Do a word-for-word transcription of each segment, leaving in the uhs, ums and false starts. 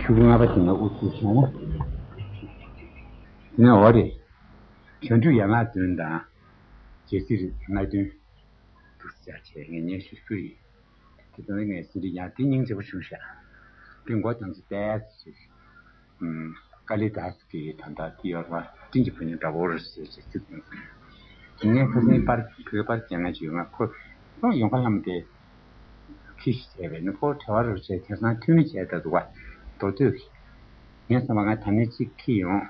ཆུ་ལྔ་པ་དེ་ལ་དབུ་ཚུགས་བྱས་ན། དེ་ནས་འོ་རེད། བྱང་ཆུབ་ཡན་ལག་བདུན་དང་། རྒྱལ་སྲིད་སྣ་བདུན་འདུག་ཟེར་བྱས་ངས་སྙན་ཞུ་ཞུ་ཡིན། དེ་ལྟར་ངས་ཟིན་བྲིས་ཡང་དེ་སྙིང་རྗེ་པོ་བྱུང་ཤག་དེ་མགོ་དང་ཚིག་ཏོག་ཙམ་ཞིག་ཀ་ལི་དཱས་ཀྱི་ད་ལྟ་དེ་ཡོད་རེད་བ། སྤྲིན་གྱི་བུ་ཉག་འདྲ་བོ་རེད་ཟེར་ཅིག་ཚིག་དང་། དེ་ནས་ཁ་སང་པར་བོད་པར་རྒྱག་མཁན་ཅིག་ཡོད། ང་ཁོ་ཁོ་ཡོང་ཁ་ལམ་དེ་ཁྱི་ཞིག་བྱས་པས་ནི་ཁོ་བྲེལ་བ་རེ་བྱས་དེང་སང་ཐུགས་མི་བྱས་ད་འདུག་བ། མདོ་སྟོད་ཀྱི། ངས་བསམ་པ་ང་ད་ནི་གཅིག་ཁྱི་ཡོང་།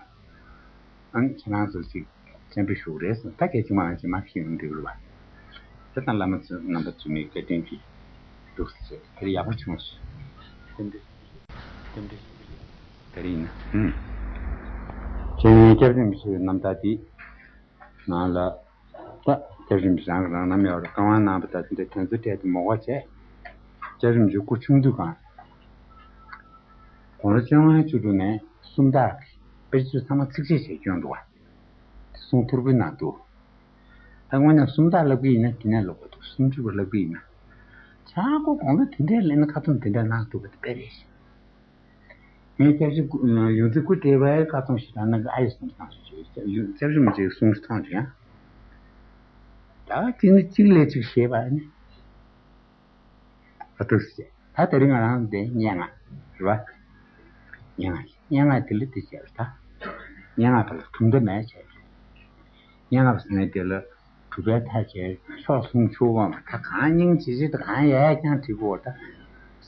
ཨང་ཁྱེད་རང་ཚོ་གཅིག་སྤྱན་འབུལ་ཞུ་གི་རེད་ཟེར། ད་གལ་ཆེན་པོ་ཨང་ཅིག་མ་ཁྱི་ཡོང་འདུག་རེད་བ། དེ་དང་བླ་མ་ཚོ་རྣམ་པ་ཚོ་མི་བཀའ་དྲིན་གྱིས་འདུག་ཟེར་དེར་ཡག་པོ་བྱུང་ཟེར། རྟེན་འབྲེལ། རྟེན་འབྲེལ། དེ་རིང་ན། ཨུམ། ཁྱེད་ངའི་སྐྱབས་རིམ་ཞུ་བའི་རྣམ་ཐར་འདི་ནང་ལ། ད་སྐྱབས་རིམ་རང་རང་ནམ་ཡོད་རེད། བཀའ་དབང་གནང་བ་ད་དེ་འདྲ་དོན་ཚན་སྤྲད་དེ་མོ་ག་བྱས། སྐྱབས་རིམ་ཞུ་སྐུ་ཆུང་དུས་གང་། དགུང་ལོ་བཅོ་ལྔ་བཅུ་དྲུག་ནས་སུམ་རྟགས་ཀྱི་དཔེ་ཆ་ཚང་མ་ཚིགས་བཅད་བྱས་སྐྱོན་འདུག་བ། དེ་གསུང་ཐོར་བུའི་ནང་འདུག་ད་དངོས་གནས་སུམ་རྟགས་ལབ་ཀྱི་ཡིན་ན་དེ་ནས་ལབ་དགོས་འདུག་སུམ་ཅུ་པ་ལབ་ཀྱི་ཡིན་ན། ཆ་ཁོ་དགུང་ལོ་དེ་འདྲའི་སླེབས་ན་ཁ་ཏོན་དེ་འདྲ་གནང་ཐུབ་པ་དེ་དཔེ་རེད་ཤག་ངས་སྐྱབས་རྗེ་སྐུ་ཡོངས་འཛིན་སྐུ་བགྲེས་པའི་བཀའ་གཏོང་ཞིག་དང་ནང་གི་ཨ་ཡེ་སོང་ཚང་ཞིག་བྱས། སྐྱབས་རྗེ་མི་གཅིག་གསུང་ཐོང་ཅིག་ཡང་། ད་གཅིག་ནི་གཅིག་ལས་གཅིག་ཤེས་པ་ནི། ཨ་ཐུགས་སུ་ཆེ། ད་དེ་རིང་ང་རང་འདི་སྙན་ངག་རེད་བ། སྙན་ངག་སྙན་ངག་དེ་ལ་དེ་བྱས་པ་ད། སྙན་ངག་དེ་ལ་གྲུབ་མཐའ་མེད་བྱས། སྙན་ངག་ཟེར་མཁན་དེ་ལ་གྲུབ་པའི་མཐའ་བྱས་མཆོག་གསུམ་ཆོས་དབང་མ་ད་གང་སྙིང་རྗེ་རྗེ་དང་གང་ཡལ་ཀྱང་བྲིས་དགོས་པ་ད།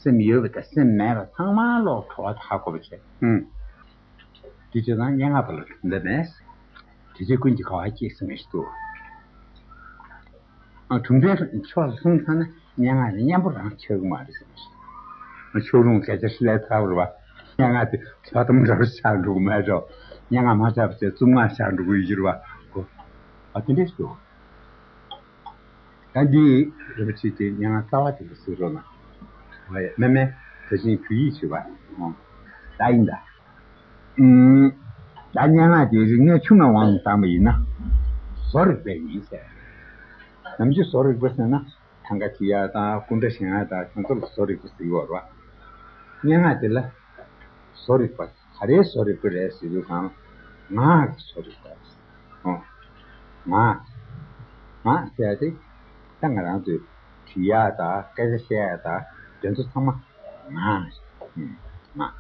སེམས་ཡོད་པ་དང་སེམས་མེད་པ་ཚང་མ་ལོག་གྲོགས་ད་ཧ་གོ་བ་བྱས། ཨུམ། དེ་བྱས་ཙང་སྙན་ངག་པ་ལ་གྲུབ་མཐའ་མེད། དེ་བྱས་ཀུན་གྱིས་ག་བ་སྐྱེས་ཟེར་མི་ཞིག་འདུག་ཨ་གྲུབ་མཐའི་ཕྱོགས་སུ་སོང་ཚར་ན་སྙན་ངག་ནི་སྙན་པོ་རང་ཆགས་ཀྱི་མ་རེད་ཟེར་མི་ཞིག་ཨ་ཆོས་རུང་སྐད་ཆ་ལས་ཐར་བ་རེད་བ། སྙན་ངག་དེ་ཕྱག་དམ་འདྲ་བོ་ཆགས་འགྲོ་གི་མེད་འགྲོ། སྙན་ངག་མ་ཆགས་པ་བྱས་རྩོམ་ངག་ཆགས་འགྲོ་གི་ཡོད་ཀྱི་རེད་བ། ཨ་དེ་འདྲས་ཞུ། ད་འདི་རིན་པོ་ཆེ་དེ་སྙན་ངག་རྩ་བ་དེ་ལ་གཟིགས་རོགས་གནང་། ཨོ་ཡ་མེ་མེ་ད་ཕྱིན་བོད་ཡིག་བྱེད་པ། ཨོ། ད་ཡིན་ད། ཨུམ། ད་སྙན་ངག་དེ་རིག་གནས་ཆུང་ངུའི་དབང་དུ་བཏང་བ་ཡིན་ན། བཟོ་རིག་པ་ཡིན་ཟེར། ནམ་རྒྱུན་བཟོ་རིག་པ་ཟེར་ན་ཐང་ག་བྲིས་ཡག་དང་སྐུ་འདྲ་བཞེངས་ཡག་དང་དེ་ཚོ་ལ་བཟོ་རིག་པ་ཟེར་གྱི་ཡོད་རེད་བ། སྙན་ངག་དེ་ལ་བཟོ་རིག་པ། ག་རེའི་བཟོ་རིག་པ་རེད་ཟེར་དུས་གང་། ངག་གི་བཟོ་རིག་པ་རེད། ཨོ། ངག་ངག་ཟེར་ཡག་དེ་ད་ང་རང་ཚོས་བྲིས་ཡག་དང་སྐད་ཆ་བཤད་ཡག་དང་དེ་ཚོ་ཚང་མ་ངག་རེད། ངག་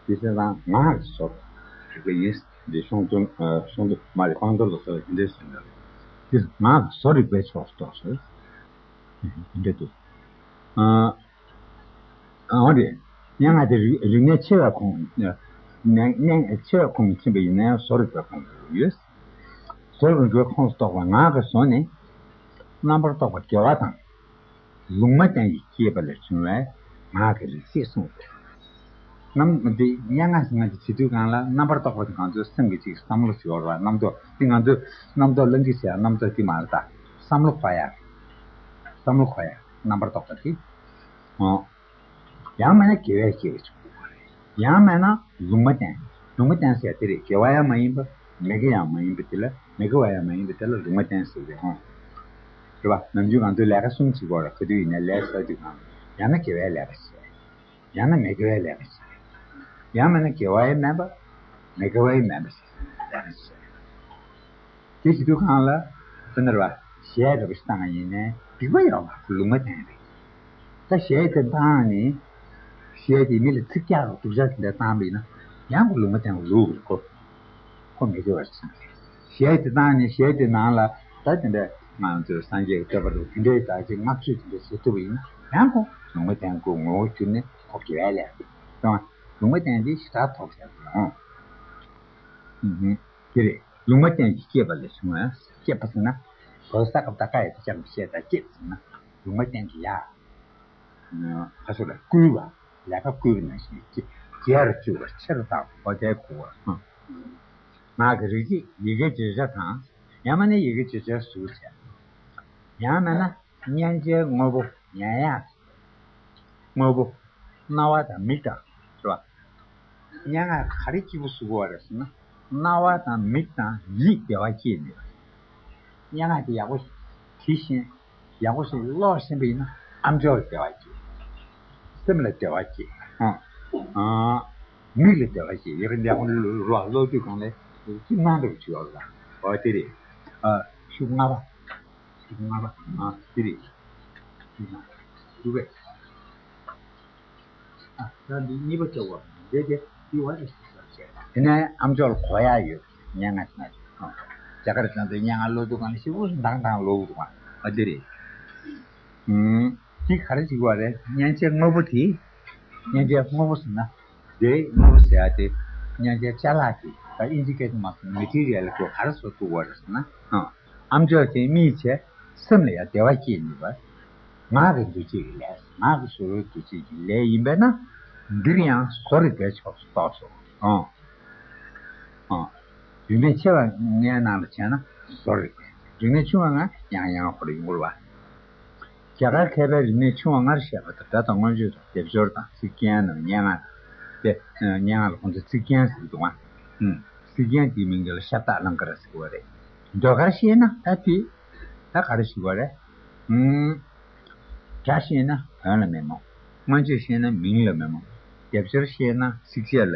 དེ་བྱས་ཙང་ངག་གི་བཟོ་རིག་པ་ཡིན། འདི་ཤོང་དོན་ཤོང་དོན་མ་རེད། སྤང་ཐོ་ལོ་སོགས་དེ་འདྲའི་ཟེར་འདྲ་རེད། དེ་ངག་གི་བཟོ་རིག་པའི་ཕྱོགས་སུ་གཏོགས་ཟེར། དེ་འདྲ་འདུག་ཨ། ཨ་འོ་རེད། སྙན་ངག་དེ་རིག་རིག་གནས་ཆེ་བའི་ཁོངས། སྙན་སྙན་ཆེ་བའི་ཁོངས་ཕྱིན་པ་ཡིན་ན་ཡང་བཟོ་རིག་པའི་ཁོངས་སུ་ཡོད། བཟོ་རིག་པའི་ཁོངས་སུ་གཏོགས་པའི་ངག་གི་བཟོ་ནི། རྣམ་པར་རྟོག་པ་དགེ་བ་དང་། ལུང་མ་བསྟན་གྱིས་བསྐྱེད་པ་ལས་བྱུང་བའི་ངག་གི་རིག་བྱེད་གསུངས་ཏེ། རྣམ་འདི་སྙན་ངག་ཟེར་ན་ཅིག་བྱེད་དུས་གང་ལ་རྣམ་པར་རྟོག་པ་དེ་ང་ཚོའི་སེམས་ཀྱི་ཅིག་བསམ་བློ་ཞིག་ཡོད་རེད་བ། རྣམ་རྟོག་འདི་ང་ཚོས་རྣམ་རྟོག་བླང་གིས་བྱས་རྣམ་རྟོག་འདི་མ་རེད་ད། བསམ་བློ་འཁོར་ཡག་བསམ་བློ་འཁོར་ཡག་རྣམ་པར་རྟོག་པ་དེ། ཨོ། ཡང་མིན་ན་དགེ་བའི་བསྐྱེད་པ་བྱུང་བ་རེད། ཡང་མིན་ན་ལུང་མ་བསྟན། ལུང་མ་བསྟན་ཟེར་དེ་རེད། དགེ་བ་ཡང་མ་ཡིན་པ། མི་དགེ་ཡང་མ་ཡིན་པ་དེ་ལ་མི་དགེ་བ་ཡང་མ་ཡིན་པ་དེ་ལ་ལུང་མ་བསྟན་ཟེར་རེད་ཧོ། རེད་བ། ནམ་རྒྱུན་ང་ཚོས་ལས་ཀ་གསུམ་བྱེད་དགོས་རེད། ག་དུས་ཡིན་ན་ལས་བྱེད་དུས་གང་ཡང་ན་དགེ་བའི་ལས་ཀ་བྱེད། ཡང་ན་མི་དགེ་བའི་ལས་ཀ་བྱེད། ཡང་མིན་ན་དགེ་བ་ཡང་མིན་པ། མི་དགེ་བ་ཡང་མིན་པ་ཞིག་ལས་ཀ་བྱེད། དེ་བྱེད་དུས་གང་ལ། དཔེར་ན་རེད་བ། གཞས་འདྲ་པོ་ཞིག་བཏང་བ་ཡིན་ནའི་སྡིག་པ་ཡོད་པ་ལུང་མ་བསྟན་རེད། ད་གཞས་དེ་བཏང་ནས། གཞས་དེ་མི་ལ་ཚིག་རྒྱག་རོགས་སྡུག་ཅག་དེ་འདྲ་བཏང་པ་ཡིན་ན། ཡང་ཁོ་ལུང་མ་བསྟན་པ་ལུག་རེད་ཁོ། ཁོ་མི་དགེ་བ་ཞིག་སོང་རེད། གཞས་དེ་བཏང་ནས་གཞས་དེ་ནང་ལ་ད་དེ་འདྲ་ང་ཚོའི་སངས་རྒྱས་ཀྱི་བསྟོད་པ་རེད། དེ་འདྲའི་ད་ཅིག་བསྔགས་བརྗོད་དེ་འདྲ་བྱེད་ཐུབ་པ་ཡིན་ན། ཡང་ཁོ་ལུང་མ་བསྟན་ཁོ་ངོ་བོ་གྱུར་ནས་ཁོ་དགེ་བའི་ལས་རེད། ལུང་མ་བསྟན་དེ་ཞེ་དྲག་ཐོག་ཆགས་རེད་ཧོ། ཨུ་ཧུ། དེ་རེད། ལུང་མ་བསྟན་གྱིས་བསྐྱེད་པ་ལས་བྱུང་བ། བསྐྱེད་པ་ཟེར་ན། བོད་ས་སྐབས་ད་ཀ་ཡ་དེ་ཅང་བཤད་ད་བསྐྱེད་ཟེར་ན། ལུང་མ་བསྟན་གྱིས་ཡ། ཁ་ཤོ་ལ་བསྐུལ་བ། ལས་ཀ་བསྐུལ་བ་ནང་བཞིན་གྱི་རྒྱལ་རུ་བཅུག་པ་ཆེ་རུ་བཏང་བ་དེ་གོ་བ། ངག་གི་རིག་བྱེད་ཡི་གེ་བརྗོད་བྱ་དང་། ཡང་མིན་ན་ཡི་གེ་བརྗོད་བྱའི་གཟུགས་བྱས། ཡང་མིན་ན་སྙན་འཇེབས་དངོས་པོ་ཉན་ཡག་དངོས་པོ། རྣ་བ་དང་མིག་དང་། རེད་བ། སྙན་ངག་ག་རེ་སྐྱིད་པོ་བཟོ་དགོས་པ་རེད་ཟེར་ན། རྣ་བ་དང་མིག་དང་ཡིད་བདེ་བ་སྐྱེས་ནས། སྙན་ངག་དེ་ཡག་པོ་བྲིས་ཤིང་ཡག་པོ་ཞིག་ཀློག་ཤེས་པ་ཡིན་ན་ཨ་མཆོག་བདེ་བ་སྐྱེས། སེམས་ལ་བདེ་བ་སྐྱེས། ཧང་། ཨ། མིག་ལ་བདེ་བ་སྐྱེ། ཡི་གེ་འདི་ཀློག་དུས་གང་ལས་ཅི་སྣང་འདྲ་བོ་ཅིག་ཡོད་ལ། འོ་དེ་རེད། ཨ། ཤུགས་ལྔ་པ། ཤུགས་ལྔ་པ། ཨ། དེ་རེད། ཤུགས་ལྔ། ཤུགས་པས། ཨ། ད་འདི་གཉིས་པ་ཆགས་པ། འདི་དེ་འདི་བ་རེད་ཟེར་བཤད། དེ་ནས་ཨམ་ཅོག་ལ་གོ་ཡག་ཡོད། སྙན་ངག་ཟེར་ན། ཨ། རྒྱ་གར་ཚང་དུ་སྙན་ངག་ཀློག་དུས་གང་ལ་ཤི་བོ་མདང་མདང་ཀློག་འདུག་ཨ། འདི་རེད། ཨུམ། འདི་ག་རེ་ཞིག་བ་རེད། སྙན་ཆེན་དངོས་པོ་དེ། སྙན་ཆེན་དངོས་པོ་ཟེར་ན། དེ་དངོས་པོ་ཟེར་ཡ་དེ། སྙན་ཆེན་ཅ་ལག་དེ། ད་ཨིན་ཇི་སྐད་དུ་མ་སོང་མེ་ཊི་རི་ཡལ་གོ་ག་རེ་བཟོ་ཐུབ་བ་རེད་ཟེར་ན། ཨ། ཨམ་ཅོག་དེ་རྨིས་བྱས། སེམས་ལ་ཡང་བདེ་བ་སྐྱེ་ནུས་པ། ངག་གི་འདུ་བྱེད་ཀྱི་ལས། ངག་གི་བཟོ་བའི་འདུ་བྱེད་ཀྱི་ལས་ཡིན་པས་ན། འདིར་ཡང་བཟོ་རིག་པའི་ཕྱོགས་སུ་གཏོགས་སོ། ཨང་། ཨང་། རིག་གནས་ཆེ་བ་ལྔའི་ནང་ལ་བྱས་ན་བཟོ་རིག་པ། རིག་གནས་ཆུང་བ་ལྔ་ཡང་ཡང་ཧོར་ཡོང་གི་རེད་པ། རྒྱ་གར་མཁས་པའི་རིག་གནས་ཆུང་བ་ལྔར་བཤད་པ་དང་། སྒྲ་དང་མངོན་བརྗོད་དང་། སྡེབ་སྦྱོར་དང་། ཚིག་རྒྱན་དང་། སྙན་ངག་དེ། སྙན་ངག་ལ་ཁོང་ཚོས་ཚིག་རྒྱན་ཟེར་གྱི་འདུག་ཨང་། ཚིག་རྒྱན་དེའི་མིང་འདི་ལ་ཤབ་དཱ་ཨ་ལང་ཀ་ར་ཟེར་གྱི་ཡོད་རེད། ཟློས་གར་ཤེས་ན་ད་དེ། ད་ག་རེ་ཞིག་ཡོད་རེད། ཨུམ། སྒྲ་ཤེས་ན་དོན་ལ་མི་རྨོངས། མངོན་བརྗོད་ཤེས་ན་མིང་ལ་མི་རྨོངས། སྡེབ་སྦྱོར་ཤེས་ན་ཚིགས་བཅད་ལ་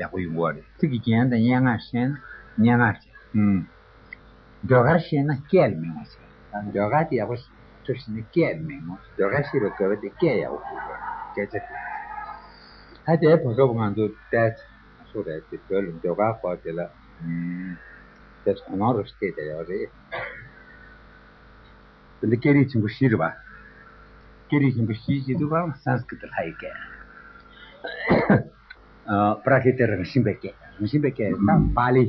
ཡག་པོ་ཡོང་གི་རེད། ཚིག་གི་རྒྱན་དང་སྙན་ངག་ཤེས་ན་སྙན་ངག་བྱེད། ཨུམ། ཟློས་གར་ཤེས་ན་སྐད་ལ་མི་རྨོངས་བྱེད། ཟློས་གར་དེ་ཡག་པོ་ཐུབ་ཤེས་ན་སྐད་ལ་མི་རྨོངས། ཟློས་གར་ཤེས་པའི་དགོས་པ་དེ་སྐད་ཡག་པོ་དགོས་པ་སྐད་ཆ་དེ། ད་དེའི་བར་སྐབས་ང་ཚོ་བལྟས། སུ་རེད་དེ་བོད་ལ་ཟློས་གར་སྐོར་དེ་ལ། ཨུམ། དེ་དོ་སྣང་རུ་བལྟས་བསྡད་ཡོད་རེད། དེ་འདི་སྐད་རིགས་ཆེན་པོ་བཞི་རེད་པ། སྐད་རིགས་ཆེན་པོ་བཞི་ཞེས་དུས་སྐབས་སཾ་སྐྲྀ་ཏ་ལྷ་ཡི་སྐད། ཨ། པྲ་ཀྲི་ཏ་རང་བཞིན་པའི་སྐད། རང་བཞིན་པའི་སྐད་ད་པཱ་ལི།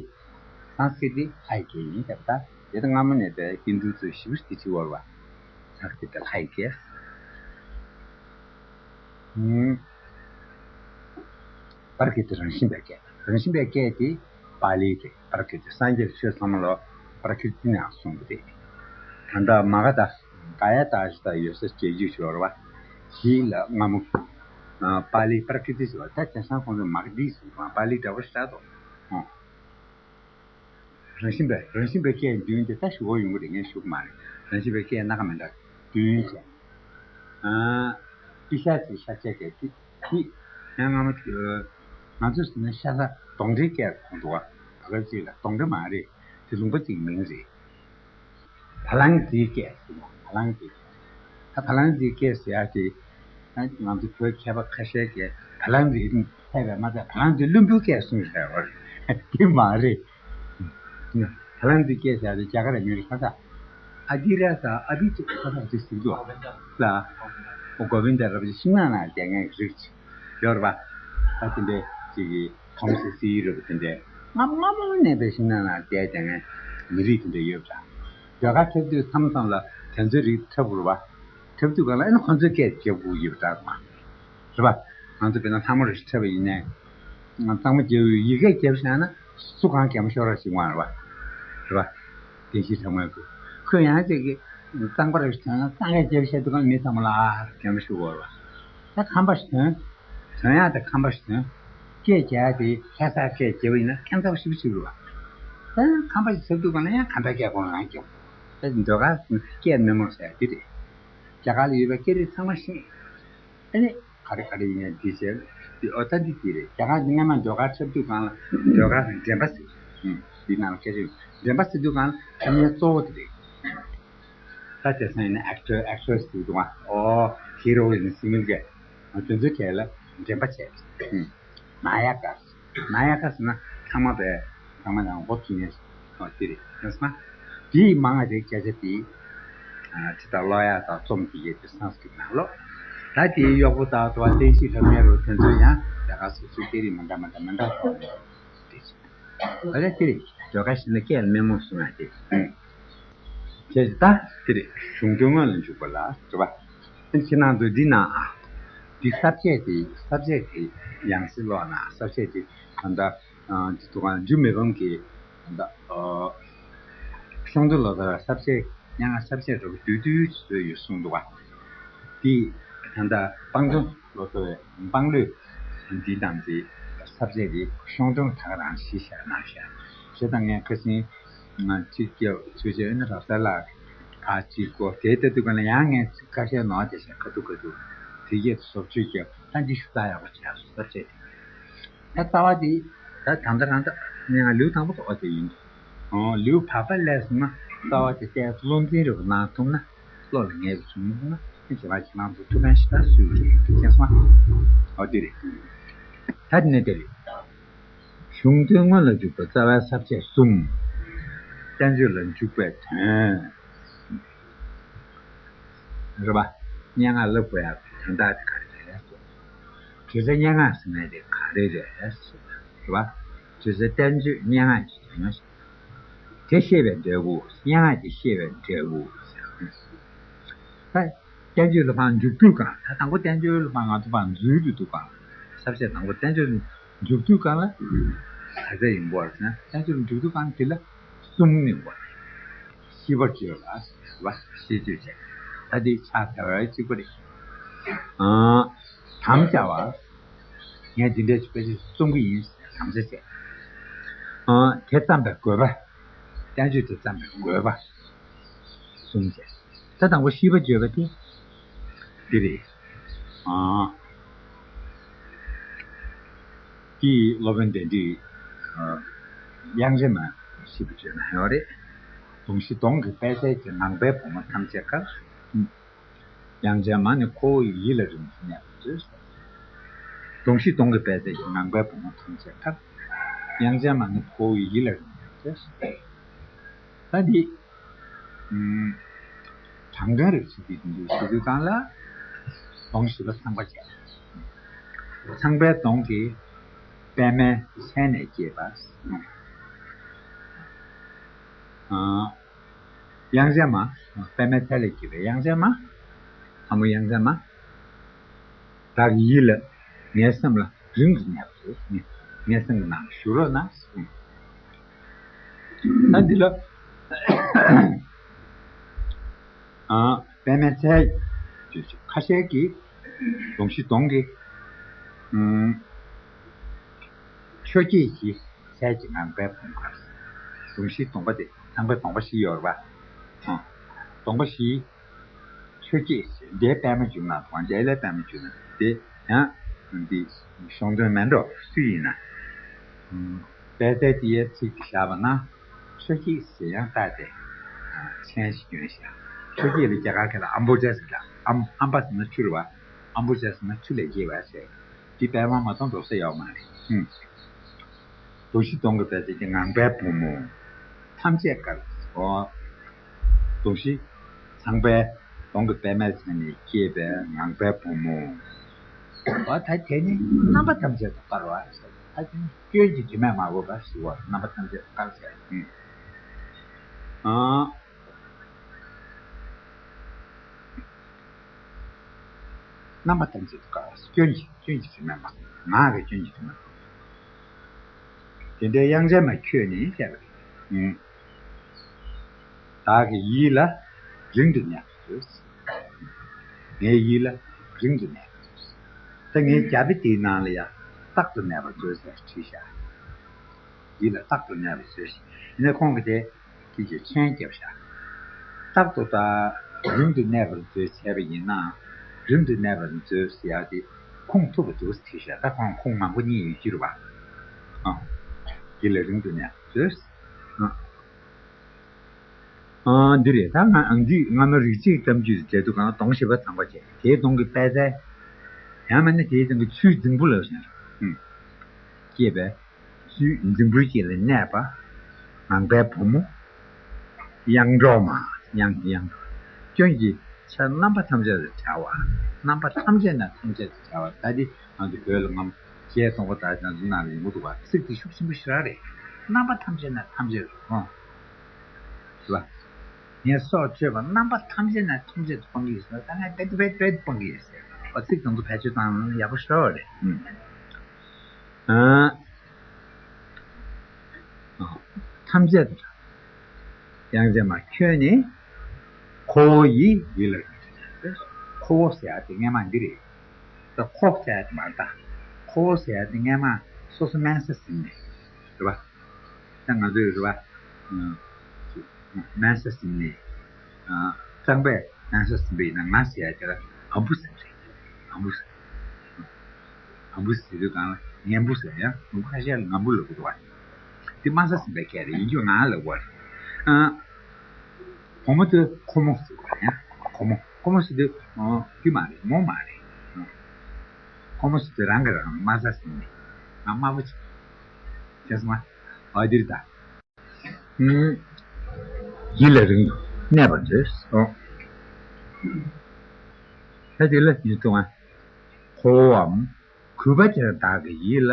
སཾ་སྐྲྀ་ཏ་ལྷ་ཡི་སྐད་ཡིན་ད་ལྟ། དེ་ལྟ་སྔ་མོ་ནས་པའི་ཧིན་དུ་ཚོས་ཞིབ་ཏུ་དེ་བྱེད་པ་རེད་པ། སཾ་སྐྲྀ་ཏ་ལྷ་ཡི་སྐད། ཨུམ། པྲ་ཀྲི་ཏ་རང་བཞིན་པའི་སྐད། རང་བཞིན་པའི་སྐད་དེ་པཱ་ལི་རེད། པྲ་ཀྲི་ཏ། སངས་རྒྱས་ཆོས་ཚང་མ་ལ་པྲ་ཀྲི་ཏ་ནས་གསུངས་པ་རེད། ད་ལྟ་མ་ག་དྷ། ག་ཡ་ཏ་ཞེས་ཡོད་ས་རྒྱལ་རྒྱུད་ཞིག་ཡོད་རེད་པ། དེ་ལ་སྔ་མོ། ཨ། པཱ་ལི་པྲ་ཀྲི་ཏ་ཟེར་བ་ད་དེང་སང་ཁོང་ཚོས་མ་ག་དྷ་ཟེར་བ་པཱ་ལི་འདྲ་པོ་ཞིག་རེད་འདུག་ཨོ། རང་བཞིན་པའི་རང་བཞིན་པའི་སྐད་མདུན་དེ་ད་ཞུ་བ་ཡོང་གི་རེད། ངས་ཞུ་གི་མ་རེད། རང་བཞིན་པའི་སྐད་སྣ་ཁ་མི་འདྲ་མདུན་བྱས། ཨ། པི་ཤ་ཚིག་ཤ་ཆད་སྐད་དེ་དེ་ཡང་སྔ་མོ། ང་ཚོས་ཟེར་ན་ཤ་ཟ་གདོན་འདྲེའི་སྐད་གོ་འདུག་པ། བ་ག་ཅིག་ལ་གདོན་འདྲེ་མ་རེད། དེ་ལུང་པ་ཅིག་མིང་རེད། བ་ལང་ཛའི་སྐད་ཟེར་ན་བ་ལང་ཛའི་སྐད། ད་བ་ལང་ཛའི་སྐད་ཟེར་ཡག་དེ། ང་ཚོ་བོད་མཁས་པ་ཁ་ཤས་ཀྱིས་བ་ལང་ཛའི་ཕལ་པ་མ་ཚད་བ་ལང་ཛའི་བླུན་པོའི་སྐད་གསུངས་ཡོད་རེད་པ། དེ་མ་རེད། བ་ལང་ཛའི་སྐད་ཟེར་ཡག་དེ་རྒྱ་གར་མི་རིགས་ཁ་ཤས་ཨ་དྷི་ར་ས་ཨ་བྷི་ཅི་ཁ་ཤས་ཅིག་ཟེར་གྱི་འདུག་ལ། ཨོ་གོ་བིན་དྷ་ར་བ་ཅིག་ཤིང་ནགས་ནང་བསྡད་མཁན་གྱི་རིགས་ཅིག་ཡོད་རེད་པ། ད་དེ་འདྲའི་ཅིག་གི། ཐོམ་སི་སི་རེད་པ། དེ་འདྲའི་སྔ་མོ་སྔ་མོ་ནས་པའི་ཤིང་ནགས་ནང་བསྡད་བསྡད་མཁན་མི་རིགས་དེ་འདྲ་ཡོད་པ། ཟློས་གར་འཁྲབ་དུས་མཚམས་མཚམས་ལ་དེ་ཚོའི་རིགས་འཁྲབ་དགོས་རེད་པ། འཁྲབ་དུས་སྒང་ལ་ཨ་ནི་ཁོང་ཚོའི་སྐད་རྒྱབ་དགོས་ཀྱི་ཡོད་པ་འདྲ་མ་རེད་པ། ང་ཚོ་དཔེར་ན་ལྷ་མོ་རེ་ཞིག་འཁྲབ་པ་ཡིན་ནའི། གཙང་མ་རྒྱབ་ཡི་གེ་རྒྱབ་བཞག་ན་སུ་གང་གད་མོ་ཤོར་བ་ཞིག་མ་རེད་པ། རེད་པ། བདེན་བཞིའི་ལྷ་མོའི་སྐད། ཁོས་ཡང་ཅིག་གི་གཙང་པ་རེ་ཞིག་ཐོན་ན་གཙང་སྐད་རྒྱབ་བཞག་དུས་སྒང་ལ་མི་ཚང་མ་ལ་གད་མོ་ཤོར་དགོས་རེད་པ། ད་ཁམས་པ་ཞིག་ཐོན། དོན་ཡག་དེ་ཁམས་པ་ཞིག་དོན། སྐད་རྒྱག་ཡག་དེ་ལྷ་སའི་སྐད་རྒྱབ་པ་ཡིན་ན་ཁྱད་མཚར་པོ་ཞེ་པོ་ཅིག་རེད་པ། ད་ཁམས་པ་ཞིག་ཟེར་དུས་སྒང་ལ་ཡང་ཁམས་པའི་སྐད་ཁོ་རང་རྒྱབ། ད་ཟློས་གར་སྐད་མི་རྨོངས་ཟེར་ཡག་དེ་རེད། རྒྱ་གར་ལ་ཡོད་པའི་སྐད་རིགས་ཚང་མ་ཤེས། ཨ་ནི་ག་རེ་ག་རེ་ཡིན་ཡང་འདི་བྱས། འདི་ཨོ་ད་འདི་འདི་རེད། རྒྱ་གར་འདི་སྔ་མ་ཟློས་གར་འཁྲབ་དུས་སྒང་ལ་ཟློས་གར་འགྲེམས་པ་ཟེར། ཨུམ། འདི་ནང་ལ་སྐད་ཆ་ཡོད། འགྲེམས་པ་ཟེར་དུས་སྒང་ལ་འཁྲབ་མཁན་གཙོ་བོ་དེ་རེད། ད་དེང་སང་ཡིན་ན་ཨེག་ཊར་ཨེག་ཊྲེ་སི་ཟེར་གྱི་འདུག་ག་ཨོ་ཧི་རོ་ཡིན་ཟེར་མཁན་གྱི། དེ་ཚོའི་གྲས་ལ་འགྲེམས་པ་བྱས། ཨུམ། ནཱ་ཡ་ཀ། ནཱ་ཡ་ཀ་ཟེར་ན་ཚང་མ་པའི་ཚང་མ་ལ་མགོ་འཐོམ་མཁན་ཞིག་ཨོ་དེ་རེད། ཡིན་ཙང་དེའི་མང་བ་དེ་སྐད་ཆ་དེ། ཨ། དེ་ལྟར་ཀློག་ཡག་དང་རྩོམ་གྱི་ཡས་དེ་སཾ་སྐྲྀ་ཏ་ནང་ཀློག་ད་དེའི་གཡོག་པོ་ད་ལྟ་བ་བསྟན་བཤིག་རབ་གནས་རུ་དེ་ཚོ་ཡང་རྒྱ་གར་སོ་སོའི་སྐད་རིགས་མི་འདྲ་མི་འདྲ་མི་འདྲ་ཐོག་ནས་དེ་བྱེད། ད་ལྟ་དེ་རེད། ཟློས་གར་ཤེས་ན་སྐད་ལ་མི་རྨོངས་གསུང་ཡག་དེ། བྱས་ཙང་ད་དེ་རེད། གཞུང་དོན་དངོས་ལ་འཇུག་པ་ལ་རེད་པ། ཨ་ནི་ཁྱེད་རང་ཚོ་འདི་ནང་ཨ། འདི་ས་བཅད་དེ་ས་བཅད་དེ་ཡང་སེ་ཀློག་ན་ས་བཅད་དེ་ད་ལྟ་ཨ། འདི་དུ་གང་འཇུ་མི་ཕམ་གྱི་ད་ལྟ་ཨ། ཤོང་དུ་ལོ་ཟེར་བ་ས་བཅད་ཡང་ས་བཅད་འགྲོ་བསྡུས་བསྡུས་བཟོས་ཡོད་གསུངས་འདུག་པ། འདི་ད་ལྟ་སྤང་ལྗོངས་ལོ་ཟེར་བའི་སྤང་ལོས་འདི་དང་འདི་ས་བཅད་དེ་ཤོང་དོན་ད་ག་རང་ཞིག་བཤད་གནང་བཤད་བྱས་ཙང་ངས་ཁ་སང་ང་གཅིག་སྐྱེ་བ་ཚུལ་བྱས་ཨ་ནི་རབ་གསལ་ལགས་ཕར་གཅིག་གོ་དེའི་ལྟ་དུས་ག་ལ་ཡང་ངས་ཁ་ཤས་ནོར་བསྡད་བྱས་ཁ་ཐུག་ཁ་ཐུག་དེ་སྐད་དུ་བཟོ་བཅོས་ཀྱི་ད་འདི་ཞུ་ད་ཡག་པོ་བྱས་སོ་ས་བཅད་དེ། ད་རྩ་བ་དེ་ད་ད་ལྟ་རང་ད་ངས་ལེའུ་དང་པོ་དོགས་པ་དེ་ཡིན། ཨོ་ལེའུ་བར་པ་ལས་སོང་ན་རྩ་བ་དེ་ཏོག་ཙམ་བློ་འཛིན་རེ་བ་གནང་ཐུབ་ན། བློ་ལ་ངེས་པའི་གཞུང་ན་ཅི་བྱེད་པ་ཅི་མང་དུ་ཐུབ་མཁན་ཞིག་ད་སུ་ཡོད་རེད་མཁྱེན་སོང་། ཨོ་དེ་རེད། ད་དེ་ནས་དེ་རེད། གཞུང་དོན་མངོན་ལ་འཇུག་པའི་རྩ་བའི་ས་བཅད་གསུམ། བསྟན་བཅོས་ལ་འཇུག་པའི་དོན། རེད་པ། སྙན་ངག་ལབ་དགོས་ཡག་དོན་དག་དེ་ག་རེ་རེད། བརྗོད་བྱ་སྙན་ངག་ཟེར་མཁན་དེ་ག་རེ་རེད། རེད་པ། བརྗོད་བྱ་བསྟན་བཅོས་སྙན་ངག་གི་དོན། དེ་ཤེས་པའི་འབྲས་བུ། སྙན་ངག་དེ་ཤེས་པའི་འབྲས་བུ། ད་བསྟན་བཅོས་ལ་ཕར་འཇུག་དུས་གང་། ད་དང་པོ་བསྟན་བཅོས་ལ་ཕར་ང་ཚོ་ཕར་འཛུལ་དུས་དུས་གང་། ས་བཅད་དང་པོ་བསྟན་བཅོས་ལ་འཇུག་དུས་གང་ལ་ག་ཚད་ཡོང་གི་ཡོད་རེད་ཟེར་ན། བསྟན་བཅོས་ལ་འཇུག་དུས་གང་དེ་ལ་གསུམ་ཡོང་གི་ཡོད་རེད། ཤེས་པར་བྱེད་པ་ལ་ཤེས་བརྗོད་བྱེད། ད་དེ་ཕྱག་འཚལ་བ་གཅིག་པ་རེད། ཨ། དམ་བཅའ་བ། ངས་འདི་འདྲའི་ཆོས་པ་ཞིག་རྩོམ་གྱི་ཡིན་ཟེར་དམ་བཅའ་བྱས། ཨ། དེ་བརྩམས་པའི་དགོས་པ། བསྟན་བཅོས་དེ་བརྩམས་པའི་དགོས་པ། གསུམ་བྱས། ད་དང་པོ་ཤེས་པར་བྱེད་པ་དེ། འདི་རེད། ཨ། དེའི་སློབ་དཔོན་དཎྜི། ཨ། དབྱངས་ཅན་མ་ཤེས་པར་བརྗོད་ན་ཡོད་རེད། གདོང་བཞི་གདོང་གི་པད་ཚལ་གྱི་ངང་པའི་བུ་མོ་ཐམས་ཅད་ཀར། དབྱངས་ཅན་མ་ནི་ཁོ་བོ་ཡི་ཡིད་ལ་རིང་དུ་གནས་པར་མཛོད། གདོང་བཞི་གདོང་གི་པད་ཚལ་གྱི་ངང་པའི་བུ་མོ་ཐམས་ཅད་ཀར། དབྱངས་ཅན་མ་ནི་ཁོ་བོ་ཡི་ཡིད་ལ་རིང་དུ་གནས་པར་མཛོད། ད་འདི། ཨུམ། དྲང་དོན་རེ་ཞིག་འདི་འདུག་ཞུ་དུས་གང་ལ། གདོང་བཞི་པོ་ཚངས་པ་བྱས། ཚངས་པའི་གདོང་གི་པདྨའི་ཚལ་ནས་སྐྱེས་པ། ཨ། དབྱངས་ཅན་མ། པདྨའི་ཚལ་ལས་སྐྱེས་པའི་དབྱངས་ཅན་མ། ལྷ་མོ་དབྱངས་ཅན་མ། བདག་གི་ཡིད་ལ། ངའི་སེམས་ལ་རིང་དུ་གནས་པར་མཛོད། ངའི་སེམས་ཀྱི་ནང་བཞུགས་རོགས་གནང་། ད་འདི་ལ། ཨ། པདྨའི་ཚལ། ཁ་ཤས་ཀྱིས་གདོང་བཞི་གདོང་གི། ཨུམ། ཆོས་བརྒྱད་ཀྱི་ཚལ་གྱི་ངང་པའི་བུ་མོ་གར། གདོང་བཞི་གདོང་པ་དེ་ཚངས་པའི་གདོང་པ་བཞི་ཡོད་རེད་པ། ཨ། གདོང་པ་བཞི། ཆོས་བརྒྱད་ཟེར་འདིའི་པདྨ་འཇུག་ན་དང་འདི་ལས་པདྨ་འཇུག་ན་དེ་ཡང་འདི་ཤོང་དོན་མེད་འགྲོ་སུ་ཡིན་ན། པད་ཚལ་དེའི་ཚིག་དེ་བཞག་པ་ན། ཆོས་བརྒྱད་ཟེར་ཡང་བཏགས་ཏེ། མཚན་ཞིག་བསྐྱོན་ཤག་ཆོས་བརྒྱད་ལ་རྒྱ་གར་སྐད་ལ་ཨམ་བྷོ་ཇ་ཟེར་ལ། ཨམ། ཨམ་བྷ་ཟེར་ན་ཆུ་རེད་པ། ཨམ་བྷོ་ཇ་ཟེར་ན་ཆུ་ལས་སྐྱེས་པ་ཟེར། འདི་པདྨ་མ་གཏོགས་འགྲོ་ས་ཡོད་མ་རེད། ཧུམ། གདོང་བཞི་གདོང་གི་པད་ཚལ་གྱི་ངང་པའི་བུ་མོ། ཐམས་ཅད་དཀར། ཨོ། གདོང་བཞི། ཚངས་པའི་གདོང་གི་པདྨའི་ཚལ་ནས་སྐྱེས་པའི་ངང་པའི་བུ་མོ། ཨོ་ད་དེ་ནི་རྣམ་པ་ཐམས་ཅད་དུ་དཀར་བ། ད་དེ་ནི་སྐྱོན་གྱི་དྲི་མས་མ་གོས་པ་ཞུ་བ། རྣམ་པ་ཐམས་ཅད་དུ་དཀར་ཟེར། ཨ། རྣམ་པ་ཐམས་ཅད་དུ་དཀར། སྐྱོན་གྱི། སྐྱོན་གྱི་དྲི་མས་མ། ངག་གི་སྐྱོན་གྱི་དྲི་མས། དེ་འདྲའི་དབྱངས་ཅན་མ་ཁྱོད་ནི་བཤད་པ་རེད། བདག་གི་ཡིད་ལ་རིང་དུ་གནས་པར་མཛོད། ངའི་ཡིད་ལ་རིང་དུ་གནས་པར་མཛོད། ད་ངའི་རྒྱ་དཔེ་དེའི་ནང་ལ་ཡང་རྟག་ཏུ་གནས་པར་མཛོད་ཟེར་བྲིས་ཤག་ཡིད་ལ་རྟག་ཏུ་གནས་པར་མཛོད་ཟེར། ཡིན་ན་ཁོང་གིས་དེ། དེ་ཀྱི་མཆན་བརྒྱབ་ཤག་རྟག་ཏུ་དང་རིང་དུ་གནས་པར་མཛོད་བྱས་པ་ཡིན་ན། རིང་དུ་གནས་པར་མཛོད་ཟེར་ཡག་དེ་ཁུངས་ཐུབ་པ་འདུག་ཟེར་ཤག་ད་ཁོང་ཁུངས་མང་པོ་རྙེད་ཡོད་ཀྱི་རེད་པ། ཨ། འདི་ལ་རིང་དུ་གནས་པར་མཛོད། ཨ། འདི་རེད། ད་ང་འདི་སྔ་མ་རིག་བྱེད་གཏམ་རྒྱུད་དེ་མཛད་དུས་གང་གདོང་བཞི་པ་ཚངས་པ་བྱས། དེའི་གདོང་གི་པད་ཚལ། ཡང་མིན་ན་དེའི་གདོང་གི་ཆུའི་རྫིང་བུ་ལ་ཞེན། སྐྱེས་པའི། ཆུའི་རྫིང་བུའི་དཀྱིལ་ལ་གནས་པ། ངང་པའི་བུ་མོ། དབྱངས་སྒྲོགས་མ། དབྱངས། དབྱངས། སྐྱོན་གྱི་ཆ་རྣམ་པ་ཐམས་ཅད་ལ་བྲལ་བ། རྣམ་པ་ཐམས་ཅད་ན་ཐམས་ཅད་དུ་བྲལ་བ། ད་འདི་ང་ཚོ་བོད་ལ་སྔ་མ་གཞས་གཏོང་བ་དག་ཀྱང་འདི་ནང་ལ་ཡོང་གི་འདུག་པ། ཚིག་འདི་ཤུགས་ཆེན་པོ་ཞེ་དྲག་རེད། རྣམ་པ་ཐམས་ཅད་ན་ཐམས་ཅད་དུ་གང་། རེད་པ། ངས་སྲོག་གཅོད་པ་རྣམ་པ་ཐམས་ཅད་ན་ཐམས་ཅད་དུ་སྤང་གི་ཡོད་ཟེར་ན། ད་ངས་རྦད་རྦད་རྦད་སྤང་གི་ཡོད་ཟེར། འོ་ཚིག་དང་དུ་བེད་སྤྱོད་བཏང་ན་ཡག་པོ་ཞེ་དྲག་རེད། ཨ། ཐམས་ཅད་དུ། དབྱངས་ཅན་མ་ཁྱོད་ནི། ཁོ་བོ་ཡི་ཡིད་ལ། ཁོ་བོ་ཟེར་ཡག་དེ་སྔས་མ་འདི་རེད། ད་ཁོ་ཟེར་ཡག་དེ་མ་རེད་ད། ཁོ་བོ་ཟེར་ཡག་དེ་སྔས་མ་སོ་སོ་དམན་ས་ཟིན་ནས། རེད་པ། ད་ང་ཚོས་རེད་པ། དམན་ས་ཟིན་ནས། རྩངས་པས་དམན་ས་ཟིན་པ་ཡིན་ན་ང་ཟེར་ཡག་དེ་ལ་ཨ་འབུ་ཟིན་རེད། ཨ་འབུ་ཟིན། ངམ་བུ་ཟེར་དུས་གང་ལ་ངན་བུ་ཟེར་ཡང་ཁ་ཤས་ལ་ངམ་བུ་ལབ་ཀྱི་འདུག་བ། དེ་དམའ་ས་ཟིན་པའི་སྐད་རེད། ཡིན་རྒྱུ་ང་ལབ་པ་རེད། ཨ། བུ་མོ་དེ་ཁོ་མོ་ཟེར་བ་ཡང་ཁོ་མོ་ཁོ་མོ་ཟེར་དུས་ཨ་ཁྱི་མ་རེད། མོ་མ་རེད། ཨ། ཁོ་མོ་ཟེར་དུས་རང་གིས་རང་དམའ་ས་ཟིན་ནས་ང་དམའ་པོ་བྱས། ཤེས་སོང་ང་། འོ་འདིར་ད། ཡིད་ལ་རིང་དུ་གནས་པར་མཛོད། ཨོ། ད་དེ་ལ་ཡིད་དུ་ང་། ཁོ་བོའམ་གུས་པ་ཅན་དག་གི་ཡིད་ལ་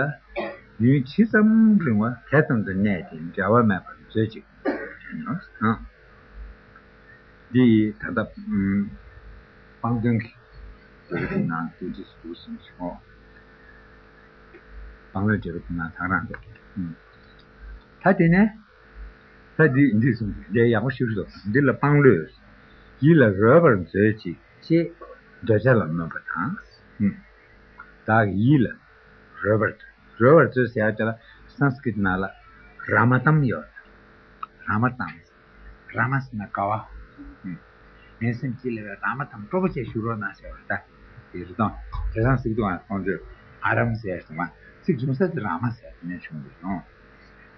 ཡུན་ཇི་ཙམ་རིང་བ་དེ་ཙམ་དུ་གནས་ཏེ་འབྲལ་བ་མེད་པར་མཛོད་ཅིག། ཨ། འདི་ཡིས་ད་ལྟ་སྤང་དོན་གྱི་འགྲེལ་པ་ནང་དུ་འདི་ཞུ་ཞིང་ཆོག། སྤང་ལོའི་འགྲེལ་པ་ནང་ད་རང་འདུག། ད་དེ་ནས། ད་འདི་འདི་གསུངས་ཏེ་འདི་ཡག་པོ་ཞིག་རེད། འདི་ལ་སྤང་ལོས། ཡིད་ལ་རོལ་པར་མཛོད་ཅིག་ཅེས་འདོད་ཆགས་ལ་སྨོན་པ་དང་། ཨུམ། བདག་ཡིད་ལ་རོལ་པར་མཛོད། རོལ་པར་མཛོད་ཟེར་ཡག་དེ་ལ་སཾ་སྐྲྀ་ཏ་ནང་ལ་ར་མ་ཏམ་ཡོད། ར་མ་ཏམ། ར་མ་ཟེར་ན་དགའ་བ། ཨུམ། ངའི་སེམས་སྐྱིད་ལ་བའི་ར་མ་ཏམ་སྤྲོ་པོ་བྱས་བཞུགས་རོགས་གནང་ཟེར་བ་ད། དེ་རེད་དོ། དེང་སང་གཟིགས་འདུག་ཨ། ཁོང་ཚོས་ཨ་རམ་ཟེར་སོང་ང་། ཚིག་འབྱུང་ས་དེ་ར་མ་ཟེར་དེ་ནས་བྱུང་འདུག་ཨོ།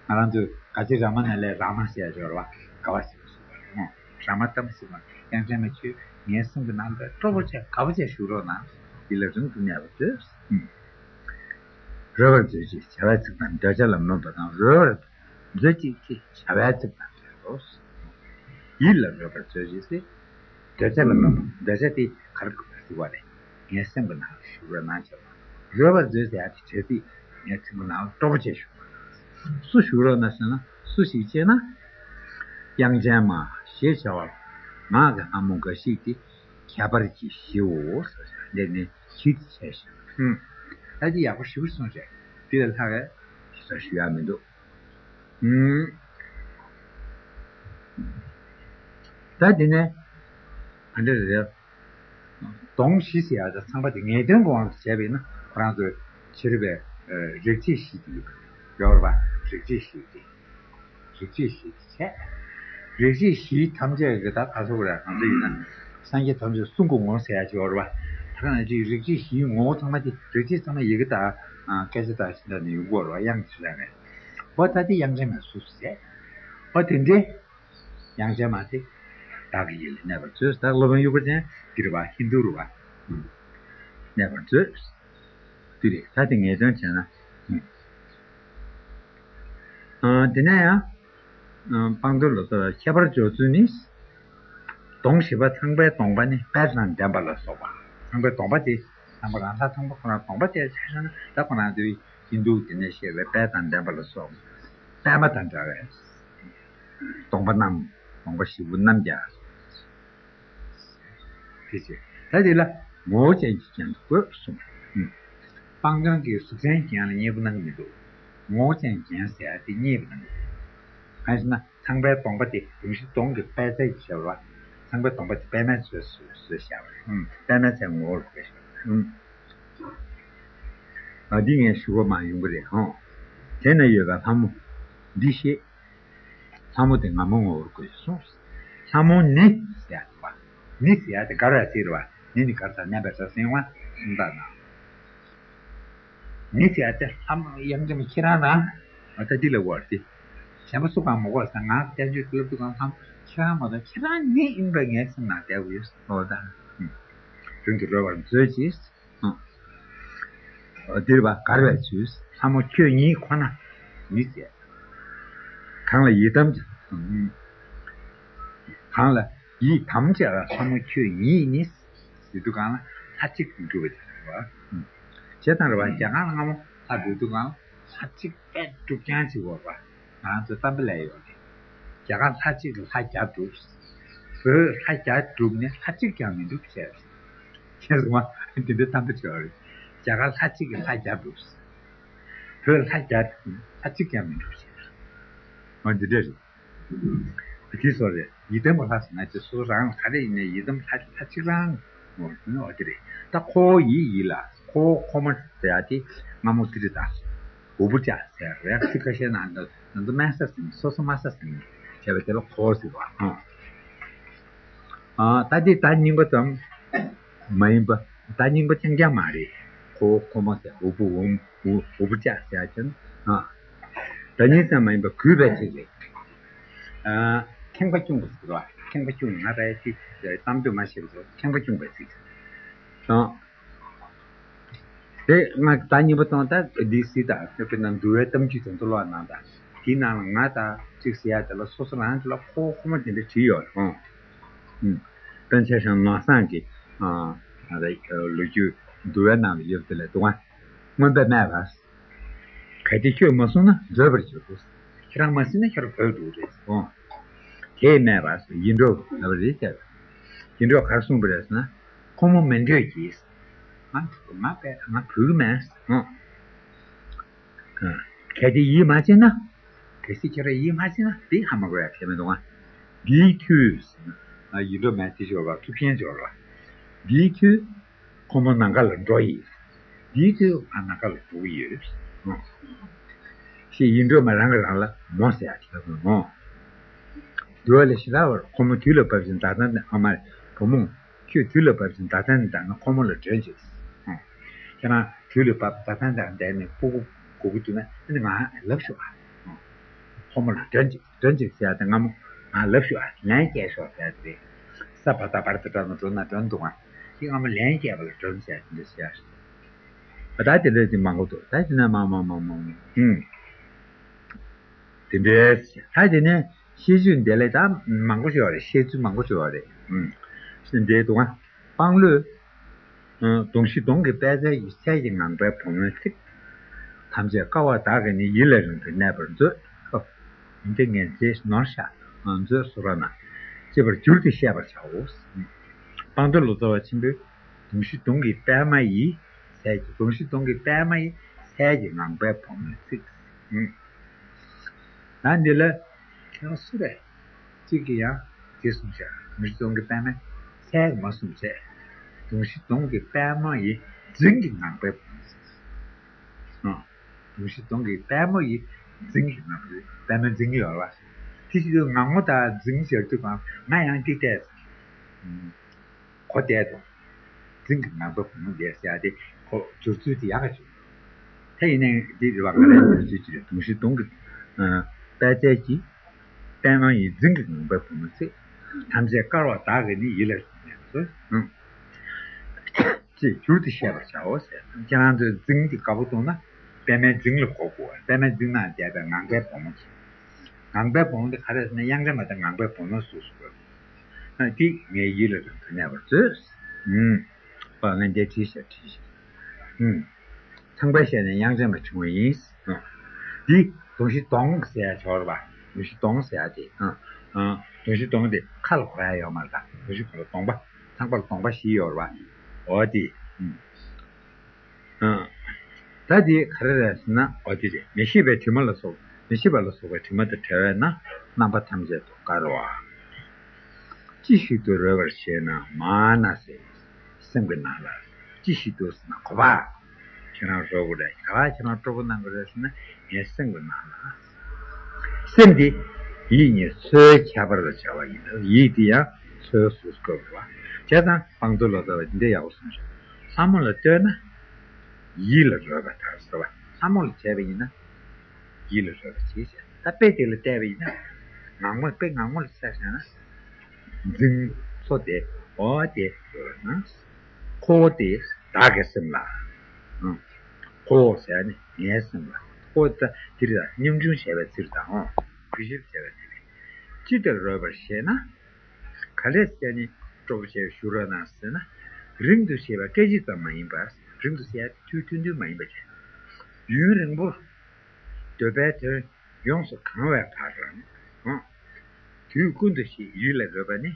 ང་རང་ཚོས་ག་ཅི་ར་མ་ན་ལས་ར་མ་ཟེར་ཡ་ཅིག་ཡོད་རེད་བ། དགའ་བ་ཟེར་བ་ཞིག་རེད་ཨོ། ར་མ་ཏམ་ཟེར་བ་དབྱངས་ཅན་མ་ཁྱོད་ངའི་སེམས་ཀྱི་ནང་ལ་སྤྲོ་པོ་བྱས་དགའ་པོ་བྱས་བཞུགས་རོགས་གནང་། ཡིད་ལ་རིང་དུ་གནས་པར་མཛོད། རོལ་པར་མཛོད་ཅེས་བྱ་བའི་ཚིག་དང་འདོད་ཆགས་ལ་སྨོན་པ་དང་། རོལ་པར་མཛོད་ཅིག་ཅེས་བྱ་བའི་ཚིག་དང་འབྲེལ་ལོ། ཡིད་ལ་རོལ་པར་མཛོད་ཅེས་ཟེར། འདོད་ཆགས་ལ་སྨོན་པ། འདོད་ཆགས་དེ་ག་རེ་ཟེར་བ་རེད། ངའི་སེམས་ཀྱི་ནང་ལ་བཞུགས་རོགས་གནང་བྱས་པ། རོལ་པར་མཛོད་ཟེར་ཡ་དེ་བྱས་ཏེ་ངའི་སེམས་ཀྱི་ནང་ལ་སྤྲོ་པོ་བྱས་བཞུགས་རོགས་གནང་། སུ་བཞུགས་རོགས་གནང་ཟེར་ན་སུ་ཞིག་ཅེ་ན། དབྱངས་ཅན་མ་ཞེས་བྱ་བ་ལ་ངག་གི་ལྷ་མོ་འགའ་ཞིག་སྟེ། ཁྱད་པར་གྱི་གཞིའོ་ཟེར་ལས་ནས་གཞི་དེ་བྱས་ཤིང་། ཧུམ། ད་འདི་ཡག་པོ་ཞིག་གསུངས་རེད། འདི་ལས་ལྷག་ག་ཞིག་ཞུ་ཡ་མི་འདུག། ཧུམ། ད་འདི་ནས་ག་འདྲ་རེད། དོང་བཞི་ཟེར་ཡ་ད་ཚངས་པ་དེ་ངེས་དོན་གྱི་དབང་དུ་བྱས་པས་ན་ཁོ་རང་ཚོའི་ཕྱི་རོལ་པའི་རིག་བྱེད་བཞི་དེ་ཡོད་རེད་པ། རིག་བྱེད་བཞི་དེ། རིག་བྱེད་བཞི་བྱས། རིག་བྱེད་བཞི་ཐམས་ཅད་ཀྱི་ད་ག་སོགས་རེད། ང་ཚོ་ཡིན་ན་སངས་རྒྱས་ཐམས་ཅད་གསུང་གི་ངོ་བོ་ཟེར་ཡ་ཅིག་ཡོད་རེད་པ། ད་ག་ནང་བཞིན་རིག་བྱེད་བཞིའི་ངོ་བོ་ཚང་མ་དེ་རིག་བྱེད་ཚང་མ་ཡི་གེ་དང་སྐད་ཆ་དང་ཞིག་ནས་ཡོང་གི་ཡོད་རེད་པ། དབྱངས་ཅིག་རེད་པས། འོ་ད་དེ་དབྱངས་ཅན་མའི་གཟུགས་ཟེར། འོ་དེ་འདྲའི་དབྱངས་ཅན་མ་དེ་བདག་གི་ཡིད་ལ་གནས་པར་མཛོད། ད་སློབ་དཔོན་དབྱུག་པ་ཅན་འདི་རེད་པ། ཧིན་དུ་རེད་པ། གནས་པར་མཛོད། འདི་རེད། ད་དེ་ངེས་དོན་བྱས་ན། ཨ། དེ་ནས་ཡང་། ཨ། སྤང་དོན་ལ་སོགས་པའི་ཁྱད་པར་འཇོག་ཚུལ་ནི། དོང་བཞི་པ་ཚངས་པའི་གདོང་པ་ནི་དཔལ་དང་ལྡན་པ་ལ་སོགས་པ། ཚངས་པའི་གདོང་པ་དེ་ཚངས་པ་རང་ལྷ་ཚངས་པ་ཁོ་རང་གདོང་པ་དེར་ཆ་བཞག་ན་ད་ཁོ་རང་ཚོའི་ཧིན་དུ་དེ་ནས་བཤད་པའི་དཔལ་དང་ལྡན་པ་ལ་སོགས་པ། པདྨ་དང་འདྲ་བའི་གདོང་པ་རྣམས། གདོང་པ་བཞི་པོ་རྣམས་ཀྱང་། དེ་བྱས། ད་དེ་ལ་ངོ་བོ་ཅན་གྱི་རྒྱན་དུ་དགོས་གསུངས། ཨུམ། སྤང་དོན་གྱི་གཟུགས་ཅན་རྒྱན་ལ་མཉེས་པོ་གནང་གི་མི་འདུག། ངོ་བོ་ཅན་རྒྱན་ཟེར་ཡ་དེ་མཉེས་པོ་གནང་གི་འདུག། གང་ཡིན་ཟེར་ན་ཚངས་པའི་གདོང་པ་དེ་རིང་བཞིན་གདོང་གི་པད་ཚལ་གྱི་ཞབས་ལ། ཚངས་པའི་གདོང་པ་དེ་པདྨའི་ཚལ་བཟོས་བཟོས་བཞག་པ་རེད། ཨུམ། པདྨའི་ཚལ་ངོ་བོར་དགོས་ཞེས་པ་རེད། ཨུམ། ཨ། འདི་ངས་ཞུ་བ་མ་ཡོང་གི་རེད་ཧོ། དེ་ན་ཡོད་པའི་ལྷ་མོ་འདི་ཤེས། ལྷ་མོ་དེ་ང་མོ་ངོ་བོར་བཀོད་གསུངས། ལྷ་མོ་ནི་ཟེར་ཡ་དེ་བ། ནི་ཟེར་ཡ་དེ་དགར་བའི་ཚིག་རེད་བ། ནི་ནི་དགར་དང་མནན་པའི་སྒྲ་ཟེར་བ་གསུངས་དག་ན། ནི་ཟེར་ཡ་དེ་ལྷ་མོ་དབྱངས་ཅན་མ་ཁྱེད་རང་ན། ཨ། ད་འདི་ལ་བར་ཏེ། གཞན་པ་སུ་གང་མ་གོ་ས་ང་བསྟན་བཅོས་ཀྱི་སློབ་ཕྲུག་གང་ལྷ་མོ་ཁྱེད་རང་མ་གཏོགས་ཁྱེད་རང་ནི་ཡིན་པ་ངའི་སེམས་ནང་བསྡད་དགོས་ཡོད། འོ་ད། རིང་དུ་རོལ་བར་མཛོད་ཅིག། འདིར་བ་དགར་བའི་ཚུལ། ལྷ་མོ་ཁྱོད་ཉིད་ཁོ་ན་ནི་ཟེར། གང་ལ་ཡི་དམ། གང་ལ་ཡི་དམ་བཅས་པ་ལྷ་མོ་ཁྱོད་ཉིད་ནི་ཟེར་དུས་གང་ལ་ལྷ་གཅིག་ཏུ་གྱུར་པ་དེ་རེད་བ། བྱས་ཙང་རེད་བ། རྒྱ་གར་ལ་སྔ་མོ་ལྷ་འབོད་དུས་གང་ལ་ལྷ་གཅིག་པས་གྲུབ་རྐྱང་གཅིག་ཡོད་རེད་བ། ང་རང་ཚོ་གཏམ་དཔེ་ལ་ཡོད་རེད། རྒྱ་གར་ལྷ་གཅིག་གིས་ལྷ་བརྒྱ་བསྒྲུབས། བོད་ལྷ་བརྒྱ་བསྒྲུབས་ནས་ལྷ་གཅིག་ཀྱང་མི་འགྲུབ་བྱས་རེད། ཁྱེད་རང་མ་འདི་འདྲའི་གཏམ་དཔེ་བྱས་པ་རེད། རྒྱ་གར་ལྷ་གཅིག་གིས་ལྷ་བརྒྱ་བསྒྲུབས། བོད་ལྷ་བརྒྱ་བསྒྲུབས་ནས་ལྷ་གཅིག་ཀྱང་མི་འགྲུབ་བྱས་རེད། འོ་འདི་འདྲ་རེད། དེ་སོགས་རེད། ཡི་དམ་པ་ལྷ་ཟེར་ན་ཅི་སོ་སོ་རང་ལ་ག་རེ་ཡིན་ནའི་ཡི་དམ་ལྷ་ལྷ་གཅིག་རང་། འོ་འོ་དེ་རེད། ད་ཁོ་བོ་ཡི་ཡི་ལ་ཁོ་བོ་ཁོ་མོ་ཟེར་ཡ་དེ་སྔ་མོ་དེ་རེད་ད། འོ་བུ་ཅག་ཟེར་རེད། ཚིག་ཁ་ཤས་ནང་དུ་ང་ཚོ་དམན་ས་ཟེར་ནས་སོ་སོ་དམའ་ས་ཟེར་ནས་བྱས་པ་དེ་ལ་ཁོ་བོ་ཟེར་བ། ཨ། ད་དེ་ད་རྙིང་པ་ཙམ་མ་ཡིན་པ། ད་རྙིང་པ་རྐྱང་རྐྱང་མ་རེད། ཨོ་ཁོ་མོ་ཟེར། འུ་བུ་འུ་འུ་འུ་བུ་ཅག་ཟེར་ཡ་ཅན། ཨ། ད་ཉིན་ཙམ་མ་ཡིན་པ་གུས་པའི་ཚིག་རེད། ཨ། ཁེངས་པ་སྐྱུང་བ་ཟེར་བ། ཁེངས་པ་སྐྱུང་ང་ར་ཅིག་གཏམ་དུ་མ་ཤེས་པ་ཁེངས་པ་སྐྱུང་བའི་ཚིག་རེད། ཨ། དེ་ང་ད་ཉིན་པ་དང་ད་ཌི་སི་དང་དེ་ཀུན་ནང་འདུལ་བའི་གཏམ་རྒྱུད་དེ་ཚོ་ཀློག་གནང་དང་། དེའི་ནང་ལ་ང་དང་གཅིག་ཟེར་ཡ་དེ་ལ་སོ་སོ་རང་དེ་ལ་ཁོ་ཁོ་མོ་དེ་འདྲ་བྲིས་ཡོད་རེད། ཨང་། ཨུམ། པཎ་ཆེན་ཞང་ནོར་བཟང་གི་ཨ་ཨ་རེ་ལོ་རྒྱུས་འདུལ་བའི་ནང་ལ་ཡོད་དེ་ལ་དུ་བ། མངོན་པས་སྨྲས་པ། གལ་ཏེ་ཁྱོད་མ་བསྲུངས་ན་འཛོལ་བར་འགྱུར། ཁྱེད་རང་མ་བསྲུངས་ན་ཁྱོད་རང་འབོད་འགྲོ་རེད། ཨང་། དེས་སྨྲས་པ། ཡིད་འཕྲོག་ལབ་རེད་ཟེར། ཡིད་འཕྲོག་ག་རེ་གསུངས་པ་རེད་ཟེར་ན། ཁོ་མོ་མི་འདོད་ཀྱིས། ང་ང་པས་ང་བུ་གི་མེད། ཨང་། གལ་ཏེ་ཡིད་མ་ཆེས་ན། གལ་སྲིད་ཁྱེད་རང་ཡིད་མ་ཆེས་ན་དེ་ཧ་མ་གོ་ཡ་དེ་མི་འདུག་ཨ། འདིའི་མཐུས། ཡིད་འཕྲོག་མེད་དེ་ཞོར་བ་ཐུགས་ཆེན་ཞོར་བ། འདིའི་མཐུས། ཁོ་མོ་ནམ་མཁའ་ལ་འགྲོ་ཡི། འདིའི་མཐུས་ང་ནམ་མཁའ་ལ་འགྲོ་གི་ཡོད། ཞེས་ཡིད་འཕྲོག་མ་རང་གིས་རང་ལ་མོ་ཟེར་ཡ་དེ་ལ་མོ། འདུལ་བ་ལས་ཞེ་དྲག་པར་ཁོ་མོ་དུས་ལ་བབ་ཅིང་ད་ལྟ་ནས། ཨ་མ་བུ་མོ། ཁྱོད་དུས་ལ་བབ་ཅིང་ད་ལྟ་ནས་ད་ང་ཁོ་མོ་ལ་སྒྲོན་ཅིག། ཨང་། ཁྱེད་རང་དུས་ལ་བབ་ད་ལྟ་ནས་བསྡད་ནས་སྤུ་གུ་སྒུག་གི་འདུག་ན་ཨ་ནི་ང་ལབ་ཤོག་ཨ། ཨང་། ཁོ་མོ་ལ་སྒྲོན་ཅིག་སྒྲོན་ཅིག་ཟེར་ཡ་དེ་སྔ་མོ་ང་ལབ་ཤོག་ཨ། ལན་སྐྱེལ་ཤོག་ཟེར་ཡ་དེ་རེད། ས་བ་ད་བར་དུ་བྲལ་ན་འགྲོ་ན་འགྲོ་འདུག་ཨ། དེ་སྔ་མོ་ལན་སྐྱེལ་བ་ལ་སྒྲོན་ཟེར་ཡ་དེ་འདྲ་ཟེར་ཡ་རེད། ད་དེ་འདྲ་དེ་མང་པོ་འདུག་ད་དེ་ན་མང་མང་མང་མང་མང་། ཨང་། དེ་འདྲའི་ད་དེ་ནས་བཤད་ཚུལ་འདི་ལས་ད་མང་པོ་ཞིག་ཡོད་རེད། བཤད་ཚུལ་མང་པོ་ཞིག་ཡོད་རེད། ཨུམ། བཤད་འདི་འདུག་ཨ། སྤང་ལུས། ཨ། གདུང་བཞི་གདུང་གི་པད་ཚལ་གྱི་ཚལ་གྱི་ངང་པའི་བུ་མོའི་ཚིག་ཐམས་ཅད་དཀའ་བ་དག་གིས་ནི་ཡིད་ལ་རིང་དུ་གནས་པར་མཛོད། ཨོ། འདི་ངན་ཚེ་ནོར་ཤ་མཛོད་སོ་ར་ན་ཅེས་པར་བསྒྱུར་ཏེ་བཤད་པར་བྱའོ། སྤང་མདོ་ལོ་ཙཱ་བ་ཆེན་པོས་གདུང་བཞི་གདུང་གི་པད་མ་ཡི་ཚལ་གྱི་གདུང་བཞི་གདུང་གི་པད་མ་ཡི་ཚལ་གྱི་ངང་པའི་བུ་མོའི་ཚིག་ད་འདི་ལ་ཁྱེད་རང་སུ་རེད། གཅིག་གིས་ཡང་དེ་གསུངས་ཤག་གདུང་བཞི་གདུང་གི་པད་མ་ཚལ་མ་གསུངས་ཚེ། གདུང་བཞི་གདུང་གི་པད་མ་ཡི་རྫིང་གི་ངང་པའི་བུ་མོ་ཟེར། ཨ། གདུང་བཞི་གདུང་གི་པད་མ་ཡི་རྫིང་གི་ངང་པའི་པད་མ་རྫིང་གི་ཡོད་རེད་བ། དེ་བཞིན་དུ་ངང་མོ་དང་རྫིང་ཟེར་དུས་གང་ང་ཡང་ཏིག་ཏས། གོ་བདེ་འདུག་རྫིང་གི་ངང་པའི་བུ་མོ་འདས་ཟེར་ཡ་དེ་ཁོ་སྦྱོར་ཚུལ་དེ་ཡག་ག་བྱུང་། དེ་ཡིན་ནའི་འདི་རེད་བ། ང་རའི་སྦྱོར་ཚུལ་གྱི་རེད། གདུང་བཞི་གདུང་གི་པད་ཚལ་གྱི་པད་མ་ཡི་རྫིང་གི་ངང་པའི་བུ་མོ་ཚིག་ཐམས་ཅད་དཀར་བ་དག་གིས་ནི་ཡིད་ལ་ཟུངས་ནས་སོ། ཅེས་བསྒྱུར་ཏེ་བཤད་པར་བྱའོ་ཟེར། ཁྱེད་རང་ཚོས་རྫིང་དེ་དཀར་པོ་བཏུང་ན་པད་མའི་རྫིང་ལ་གོ་དགོས། པད་མའི་རྫིང་ནང་བསྡད་པའི་ངང་པའི་བུ་མོ་ཚིག་ངང་པའི་བུ་མོ་དེ་ག་རེ་ཟེར་ན་དབྱངས་ཅན་མ་དང་ངང་པའི་བུ་མོ་སོ་སོ་དགོས། ཨ། འདི་ངའི་ཡིད་ལ་རིང་དུ་གནས་པར་མཛོད། ཨུམ། པ་ང་འདི་བྲིས་ཤག་བྲིས་ཤག་ཨུམ། ཚངས་པའི་ཞལ་ནས་དབྱངས་ཅན་མ་བྱུང་བ་ཡིན། ཨ། འདི་གདུང་བཞི་གདུང་ཟེར་ཡ་ཅིག་ཡོད་རེད་པ། གདུང་བཞི་གདུང་ཟེར་ཡ་དེ། ཨ། ཨ། གདུང་བཞི་གདུང་དེ་ཁ་ལ་གོ་ཡ་ཡོད་མ་རེད་ད། གདུང་བཞི་གདུང་ལ་གདུང་པ། ཚངས་པ་ལ་གདུང་པ་བཞི་ཡོད་རེད་པ། འོ་དེ། ཨུམ། ཨ། ད་དེ་ག་རེ་རེད་ཟེར་ན། འོ་དེ་རེད། མི་ཤེས་པའི་དྲི་མ་ལ་སོགས། མི་ཤེས་པ་ལ་སོགས་པའི་དྲི་མ་དང་བྲལ་བས་ན་རྣམ་པ་ཐམས་ཅད་དུ་དཀར་བ། ཅི་ཞིག་ཏུ་རོལ་པར་ཤེས་ན་མ་ན་ཟེར། སེམས་ཀྱི་ནང་ལ་ཅི་ཞིག་ཏུ་ཟེར་ན་གོ་བ། ཁྱེད་རང་རོལ་པོ་རེད། ག་པར་ཁྱེད་རང་སྤྲོ་པོ་གནང་གི་རེད་ཟེར་ན་ངའི་སེམས་ཀྱི་ནང་ལ། སེམས་འདི་ཡིད་གཉིས་སོའི་ཁྱད་པར་ལ་བྱ་བ་ཡིན། ཡིད་འདི་ཡང་སོའི་སོ་སོ་སྐབས་རེད་པ། བྱས་ཙང་སྤང་མདོ་ལོ་ཙཱ་བ་འདི་འདྲ་ཡག་པོ་གསུངས་ཤག་ལྷ་མོ་ལ་ལྟོས་ན་ཡིད་ལ་རོལ་པ་དང་ཟེར་བ། ལྷ་མོ་ལ་བྱས་པ་ཡིན་ན་ཡིད་ལ་རོལ་པ་བྱེད་ཟེར། ད་དཔེ་དེ་ལ་བལྟས་པ་ཡིན་ན་ངང་མོ། དཔེ་ངང་མོ་ལ་བལྟས་བྱས་ན་རྫིང་མཚོ་དེ། འོ་དེ་རོལ་པ་ན། ཁོ་བོ་དེ་བདག་གི་སེམས་ལ། ཨང་། ཁོ་བོ་ཟེར་ནི་ངའི་སེམས་ལ། ཁོ་བོ་ད་དེ་རེད། ད་སྙོམས་ཆུང་བྱས་པའི་ཚུལ་དང་། འོ། གུས་ཞབས་བྱས་པའི་ཚུལ་རེད། ཅི་ལྟར་རོལ་པར་ཤེས་ན། ག་ལས་ཟེར་ནི་སྤྲོ་པོ་བྱས་བཞུགས་རོགས་གནང་ཟེར་ན། རིང་དུ་བྱས་པ་སྐད་ཅིག་ཙམ་མ་ཡིན་པར། རིང་དུ་ཟེར་ཡ་དུས་ཐུང་ཐུང་མ་ཡིན་པ་བྱས། ཡུན་རིང་པོར་འདོད་པའི་དོན་ཡོངས་སུ་གང་བའི་བར་རམ། དུས་ཀུན་ཏུ་ཞིག་ཡིད་ལ་རོལ་པ་ནི་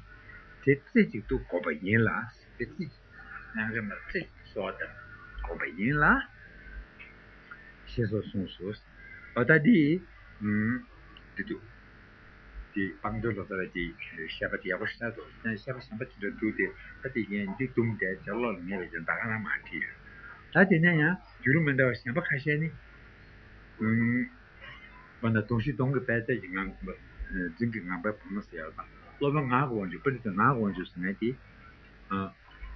དེ་རྩེ་གཅིག་ཏུ་བསྒོམ་པ་ཡིན་ལ། དེ་རྩེ་གཅིག་ནང་རེ་མ་རྩེ་གཅིག་གསོལ་བ་བཏབ་བསྒོམ་པ་ཡིན་ལ། ཞེས་སོགས་གསུངས་སོ། འོ་ད་འདི། ཨུམ། འདི་འདུག་དེ་སྤང་མདོ་ལོ་ཙཱ་བ་དེ་བཤད་པ་དེ་ཡག་པོ་ཞེ་དྲག་འདུག་བཤད་པ་གཞན་པ་དེ་འདྲ་འདུག་སྟེ། ད་དེ་ངས་འདི་བསྡུམས་ཏེ་ལྗགས་ཀློག་ལ་ངེས་པའི་ཅན་ད་ག་རང་མ་བྲིས་ཡོད། ད་དེ་ནས་ཡང་བསྒྱུར་མི་འདྲ་བ་གཞན་པ་ཁ་ཤས་ནི། ཨུམ། འོ་ན་གདུང་བཞི་གདུང་གི་པད་ཚལ་གྱི་ངང་། རྫིང་གི་ངང་པའི་བུ་མོ་ཟེར་ཡ་དང་། སློབ་དཔོན་ངག་གི་དབང་ཕྱུག། པཎྜི་ཏ་ངག་གི་དབང་ཕྱུག་ཟེར་མཁན་དེ། ཨ།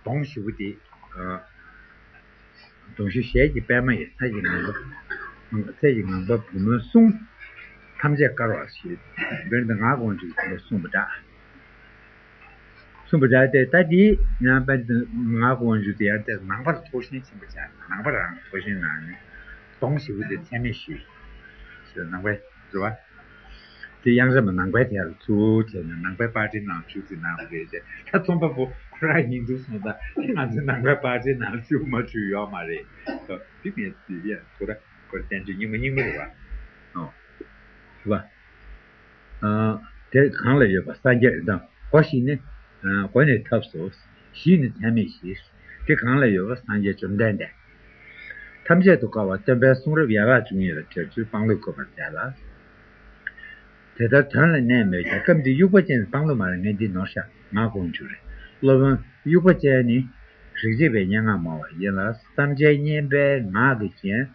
གདུང་བཞི་པོ་དེ། ཨ། གདུང་ཤུགས་ཞལ་གྱི་པདྨ་ཡིས། ཚེ་ཡི་ངང་པ། ཚེ་ཡི་ངང་པ་བུ་མོའི་གསུང་། ཐམས་ཅད་དཀར་བར་བྱེད། འདིར་འདི་ངག་དབང་ཕྱུག་གིས་གསུངས་པ་འདྲ། གསུངས་པ་འདྲ་སྟེ། ད་འདི་ཡང་དཔེ་ངག་དབང་ཕྱུག་དེ་ཡང་དེ་ནང་པར་ཐོགས་ཞེན་ཆེན་པོ་བྱས། ནང་པ་རང་ཐོགས་ཞེན་ནང་ནས་གདོང་ཞེ་པོ་དེ་ཚད་མེད་ཞུས། ནང་པའི་རེད་བ། དེ་དབྱངས་ཅན་མ་ནང་པའི་དེ་ལ་ཚུར་བྱས་ནས་ནང་པའི་པར་ཊི་ནང་བཅུག་ཚེ་ནང་རེད་དེ། ད་རྩོམ་པ་པོ་ཁོ་རང་ཡིན་འདུག་སོང་ཙང་ང་ཚོའི་ནང་པའི་པར་ཊི་ནང་བཅུག་མ་བཅུག་ཡོད་མ་རེད། དེ་མེད་དེ་ཡ་ཁོ་ར་ཁོ་ར་བསྟན་བཅོས་རྙིང་མ་རྙིང་མ་རེད་བ། ཨོ། རེད་བ། ཨ། དེ་གང་ལ་ཡོད་པ་སངས་རྒྱས་དང་གོ་ཞིག་ནི། ཨ། གོ་ནི་ཐབས་སོ། ཞིག་ནི་ཚད་མེད་ཞིག་དེ་གང་ལ་ཡོད་པ་སངས་རྒྱས་བཅོམ་ལྡན་འདས། ཐམས་ཅད་དུ་དཀར་བ་སྟོན་པའི་གསུང་རབ་ཡལ་ག་བཅུ་གཉིས་ལ་དྲིལ་ཚུལ་དཔང་ལུགས་བཀོད་པར་མཛད་ལ། དེ་ལྟར་དོན་ལ་གནས་མོད་ཀྱང་སྐབས་འདིར་དབྱུག་པ་ཅན་དཔང་ལུགས་མ་རེད། ངས་འདི་ནོར་ཤག་ངག་དབང་ཕྱུག་རེད། སློབ་དཔོན་དབྱུག་པ་ཅན་ནི། རིག་བྱེད་པའི་སྙན་ངག་སྨྲ་བ་ཡིན་ལ། བརྩམ་བྱའི་སྙན་པའི་ངག་གི་རྒྱན།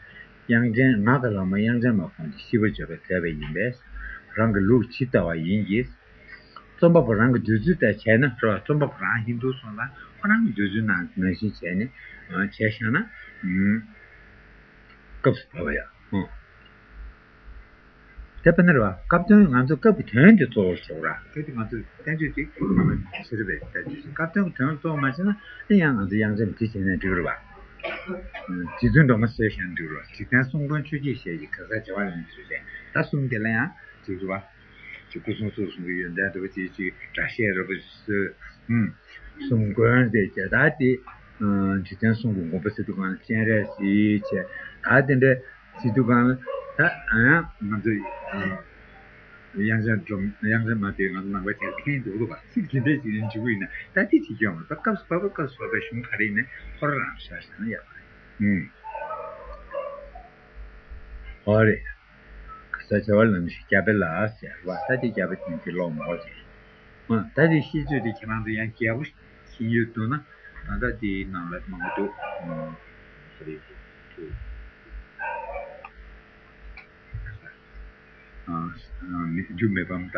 དབྱངས་ཅན་ངག་གི་བླ་མ་དབྱངས་ཅན་མ་ཁོང་གིས་ཤིས་པ་བརྗོད་པར་མཛད་པ་ཡིན་པས། རང་གི་ལུགས་ཇི་ལྟ་བ་ཡིན་གྱི། རྩོམ་པ་པོ་རང་གི་འདོད་ཚུལ་ལྟར་བྱས་ན་རེད་བ། རྩོམ་པ་པོ་རང་ཡིན་འདུག་སོང་ཙང་ཁོ་རང་གི་འདོད་ཚུལ་ནང་ནང་བཞིན་བྱས་ནས་བྱས་བཞག་ན། སྐབས་སུ་བབ་པ་ཡང་། དེ་དཔེར་ན་རེད་བ། སྐབས་དོན་ང་ཚོ་སྐབས་ཀྱི་དོན་དེ་གཙོ་བོར་བྱེད་དགོས་ར། གལ་ཏེ་ང་ཚོས་བསྟན་བཅོས་ཅིག་ཕྱི་རབས་པའི་བསྟན་བཅོས་ཤིག་སྐབས་དོན་གྱི་དོན་གཙོ་བོ་མ་བྱས་ན་ཨེ་ཡང་ང་ཚོ་དབྱངས་ཅན་དེ་བྱས་ནས་འགྲིག་རེད་བ། རྗེ་བཙུན་སྒྲོལ་མ་བཟོས་བཞག་འགྲིག་རེད་བ། འཇིག་རྟེན་གསུམ་མགོན་ཆོས་ཀྱི་ཞལ་གྱི་གེ་སར་བྱེ་བ་ལ་ནི་བཟོས་བྱས་ད་གསུམ་དེ་ལ་ཡང་འགྲིག་རེད་བ། ཅིག་སྐུ་གསུང་ཐུགས་གསུང་གི་ཡོན་ཏན་འདྲ་བོ་ཅིག་ཅིག་སྒྲ་བཤད་འདྲ་བོ་ཅིག་བཟོས། ཨུམ། གསུམ་མགོན་དེ་བྱས་ད་དེ། འཇིག་རྟེན་གསུམ་གྱི་མགོན་པོ་ཟེར་དུས་གང་ལ་སྤྱན་རས་གཟིགས་བྱས་ད་དེ་འདྲ་ཟེར་དུས་གང་ལ་ད་ཡང་ང་ཚོ་དབྱངས་ཅན་སྒྲོལ་དབྱངས་ཅན་མ་དེ་ང་ཚོ་ནང་པའི་དེར་མཁན་འདུག་ལོ་བ། ཚིག་དེ་འདྲ་ཞིག་ཡིན་འཇུག་གི་ཡིན་ན་ད་དེ་ཅིག་ཡོང་བ་ད་སྐབས་སུ་བབ་པ་སྐབས་སུ་བབ་པའི་གཞུང་ག་རེ་ཡིན་ནའི་ཁོ་རང་རང་ཤ་ཤ་ན་ཡག་པ་རེད། ཨུམ། ཨོ་རེད། ག་ས་བྱ་བ་ལམ་ཞིག་རྒྱ་དཔེ་ལ་ཟེར་བ་ད་དེ་རྒྱ་དཔེ་དེ་ཚོ་ལོག་མ་གོ་ཅིག་ཨ་ད་དེ་ཤེས་ཚོད་དེ་ཁྱེད་རང་ཚོ་ཡང་རྒྱལ་པོ་ཤེས་ཡོད་འདུག་ན་ད་ལྟ་དེའི་ནང་ལ་མང་པོ་འདུག་ཨ་ད་རེད་འདུག་ཨ་ཨ་མི་རྒྱུ་མི་ཕམ་ད།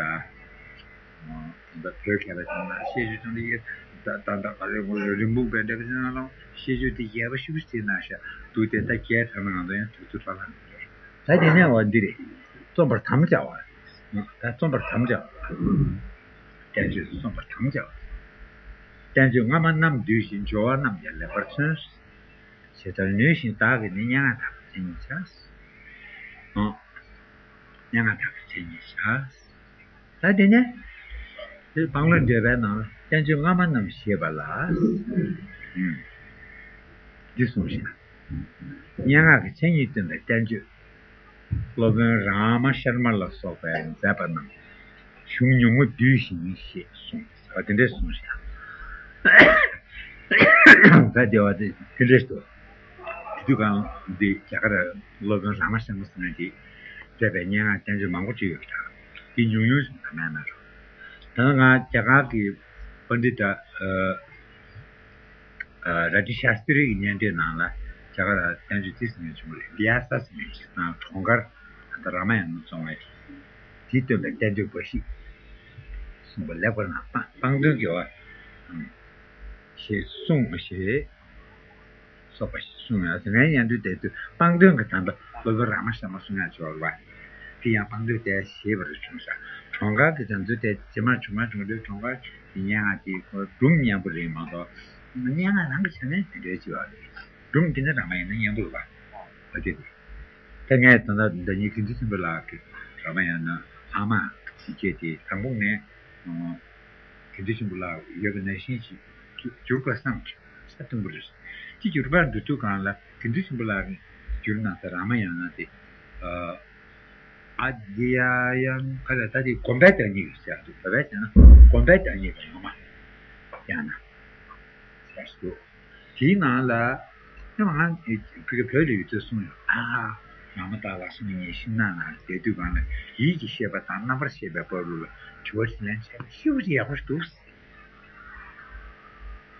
ད་བོད་སྐད་ལ་བྱུང་ན་ཤེས་ཆོས་ཀྱང་ལ་ཡོད། ད་ད་ད་ག་རེ་རིན་སྤུངས་པའི་འདྲ་བའི་ནང་ལ་ཤེས་ཆོས་དེ་རྒྱས་པ་ཤུགས་ཆེ་ན་ཤ་འདུག་སྟེ་ད་རྒྱས་དྲགས་ན་ང་ཚོ་ཡང་དུས་ཚོད་འཕྲོ་བརླག་འགྲོ་གི་རེད། ད་དེ་ནས་འོ་འདི་རེད། རྩོམ་པར་དམ་བཅའ་བ། ད་རྩོམ་པར་དམ་བཅའ་བ། བསྟན་བཅོས་སུ་རྩོམ་པར་དམ་བཅའ་བ། བསྟན་བཅོས་སྔ་མ་རྣམས་བསྡུས་ཤིང་། སྦྱོར་བ་རྣམས་ཀྱང་ལེགས་པར་མཚོན། ཇི་ལྟར་ནུས་ཤིང་བདག་གིས་ནི། སྙན་ངག་དག་པའི་མཚན་ཉིད་བྱ། ཨོ། སྙན་ངག་དག་པའི་མཚན་ཉིད་བྱ། ད་དེ་ནས་དཔང་ལུགས་འགྲེལ་པའི་ནང་ལ་བསྟན་བཅོས་སྔ་མ་རྣམས་ཞེས་པ་ལ། ཨུམ། འདི་གསུངས་ཤིང་། སྙན་ངག་གི་མཚན་ཉིད་སྟོན་པའི་བསྟན་བཅོས། སློབ་དཔོན་རཱ་མ་ཤར་མ་ལ་སོགས་པས་མཛད་པ་རྣམས་གཞུང་ཉུང་ངུ་བསྡུས་ཤིང་ཞེས་གསུངས། ཨ་དེ་འདྲས་གསུངས་ཤིང་། ད་དེ་བ་དེ་དེ་འདྲས་སོ། དེ་དུས་གང་འདི་རྒྱ་གར་སློབ་དཔོན་རཱ་མ་ཤར་མ་ཟེར་མཁན་གྱིས་མཛད་པའི་སྙན་ངག་བསྟན་བཅོས་མང་པོ་ཅིག་ཡོད་པ་དང་དེ་ཉུང་ཉུང་ཞིག་མ་མེད་ན་རུང་། ད་ང་རྒྱ་གར་གྱི་པཎྜི་ཏ་ཨ་ར་ཏི་ཤཱསྟྲི་གི་སྙན་འགྲེལ་ནང་ལ་རྒྱ་གར་བསྟན་བཅོས་དེ་ཟེར་མཁན་བྱུང་བ་རེད། བི་ཡ་ས་ཟེར་མཁན་ཅིག་དང་གྲོང་ཁར་ད་རཱ་མ་ཡ་ན་རྩོམ་པ་དེ་སྟོན་པའི་བསྟན་བཅོས་འབའ་ཞིག་གསུངས་པ་ལེགས་པར་ན་སྤང་སྤང་དོན་གྱི་བ་ཞེས་གསུངས་པ་ཞེས་སོགས་པ་ཞིག་གསུངས་ཡོད་ཟེར་ནས་ཡང་དུས་དེ་དུས་སྤང་དོན་གྱི་དམ་པ་སློབ་དཔོན་རཱ་མ་ཤར་མ་གསུང་ཡག་ཆོག་རེད་བ། དེ་ཡང་སྤང་དོན་དེ་ཞེས་པར་བྱུང་ས། གྲོང་ཁར་གྱི་དམ་ཚུལ་དེ་རྗེས་མ་བྱུང་མ་བྱུང་དུས་གྲོང་ཁར་གྱི་སྙན་ངག་དེ་ཁོ་སྒྲུང་སྙན་པོ་རེད་མ་གཏོགས་སྙན་ངག་རང་གི་ཆ་ནས་དེ་འདྲའི་ཅི་བ་རེད། སྒྲུང་དེ་ནི་རཱ་མ་ཡ་ན་སྙན་པོ་རེད་བ། འོ་དེ་རེད། ད་ངས་ད་ལྟ་ཟླ་ཉིན་དགེ་འདུན་ཆེན་པོ་ལགས་ཀྱི་རཱ་མ་ཡ་ན་ཨ་མ་ཞེས་བྱས་ཏེ་དང་པོ་ངས་དགེ་འདུན་ཆེན་པོ་ལགས་ཡོད་པ་ནང་བཞིན་ཞིག་བསྒྱུར་དགོས་བསམ་ས་སྟོན་པ་རེད། དེ་བསྒྱུར་པར་འགྲོ་དུས་གང་ལ་དགེ་འདུན་ཆེན་པོ་ལགས་བསྒྱུར་གནང་ས་རཱ་མ་ཡ་ན་དེ་ཨ་ཡ་ཡང་ག་ལ་ད་དེ་དགོན་པའི་བདག་ཉིད་ཀྱི་ཟེར་འདུག་བོད་པའི་བྱས་ན་དགོན་པའི་བདག་ཉིད་ཀྱི་ངོ་མ་ཡང་ན་ཟེར་འདུག་དེའི་ནང་ལ་ཡང་ང་ཕ་གི་བོད་ལ་ཡོད་དུས་གསུངས་ཡོད། ཨ་ཧ། ང་མ་བདག་ལ་སོང་ངས་ཤིང་ནགས་ནང་བསྡད་དུས་གང་ལ་ཡིད་ཀྱི་ཤེས་པ་དང་རྣམ་པར་ཤེས་པའི་བར་དུ་ལ་དྲི་བ་དྲིས་ལན་བྱས་པ་ཤིན་ཏུ་ཡག་པོ་འདུག་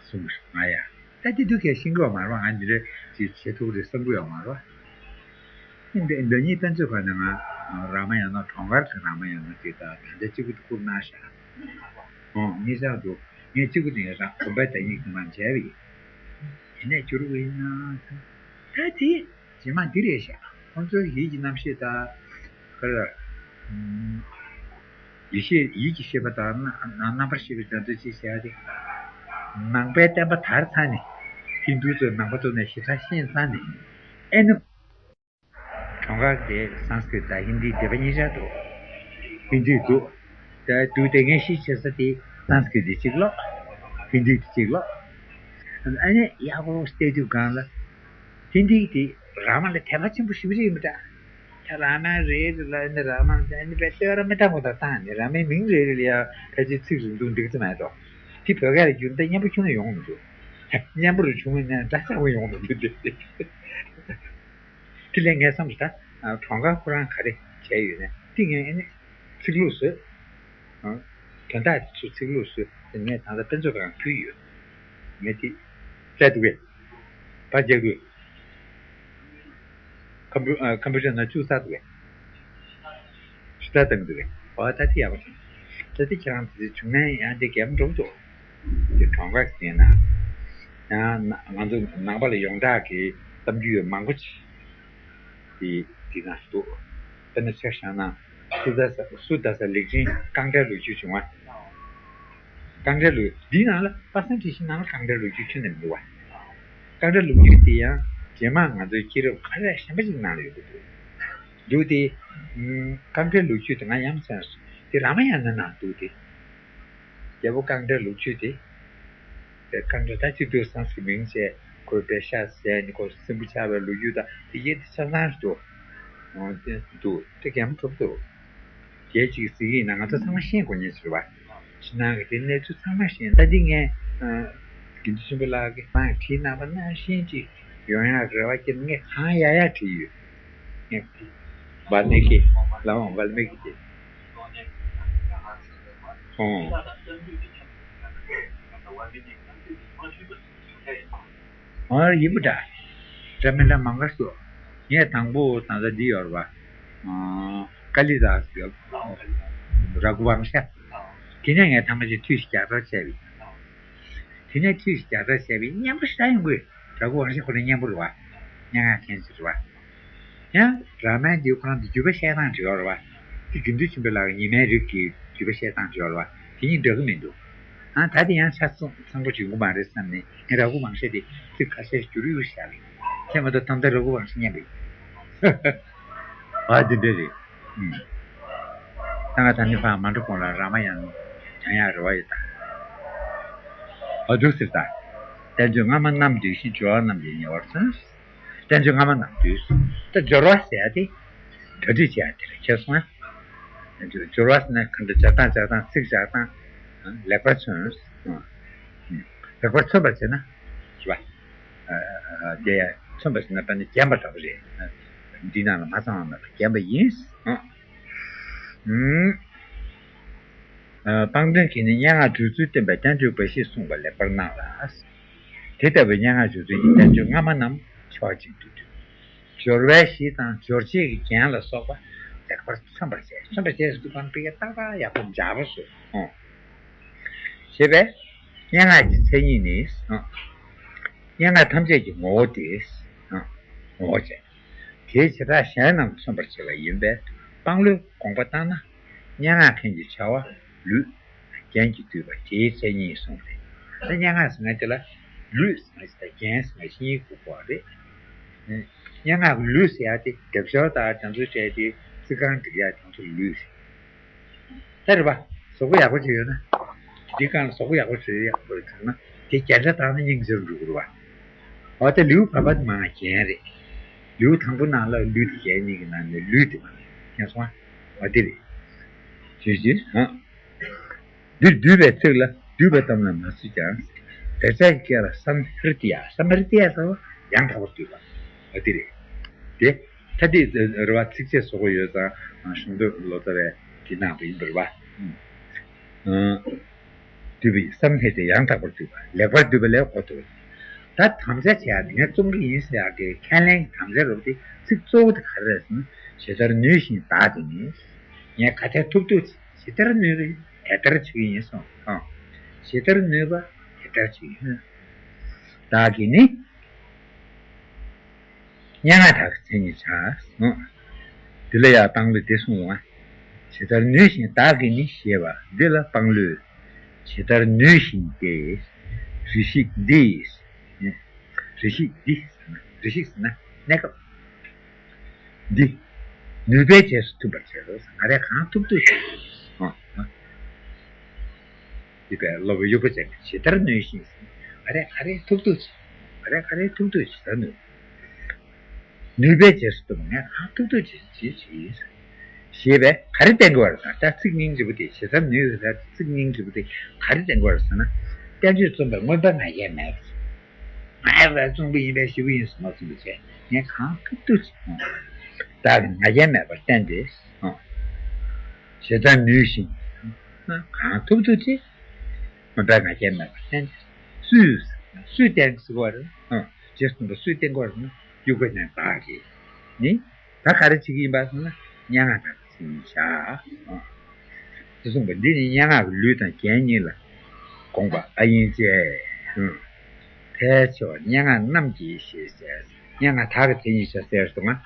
གསུངས་ང་ཡ། ད་དེ་དུས་ཁས་ཤིང་གི་ཡོད་མ་རེད་བ། ང་འདི་འདྲ་ཅིག་བྱེད་ཐུབ་རེད་བསམ་གི་ཡོད་མ་རེད་བ། འདི་འདི་གཉིས་ཕན་ཚུན་ཁ་ནས་ང་རཱ་མ་ཡ་ན་གྲོང་ཁར་གྱི་རཱ་མ་ཡ་ན་ཅིག་ད་ད་ལྟ་གཅིག་པུ་བསྐུར་གནང་ཤག་ཨོ་ངེད་ཅག་ཏུ་ངས་གཅིག་པུ་ནས་རང་དགོན་པའི་བདག་ཉིད་ཀྱི་མ་མཇལ་བས། དེ་ནས་བསྒྱུར་བ་ཡིན་ན། ཨ་དེ་རྗེས་མ་འདི་རེད་ཤག་ཁོང་ཚོའི་ཡིད་ཀྱི་རྣམ་ཤེས་དང་། ག་རེ། ཡིད་ཤེས་ཡིད་ཀྱི་ཤེས་པ་དང་རྣ་རྣམ་པར་ཤེས་པའི་འགྲན་རྩོད་ཅེས་བྱ་སྟེ། ནང་པའི་བསྟན་པ་དར་ཚར་ནས། ཧིན་རྡུ་ཚོས་ནང་པ་ཚོ་ནས་ཞེ་དྲག་ཤེས་ཚར་ནས། ཨེ་ནི། གྲོང་ཁ་དེ་སཾ་སྐྲྀཏ་དང་ཧིན་དིའི་སྡེ་པ་གཉིས་ཆར་འདུག་ཧིན་དི་འདུག་ད་འདུག་སྟེ་ངས་ཤེས་བྱེད་ས་དེ་སཾ་སྐྲྀཏ་དེ་གཅིག་ལོག་ཧིན་དི་དེ་གཅིག་ལོག་ཨ་ནི་ཡག་པོ་བལྟས་དུས་སྒང་ལ། ཧིན་དི་དེ་ར་མ་ལ་དད་པ་ཆེན་པོ་ཞེ་པོ་ཅིག་ཡིན་པ་འདྲ། ད་ར་མ་རེད་ལ་ནི་ར་མ་ནི་པའི་ལྟོས་ར་མི་ཏང་གོ་ད་བཏང་ནི་ར་མའི་མིང་རེད་རེད་ལ་ཡ་ཕལ་ཆེར་ཚིག་རིང་ཐུང་འགྲིག་ཙམ་མེད་དོ། དེ་བོད་སྐད་ལ་བསྒྱུར་ན་ད་སྙན་པོ་ཁྱོན་ནས་ཡོང་མི་འདུག་སྙན་པོ་རུ་བྱུང་བ་ནས་འདྲ་ཆགས་པོ་ཡོང་མི་འདུག་དེ་དེ་ལས་ངས་བསམ་གི་ད་གྲོང་ཁ་ཁོ་རང་ག་རེ་བྱས་ཡོད་ནས་དེ་ངས་ཨེ་ནས་ཚིག་ལྷུག་བཟོས། དོན་དག་དེ་ཚོ་ཚིག་ལྷུག་བཟོས་ཏེ་ངས་ད་ལྟ་དཔེ་མཛོད་ཁང་ཕུལ་ཡོད། ངས་དེ་བཙལ་འདུག་གས། ཕར་རྒྱག་དགོས། ཁམ་བུ་ཨ་ཁམ་བུ་ཅ་ནང་བཅུག་ཚར་འདུག་གས། ཕྱི་ལྟ་བཏང་འདུག་གས། ཨོ་ད་དེ་ཡག་པོ་བྱུང་། ད་དེ་ཁྱེད་རང་དེ་བྱུང་ན་ཡང་དེ་གས་མ་འགྲོ་འདུག་དེ་གྲོང་ཁ་ཟིན་ན། ཡང་ང་ཚོ་ནང་པ་ལ་ཡོངས་གྲགས་ཀྱི་གཏམ་རྒྱུད་མང་པོ་ཅིག་དེ་དེ་ན་འདུག་དཔེར་ན་ཆ་བཞག་ན། སུ་དཱ་ས་སུ་དཱ་ས་ལེགས་ཆེན་རྐང་གྲལ་ལོ་རྒྱུས་བྱུང་བ། རྐང་གྲལ་ལོ་འདིའི་ནང་ལ་པ་སངས་དྲི་ཤིང་ནང་ལ་རྐང་གྲལ་ལོ་རྒྱུས་ཁྱོན་ནས་མི་འདུག་བ། རྐང་གྲལ་ལོ་རྒྱུས་དེ་ཡང་རྗེས་མ་ང་ཚོའི་སྐྱེས་རབས་ག་རེ་གཞན་པ་ཞིག་ནང་ལ་ཡོད་ཀྱི་འདུག་འདུག་སྟེ། རྐང་གྲལ་ལོ་རྒྱུས་དེ་ང་ཡང་མཚོན་སོང་དེ་ར་མ་ཡ་ན་ནང་འདུག་སྟེ། རྒྱལ་པོ་རྐང་གྲལ་ལོ་རྒྱུས་དེ། དེ་རྐང་གྲལ་ད་སྤྱིར་དུ་སངས་ཀྱི་མིང་བྱས་ཁོས་པད་ཤག་ཟས་ནི་ཁོ་སྲིན་པོ་ཆགས་པའི་ལོ་རྒྱུས་དང་དེ་ཡེ་དེ་ཆ་ཚང་ཞིག་འདུག་འདུག་དེ་གས་མ་གྲུབ་འདུག་རྒྱལ་གཅིག་གཟིགས་ཡིན་ན་ང་ཚོ་ཚང་མ་ཤེས་དགོས་ངེས་ཟེར་བ། ཕྱི་ནང་གི་དེ་གནས་ཚུལ་ཚང་མ་ཤེས་ད་འདི་ངས་དགེ་འདུན་ཆོས་འཕེལ་ལགས་ཀྱིས་མང་བྲིས་གནང་བ་ནང་བཞིན་ཅིག་ཡོང་ཡག་རེ་བ་སྐྱེས་ནས་ངས་གང་ཡག་ཡག་བྲིས་ཡོད། ངས་བལ་མེ་ཀི་ལའང་བལ་མེ་ཀི་དེ། ཨོ། ཨོ་ཡིན་པ་འདྲ། འདྲ་མི་འདྲ་མང་ག་སུ། ངས་དང་པོ་ད་ལྟ་འདི་ཡོད་རེད་པ། ཀ་ལི་དཱས་ཀྱི་ར་ཁུ་ཝང་ཤ། དེ་ནས་ངས་ཐ་མ་ཅིག་ཐུས་ཤིག་རྒྱག་གྲབས་བྱས་པས། དེ་ནས་ཐུས་ཤིག་རྒྱག་གྲབས་བྱས་པས་སྙན་པོ་ཞེ་དྲག་ཡོང་གི། ར་ཁུ་ཝང་ཤ་ཁོ་རང་སྙན་པོ་རེད་པ། སྙན་ངག་མཁན་ཞིག་རེད་པ། ཡང་རཱ་མན་གྱིས་ཁོ་རང་གི་བརྒྱུད་པ་བཤད་སྟངས་བྲིས་ཡོད་རེད་པ། དེ་དགེ་འདུན་ཆོས་འཕེལ་ལགས་ཀྱི་ཉི་མའི་རིགས་ཀྱི་བརྒྱུད་པ་བཤད་སྟངས་བྲིས་ཡོད་རེད་པ། དེ་གཉིས་འདྲ་གི་མི་འདུག་ཨ་ད་དེ་ཡང་ཆ་ཚང་ཚང་པོ་བྱུང་གི་མ་རེད་བསམ་ནས་ངས་རཱ་ཁུ་ཝང་ཤ་དེ་ཚིག་ཁ་ཤས་བསྒྱུར་ཡོད་ཤག་རེད། དེ་མ་གཏོགས་ད་ལྟ་རཱ་ཁུ་ཝང་ཤ་སྙན་པ་ཡིན། ཨ་དེ་འདྲ་རེད། ཨུམ། ད་ང་ད་ནི་ཕར་མ་འགྲོ་གོང་ལ་རཱ་མ་ཡ་ན་སྦྱང་ཡག་རེ་བ་ཡོད་ད། ཨ་འདུག་ཟེར་ད། བསྟན་བཅོས་སྔ་མ་རྣམས་འདོད་ཞིང་སྦྱོར་བ་རྣམས་ཀྱི་ཉེ་བར་མཚོན། བསྟན་བཅོས་སྔ་མ་རྣམས་འདོད། ད་སྦྱོར་བ་ཟེར་ཡ་དེ། གྲ་སྒྲིག་བྱེད་ཡ་དེ་ལ་ཁྱེར་སོང་ང་། སྦྱོར་བ་ཟེར་ན་གང་འདྲ་སྦྱར་སྟངས་སྦྱར་སྟངས་ཚིག་སྦྱར་སྟངས། ལེགས་པར་མཚོན། ལེགས་པར་མཚོན་པར་བྱས་ན། ཞུ་བ། དེ་མཚོན་པ་ཟེར་ན་དཔེར་ན་བརྒྱན་པ་འདྲ་པོ་རེད། འདི་ནང་ལ་མ་ཚང་བ་མེད་པར་བརྒྱན་པ་ཡིན། ཨུམ། ཨ། སྤང་དོན་གྱིས་ནི་སྙན་ངག་སྦྱོར་ཚུལ་སྟོན་པའི་བསྟན་བཅོས་འབའ་ཞིག་གསུངས་པ་ལེགས་པར་སྣང་ལ། དེ་ལྟ་བུའི་སྙན་ངག་སྦྱོར་ཚུལ་གྱི་བསྟན་བཅོས་སྔ་མ་རྣམས་ཕྱོགས་གཅིག་ཏུ་བསྡུས། སྦྱོར་བའི་གཞི་དང་སྦྱོར་བྱེད་ཀྱི་རྒྱན་ལ་སོགས་པ་ལེགས་པར་མཚོན་པར་བྱས། མཚོན་པར་བྱས་སུ་དུས་གང་པི་ཀའི་ཏག་ཏག་ཡག་པོ་འཇགས་པོ་སུ་ཨོ། ཞེས་པས་སྙན་ངག་གི་མཚན་ཉིད་ནི་ཨོ། སྙན་ངག་ཐམས་ཅད་ཀྱི་ངོ་བོ་སྟེ་ཨོ། ངོ་བོ་བྱས། དེའི་བྱེ་བྲག་གཞན་རྣམས་མཚོན་པར་བྱེད་པ་ཡིན་པས་དཔང་ལོས་དགོངས་པ་བཏང་ན། སྙན་ངག་མཁན་གྱི་བྱ་བ་ལུས་རྒྱན་གྱིས་བསྡུས་པ་དེའི་མཚན་ཉིད་གསུངས་ཏེ། ད་སྙན་ངག་ཟེར་མཁན་དེ་ལ་ལུས་ཟེར་མཁན་ཞིག་དང་རྒྱན་ཟེར་མཁན་ཞིག་གཉིས་དགོས་པ་རེད། སྙན་ངག་གི་ལུས་ཟེར་ཡག་དེ་རྒྱབ་སྐྱོར་དང་དེ་ཚོ་བྱས་ཏེ་ཚིག་རྐང་སྒྲིག་ཡག་དེ་ཚོ་ལུས་ཟེར། ད་རེད་པ། གཟུགས་པོ་ཡག་པོ་ཅིག་ཡོད་ན། འདི་སྒང་ལ་གཟུགས་པོ་ཡག་པོ་ཅིག་ཡོད་ཡག་པོ་རེད་དྲན་ན་དེ་རྒྱན་ཆ་བཏགས་ན་སྙིང་རྗེ་རུ་འགྲོ་གི་རེད་པ། འོ་དེ་ལེའུ་བར་པ་དེ་མ་རྒྱན་རེད། ལེའུ་དང་པོ་ནང་ལ་ལུས་དེ་རྒྱན་གཉིས་ཀྱི་ནང་ནས་ལུས་དེ་མ་རྒྱན་སོང་ཨ། འོ་དེ་རེད། ཅི་ཅི་ཧ། འདིར་བསྡུས་པའི་ཚིག་ལ་བསྡུས་པ་ཙམ་ལ་མ་ཟད་ཀྱང་། དེ་ཚད་ཀྱི་སྐད་ལ་སཾ་ཧྲྀ་ཏི་ཡ། སཾ་ཧྲྀ་ཏི་ཡ་ལྟ་བུ་ཡང་དག་པར་བསྡུས་པ། འོ་དེ་རེད། དེ། ད་དེ་རེ་བ་ཚིགས་བཅད་བཟོ་དགོས་ཡོད་ཙང་གཞུང་དོན་ལོ་ཙཱ་བས་དེ་གནང་བ་ཡིན་པ་རེད་པ། ཨ། བསྡུས་པའི་སཾ་ཧྲྀ་ཏི་ཡ་ཡང་དག་པར་བསྡུས་པ་ལེགས་པར་བསྡུས་པ་ལས་གོ་ཐུབ། ད་དམ་བཅའ་བྱེད་ཡག་དེ་ངས་རྩོམ་གྱི་ཡིན་ཟེར་ཡག་གི་ཁས་ལེན་གྱི་དམ་བཅའ་རུ་དེ་ཚིག་གཙོ་བོ་དེ་ག་རེ་རེད་ཟེར་ན་ཇི་ལྟར་ནུས་ཤིང་བདག་དེ་ནི། ངས་ག་ཚད་ཐུབ་ཐུབ་ཇི་ལྟར་ནུས་པ་དེ་ལྟར་བྱེད་ཀྱི་ཡིན་གསུངས། ཨང་། ཇི་ལྟར་ནུས་པ་དེ་ལྟར་བྱེད་ཀྱི་ཡིན། བདག་གིས་ནི། སྙན་ངག་དག་གི་མཚན་ཉིད་བྱ། འདི་ལ་ཡང་དཔང་ལུས་འདི་གསུངས་འོང་། ཇི་ལྟར་ནུས་བཞིན་བདག་གིས་ནི་ཞེས་པ་འདི་ལ་དཔང་ལུས། ཇི་ལྟར་ནུས་བཞིན་ཏེ། རེ་ཞིག་འདི། རེ་ཞིག་འདི། རེ་ཞིག་ཟེར་ན་གནས་སྐབས། འདི། ནུས་པའི་རྗེས་སུ་མཐུན་པར་བྱེད་དོ། ང་རས་གང་ཐུབ་ཐུབ་བྱེད། འདི་པའི་སློབ་དཔོན་དབྱུག་པ་ཅན་གྱིས་ཇི་ལྟར་ནུས་བཞིན། ང་རས་ག་རེ་ཐུབ་ཐུབ་བྱེད། ང་རས་ག་རེ་ཐུབ་ཐུབ་ཇི་ལྟར་ནུས། ནུས་པའི་རྗེས་སུ་མཐུན་པར་ངས་གང་ཐུབ་ཐུབ་བྱེད་ཅེས་བྱེད། ཞེས་པས་ག་རེ་བསྟན་དགོས་པ་རེད། ད་ཚིག་སྙིང་རྗེ་པོ་དེ་ཇི་ལྟར་ནུས་ཟེར་ཚིག་སྙིང་རྗེ་པོ་དེ་ག་རེ་བསྟན་དགོས་པ་རེད་ཟེར་ན། བསྟན་བཅོས་རྩོམ་པའི་མངོན་པ་ང་རྒྱལ་མེད། ང་རང་རྩོམ་གྱི་ཡིན་པས་ཞུ་གི་ཡིན་ཟེར་མ་གསུངས་པ་བྱས། ངས་གང་ཐུབ་ཐུབ་བྱེད། བདག་གིས་ང་རྒྱལ་མེད་པར་བསྟན་ཏེ། ཇི་ལྟར་ནུས་བཞིན། གང་ཐུབ་ཐུབ་བྱེད། མངོན་པ་ང་རྒྱལ་མེད་པར་བསྟན་ཏེ། སུས། སུས་བསྟན་ཟེར་བ་རེད། རྗེས་སུ་མཐུན་པ་སུས་བསྟན་དགོས་རེད་ན། དབྱུག་པ་ཅན་བདག་གིས་ནི། ད་ག་རེ་བྱེད་ཀྱི་ཡིན་པ་ཟེར་ན། སྙན་ངག་དག་གི་མཚན་ཉིད་བྱ། ཞེས་གསུངས་པ་འདི་ནི་སྙན་ངག་གི་ལུས་དང་རྒྱན་གཉིས་ལ་དགོངས་པ་ཨ་ཡིན་བཅས། ཕལ་ཆེ་བ་སྙན་ངག་རྣམས་ཀྱི་ཞེས་ཟེར། སྙན་ངག་དག་གི་མཚན་ཉིད་བྱ་ཟེར་སོང་ང་།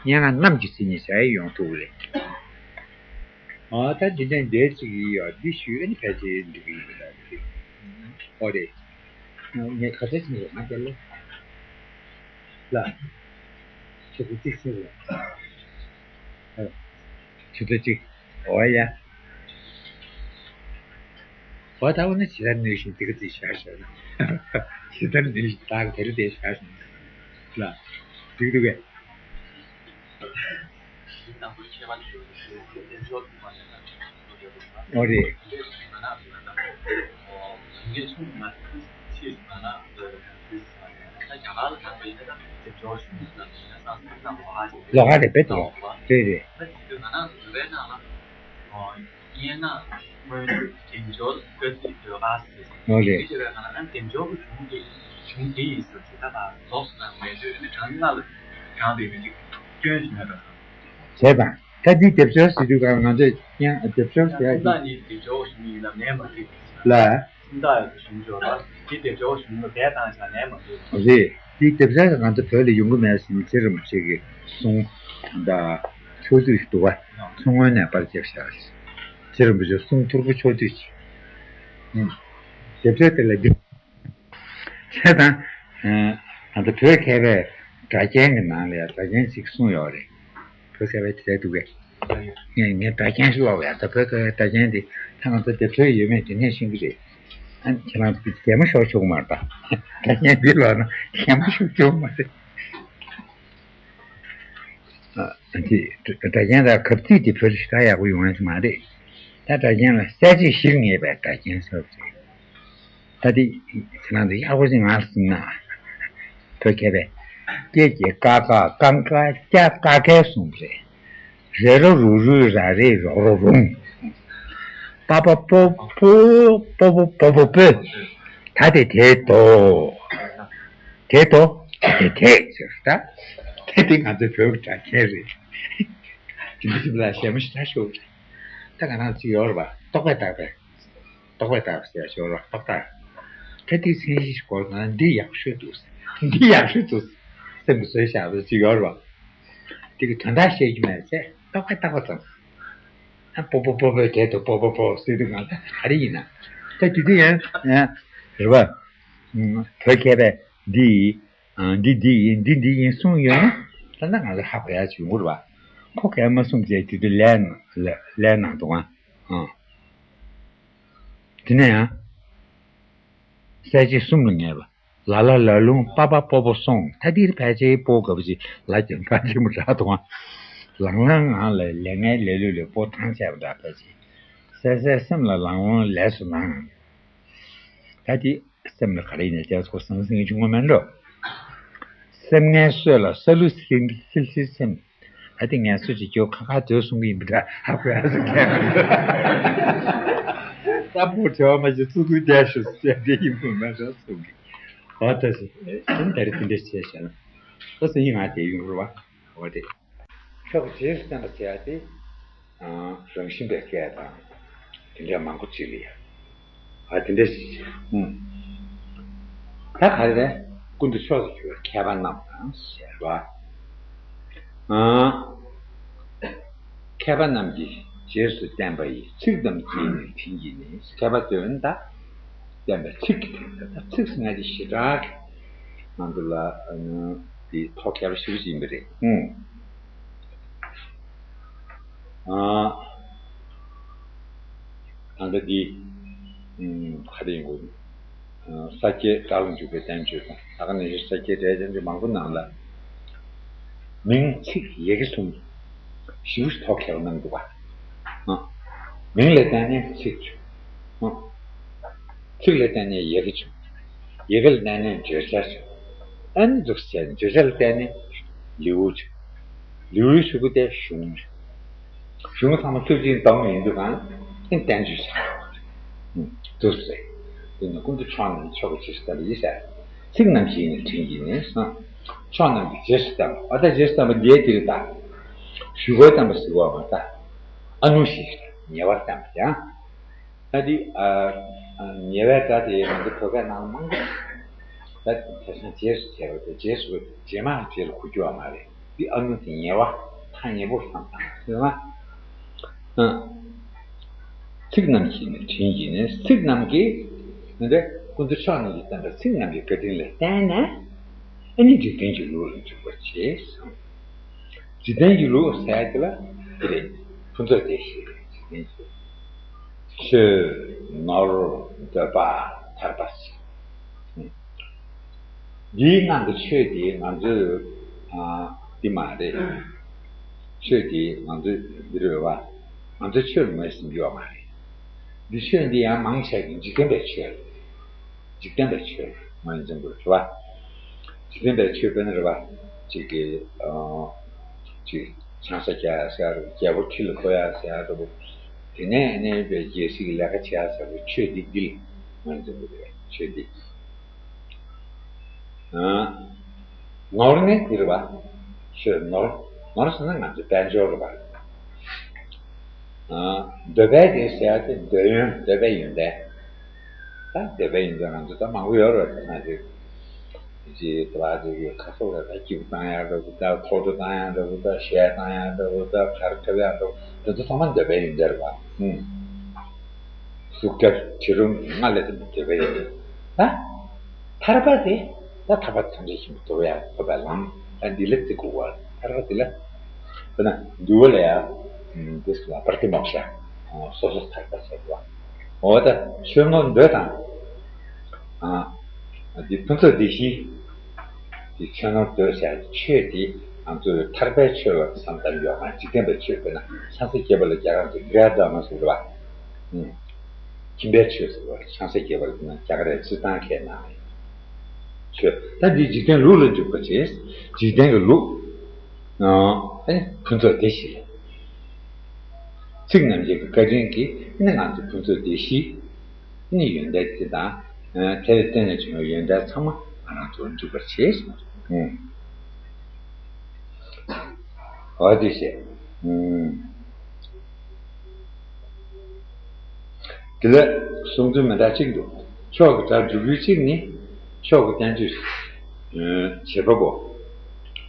སྙན་ངག་རྣམས་ཀྱི་མཚན་ཉིད་བྱ་ཡི་ཡོང་ཐུབ་རེད། ཨ་ད་འདི་ནས་འདས་ཅིག་ཡིན་ཡ་འདི་ཞུས་ཨ་ནི་ཕལ་ཆེར་འགྲིག་གི་ཡིན་པ་འདྲ་འདི། ཨོ་རེད། ངས་ཁ་ཚ་ཞིག་ཡོང་ང་དེ་ལ། ལ། ཆུ་ཚོད་གཅིག་ཟིན་རེད། ཨ། ཆུ་ཚོད་གཅིག་འོ་ཡ། འོ་ད་འོ་ན་ཇི་ལྟར་ནུས་བཞིན་འདི་ག་ཚིག་བཞག་བཞག་ན། ཇི་ལྟར་ནུས་བཞིན་བདག་གིས་དེ་རིང་དེ་བཞག་བཞག་ན། ལ། འགྲིག་འདུག་གས། ཨོ་རེད། ལོགས་ཀ་རེད་པས་དེ། རེད་རེད། སྙན་ངག་སྔོན་འཇུག་རྒྱན་སྦྱོར་བཀའ་ཚིག་ཟློས་གར་ཟེར། ཨོ་རེད། དེ་ཕྱོགས་ལ་ང་རང་སྡེབ་སྦྱོར་གྱི་གཞུང་དེ་གཞུང་དེ་ཡིན་ཟེར་ཞེ་དྲག་དང་ལོགས་སུ་དང་མེད་དུས་ནི་གང་སྔ་ལ་གང་དེ་མི་འགྲིག་སྐྱོན་ཞིག་མེད་པ་དང་། བྱས་ཙང་ད་འདི་སྡེབ་སྦྱོར་ཟེར་དུས་གང་ང་ཚོས་ཀྱང་སྡེབ་སྦྱོར་ཟེར་ཡ་སུམ་རྟགས་གཉིས་སྡེབ་སྦྱོར་གཞུང་ཡིན་ན་མེད་མ་འགྲིག་ལ། སུམ་རྟགས་ཡོད་པའི་གཞུང་སྦྱོར་ལ་འདི་སྡེབ་སྦྱོར་གཞུང་ལ་བས་བཏང་བྱ་མེད་མ་འགྲིག་རེད། འདི་སྡེབ་སྦྱོར་ང་ཚོ་བོད་ལ་ཡོང་གི་མེད་ཟེར་ནས་ཚེ་རིང་པོ་ཆེ་གི་གསུང་ད་ཕྱོགས་བསྡུས་ཤིག་འདུག་བ། མཚོ་སྔོན་ནས་པར་བརྒྱབ་བཞག་ཚེ་རིང་པོ་ཆེ་གསུང་ཐོར་བུ་ཕྱོགས་བསྡུས་ཤིག་ཨུམ། ཞབས་བྲོ་དེ་ལ་འདི། བྱས་ཙང་། ང་ཚོ་བོད་མཁས་པའི་སྒྲ་རྒྱན་གྱི་ནང་ལ་ཡང་སྒྲ་རྒྱན་ཞིག་གསུངས་ཡོད་རེད། བོད་མཁས་པའི་དེ་འདུག་གས། ངས་ངས་སྒྲ་རྒྱན་ཞིག་ཀློག་པ་ཡ། ད་བོད་མཁས་པའི་སྒྲ་རྒྱན་དེ་ད་ང་ཚོ་སྡེབ་སྦྱོར་ཡོད་མེད་དེ་ནས་ཤེས་ཀྱི་རེད། ཨ་ཁྱེད་རང་ཚོ་གད་མོ་ཤོར་ཆོག་གི་མ་རེད་ད། སྒྲ་རྒྱན་འདི་ཀློག་ན་གད་མོ་ཤོར་ཆོག་གི་མ་རེད། ཨ་དེ་སྒྲ་རྒྱན་དང་གབ་ཚིག་དེ་བོད་ཞེ་དྲག་ཡག་པོ་ཡོང་ཡ་དེ་མ་རེད། ད་སྒྲ་རྒྱན་ལ་གསལ་བྱེད་བཞིར་ངེས་པའི་སྒྲ་རྒྱན་ཟེར་བ་རེད། ད་དེ་ཁྱེད་རང་ཚོ་ཡག་པོ་ཞིག་ངག་ཟིན་ན། བོད་མཁས་པས། ཀྱེ་ཀྱེ་ཀ་ཀ་ཀང་ཀ་ཀྱ་ཀ་ཀའི་གསུངས་པ་རེད། རེ་རོ་རུ་རུ་ར་རེ་རོག་རོ་རུང་། པ་པ་པོ་པོ་པོ་པོ་པོ་པོ་པོ། ད་དེ་དེ་དོ། དེ་དོ། དེ་དེ་ཟེར་ད། དེ་དེ་ང་ཚོའི་བོད་ཀྱི་སྒྲ་རྒྱན་རེད། དེ་འདྲ་ཞིག་ལ་ཞེ་མོ་ཞེ་དྲག་ཤོར་རེད། ད་ང་རང་ཚོ་ཡོད་རེད་པ། རྟོག་པས་བཏགས་པའི། རྟོག་པས་བཏགས་ཟེར་ཞོར་རོ་རྟོག་བཏགས། ད་དེའི་མཚན་གཞི་སྐོར་ན་འདི་ཡག་ཤོས་འདུག་འདི་ཡག་ཤོས་འདུག་སེམས་ཀྱི་བཟོས་བཞག་པ་ཅིག་ཡོད་རེད་བ། དེ་གི་དོན་དག་ཤེས་ཀྱི་མེད་ཚེ་རྟོག་པས་བཏགས་པ་ཙམ། ཨ་པོ་པོ་པོ་པོ་དེ་དུ་པོ་པོ་པོ་ཟེར་དུས་གང་ལྟར་ག་རེ་ཡིན་ན། ད་དེ་དུས་ཡང་ཡང་རེད་བ། བོད་མཁས་པས་འདི་ཡིན། འདི་འདི་ཡིན་འདི་འདི་ཡིན་གསུངས་ཡོད་ན་ད་ལྟ་ང་ཚོ་ཧ་གོ་ཡ་བྱུང་གི་རེད་བ། ཁོ་གས་མ་གསུངས་ཚེ་དེ་དུས་ལན་ལན་གནང་འདུག་ཨ། དེ་ནས་ཡང་། གསལ་བྱེད་གསུམ་ལ་ངེས་པ། ལ་ལ་ལ་ལུང་པ་པ་པོ་པོ་སོང་ད་འདིར་ཕལ་ཆེར་པོ་གབ་ཅིག་ལ་ཀྱང་ཕལ་ཆེར་མི་དྲག་དང་། ལང་ལང་ངང་ལ་ལས་ངན་ལས་ལུས་ལས་པོ་ཐང་ཆད་པ་འདྲ་ཕལ་ཆེར། གསལ་གསལ་སེམས་ལ་ལང་ལོང་ལས་སུ་ལང་། ད་འདི་སེམས་ལ་ག་རེ་ཡིན་ན་རྒྱ་ཚོགས་སང་སིང་བྱུང་བ་མེད་འགྲོ། སེམས་ངན་སོད་ལ་ས་ལུ་སིལ་སིལ་སིལ་སེམས། ད་དེ་ངལ་གསོ་ཅིག་སྐྱོ་ཁ་ཁ་སྡོད་གསུང་གི་ཡིན་པ་འདྲ་ཧ་གོ་ཡ་ཟེར་མཁན་རེད། ད་པོ་བྲེལ་བ་མ་བྱེད་ཚུགས་ཚུགས་བསྡད་ཤོག་ཟེར་དེ་ཡིན་པ་མ་རེད་གསུང་གི། འོ་ད་ཟེར་དེ་ད་རེ་དེ་འདྲ་བྱས་བྱས་ན་ཨོ་ཟེར་ཡིན་ང་དེ་ཡོང་རུ་བ་འོ་དེ། ཕྱོགས་རྗེས་སུ་བསྟན་པ་ཟེར་ཡ་དེ་རང་བཞིན་པའི་སྐད་དང་དེ་འདྲ་མང་པོ་ཅིག་ལ་ཡ། ཨ་དེ་འདྲ་ཞིག་ཨུམ། ད་ག་རེ་རེད། ཀུན་ཏུ་ཕྱོགས་སུ་གྱུར་པའི་མཁས་པ་རྣམས་དང་ཞེས་པ། ཨང་། མཁས་པ་རྣམས་ཀྱིས་རྗེས་སུ་བསྟན་པ་ཡི། ཚིག་རྣམས་ཀྱིས་ནི་དྲིན་གྱིས་ནི། མཁས་པ་དོན་དག་བསྟན་པའི་ཚིག་གི་དོན་དག་ད་ཚིག་ཟེར་ན་དེ་ཞེ་དྲག་གི་ང་ཚོ་ལ་ཨ་ནི་དེ་ཐོག་ཁྱད་པར་ཞེ་པོ་ཅིག་ཡིན་པ་རེད། ཨང་། ཨ། ད་ལྟ་འདི། ཨུམ། ག་རེ་ཡིན་དགོས། ཨ། ས་སྐྱའི་སྒྲ་ལ་འཇུག་པའི་བསྟན་བཅོས་དང་ད་ག་ནང་བཞིན་ས་སྐྱའི་སྒྲའི་བསྟན་བཅོས་མང་པོ་ནང་ལ། མིང་ཚིག་ཡི་གེ་གསུམ་ཞེ་པོ་ཐོག་ཁྱད་པར་གནང་འདུག་པ། ཨ། མིང་ལ་བརྟེན་ནས་ཚིག་བྱུང་། ཨ། ཚིག་ལ་བརྟེན་ནས་ཡི་གེ་བྱུང་། ཡི་གེ་ལ་བརྟེན་ནས་བརྗོད་བྱ་བྱུང་། ཨ་ནི་འདུག་སེ་བརྗོད་བྱ་ལ་བརྟེན་ནས་ལེའུ་བྱུང་། ལེའུའི་གཞུག་གུ་དེ་གཞུང་། གཞུང་ཚང་མ་ཚུར་ཅིག་འདོམས་ཡིན་དུས་གང་ཨེ་བསྟན་བཅོས་བྱ་དགོས་རེད། འདུག་སེ། དེ་ནི་ཀུན་ཏུ་མཆོག་རྣམས་མཆོག་གི་རྗེས་སུ་བསྟན་པ་ཡིན་ཟེར། ཚིག་རྣམས་ཀྱིས་ནི་དྲིན་གྱིས་ནི་གསུངས། མཆོག་རྣམས་ཀྱི་རྗེས་སུ་བསྟན་པ། འོ་ད་རྗེས་སུ་བསྟན་པ་འདིའི་དེ་རེད་ད། གཞུག་གུ་བསྟན་པ་ཟེར་བ་མ་ད། ཨ་ནུ་ཞེས་ཉེ་བར་བསྟན་པ་ཡང་། ད་འདི། ཨ། ཨ། ཉེ་བའི་སྒྲ་དེ་ང་ཚོ་བོད་སྐད་ནང་མང་པོ། ད་དེ་སང་རྗེས་སུ་བྱས་པ་དེ་རྗེས་སུ་རྗེས་མ་རྗེས་ལ་གོ་རྒྱུ་བ་མ་རེད། འདི་ཨ་ནུ་དེ་ཉེ་བ་ཐག་ཉེ་པོ་བསམ་བཏང་ཟེར་ན། ཨ། ཚིག་རྣམས་ཀྱིས་ནི་དྲིན་གྱིས་ནི། ཚིག་རྣམས་ཀྱིས་ནི་དེ་ཀུན་ཏུ་མཆོག་རྣམས་ཀྱིས་བསྟན་པའི་ཚིག་རྣམས་ཀྱི་བཀའ་དྲིན་ལ་བརྟེན་ནས་ཨ་ནི་འཇིག་རྟེན་གྱི་ལུགས་ལ་འཇུག་པར་བྱེད་གསུངས། འཇིག་རྟེན་གྱི་ལུགས་ཟེར་ཡ་དེ་ལ་དེ་རེད། ཕུན་ཚོགས་སྡེ་བཞི་རེད། འཇིག་རྟེན་གྱི་ལུགས། ཆོས། ནོར། འདོད་པ། ཐར་པ་ཟེར། འདིའི་ནང་གི་ཆོས་དེ་ང་ཚོས། ཨ། འདི་མ་རེད། ཆོས་དེ་ང་ཚོས་འདི་རེད་བ། ང་ཚོས་ཆོས་ལ་ངོས་ཟིན་རྒྱུ་བ་མ་རེད། འདི་ཆོས་འདི་ཡང་མང་ཆེ་གི་འཇིག་རྟེན་པའི་ཆོས་རེད། འཇིག་རྟེན་པའི་ཆོས་ངོས་འཛིན་དགོས་རེད་བ། འཇིག་རྟེན་པའི་ཆོས་དཔེར་ན་རེད་བ། ཅིག་གི། ཨ། ཅིག་ཆང་ས་རྒྱག་ཡ་ཟེར་ཡ་རེད། རྒྱལ་པོ་ཁྲི་ལ་འཁོད་ཡ་ཟེར་ཡ་རེད། དེ་ནས་ཨ་ནི་པའི་རྒྱལ་སྲིད་ཀྱི་ལས་ཀ་བྱེད་ཡ་ཟེར་བའི་ཆོས་འདི་འདི་ལ་ངོས་འཛིན་དགོས་རེད། ཆོས་འདི། ཨ། ནོར་ནི་འདི་རེད་བ། ཆོས་ནོར། ནོར་ཟེར་ན་ང་ཚོའི་དཔལ་འབྱོར་རེད་བ། ཨ། འདོད་པའི་དེ་ཟེར་ཡ་དེ་འདོད་ཡོན། འདོད་པའི་ཡོན་ཏན། ད་འདོད་པའི་ཡོན་ཏན་ང་ཚོ་ད་མང་པོ་ཡོད་རེད་བ། ད་ང་ཚོའི་ཅིག་དེ་བ་ཅིག་གི་ཁ་སོགས་ལ་ད་སྐྱིད་པོ་བཏང་ཡ་འདྲ་བོ། ད་ཐོག་བྲོ་བཏང་ཡ་འདྲ་བོ། ད་གཞས་བཏང་ཡ་འདྲ་བོ། ད་གར་འཁྲབ་ཡ་འདྲ་བོ། དེ་ཚོ་ཚང་མ་འདོད་པའི་ཡོན་ཏན་རེད་བ། ཨུམ། གཟུགས་སྐྱ་བྱི་རུ་ལྔ་ལས་དེ་འདོད་པའི་ཡོན་ཏན། ད་ཐར་པ་དེ། ད་ཐར་པ་ཐམས་ཅད་མཁྱེན་པ་ཐོབ་ཡ་ཐོབ་པའི་ལམ། ད་འདི་ལ་བརྩི་དགོས་བ། ཐར་པ་འདི་ལ། དཔེར་ན་འདུལ་བ་ལ་ཡ། ཨུམ། དེ་ལ་པྲ་ཏི་མོཀྵ། ཨོ། སོ་སོར་ཐར་པ་ཟེར་བ། འོ་ད་ཆོས་ནོར་འདོད་དང་། ཨ། འདི་ཕུན་ཚོགས་སྡེ་བཞི། འདི་ཆོས་ནོར་འདོད་ཟེར་ཆོས་འདི་ང་ཚོས་ཐར་པའི་ཆོས་ལ་བསམ་བཏང་ཡོད་མ། འཇིག་རྟེན་པའི་ཆོས་དཔེར་ན་ཆང་ས་རྒྱས་པ་ལ་རྒྱ་གར་གྱི་གྲ་དྷ་ར་མ་ཟེར་བ། ཨུམ། ཁྱིམ་པའི་ཆོས་ཟེར་བ། ཆང་ས་རྒྱས་པ་ལ་ན་རྒྱ་གར་རི་སི་ཏང་ཁའི་ནང་ཆོས། ད་འདི་འཇིག་རྟེན་ལུགས་ལ་འཇུག་པ་བྱས། འཇིག་རྟེན་གྱི་ལུགས། ཨ་ནི་ཕུན་ཚོགས་སྡེ་བཞི་ལ། ཚིག་རྣམས་ཀྱི་བཀའ་དྲིན་གྱིས་ཨ་ནི་ང་ཚོ་ཕུན་ཚོགས་སྡེ་བཞི། ཨ་ནི་ཡོན་ཏན་དེ་དང་། ཨ། དེ་ལ་བརྟེན་ནས་བྱུང་བའི་ཡོན་ཏན་ཚང་མ་ང་རང་ཚོར་འཇུག་པར་བྱེད་གསུངས། ཨུམ། འོ་དེ་བྱས། ཨུམ། དེ་ལ་གསུང་ཚུལ་མི་འདྲ་གཅིག་འདུག་མཆོག་གི་སྒྲ་འཇུག་ཡུལ་གཅིག་ནི། མཆོག་གི་བསྟན་བཅོས། ཨ། བྱེད་པ་པོ།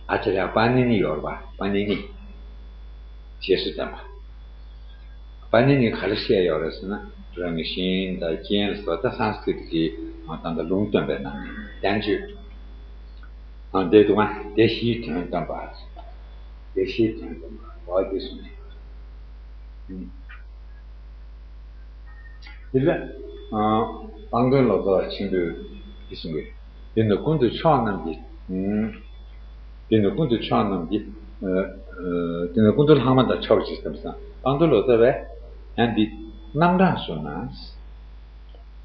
ཨཱ་ཙཱརྱ་པཱ་ཎི་ནི་ཡོད་རེད་པ། པཱ་ཎི་ནི། རྗེས་སུ་བསྟན་པ། པཱ་ཎི་ནི་ག་རེ་བཤད་ཡོད་རེད་ཟེར་ན། རང་གི་ཞིང་དང་རྐྱེན་ལ་སོགས། ད་སཾ་སྐྲྀ་ཏ་གི་ད་ལྟ་ལུང་སྟོན་པའི་ནང་ནས་བསྟན་བཅོས། ཨ། དེ་དུ་མ་སྡེ་བཞིའི་དོན་སྟོན་པ། སྡེ་བཞིའི་དོན་སྟོན་པ། འོ་དེ་གསུངས་ནས། ཨུམ། དེ་ལ། ཨ། སྤང་དོན་ལོ་ཙཱ་བ་ཆེན་པོས་འདི་གསུངས་པས། འདི་ནི་ཀུན་ཏུ་མཆོག་རྣམས་ཀྱི། ཨུམ། འདི་ནི་ཀུན་ཏུ་མཆོག་རྣམས་ཀྱི། ཨ། ཨ། འདི་ནི་ཀུན་ཏུ་ལྷག་མ་དང་མཆོག་ཅེས་དམ་བཟང་། སྤང་དོན་ལོ་ཙཱ་བས་ཡང་འདི་རྣམ་གྲངས་སུ་ན།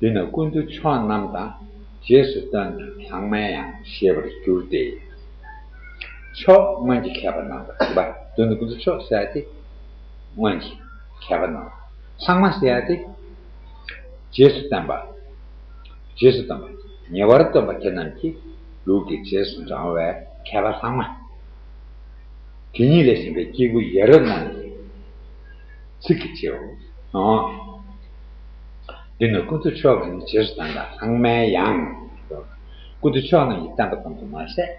འདི་ནི་ཀུན་ཏུ་མཆོག་རྣམས་དང་། རྗེས་སུ་སྟོན་དང་ལྷག་མའི་ཡང་། ཞེས་པར་གྱུར་ཏེ། མཆོག་སྔོན་གྱི་མཁས་པ་རྣམས་དང་། འདི་ནི་ཀུན་ཏུ་མཆོག་ཟེར་ཡ་དེ་སྔོན་གྱི་མཁས་པ་རྣམས། ལྷག་མ་ཟེར་ཡ་དེ། རྗེས་སུ་བསྟན་པ། རྗེས་སུ་བསྟན་པ། ཉེ་བར་སྟོན་པ་དེ་རྣམས་ཀྱི་ལུགས་ཀྱི་རྗེས་སུ་འབྲང་བའི་མཁས་པ་ལྷག་མ། དེ་ཉིད་ལས་གཞན་པའི་སྐྱེས་བུ་ཡ་རབས་རྣམས་ཀྱི་ཚིག་གི་ཕྱིར་རོ། འདི་ནི་ཀུན་ཏུ་མཆོག་གི་རྗེས་སུ་བསྟན་དང་ལྷག་མའི་ཡང་། ཀུན་ཏུ་མཆོག་རྣམས་ཀྱིས་བསྟན་པ་ཙམ་དུ་མ་ཟད།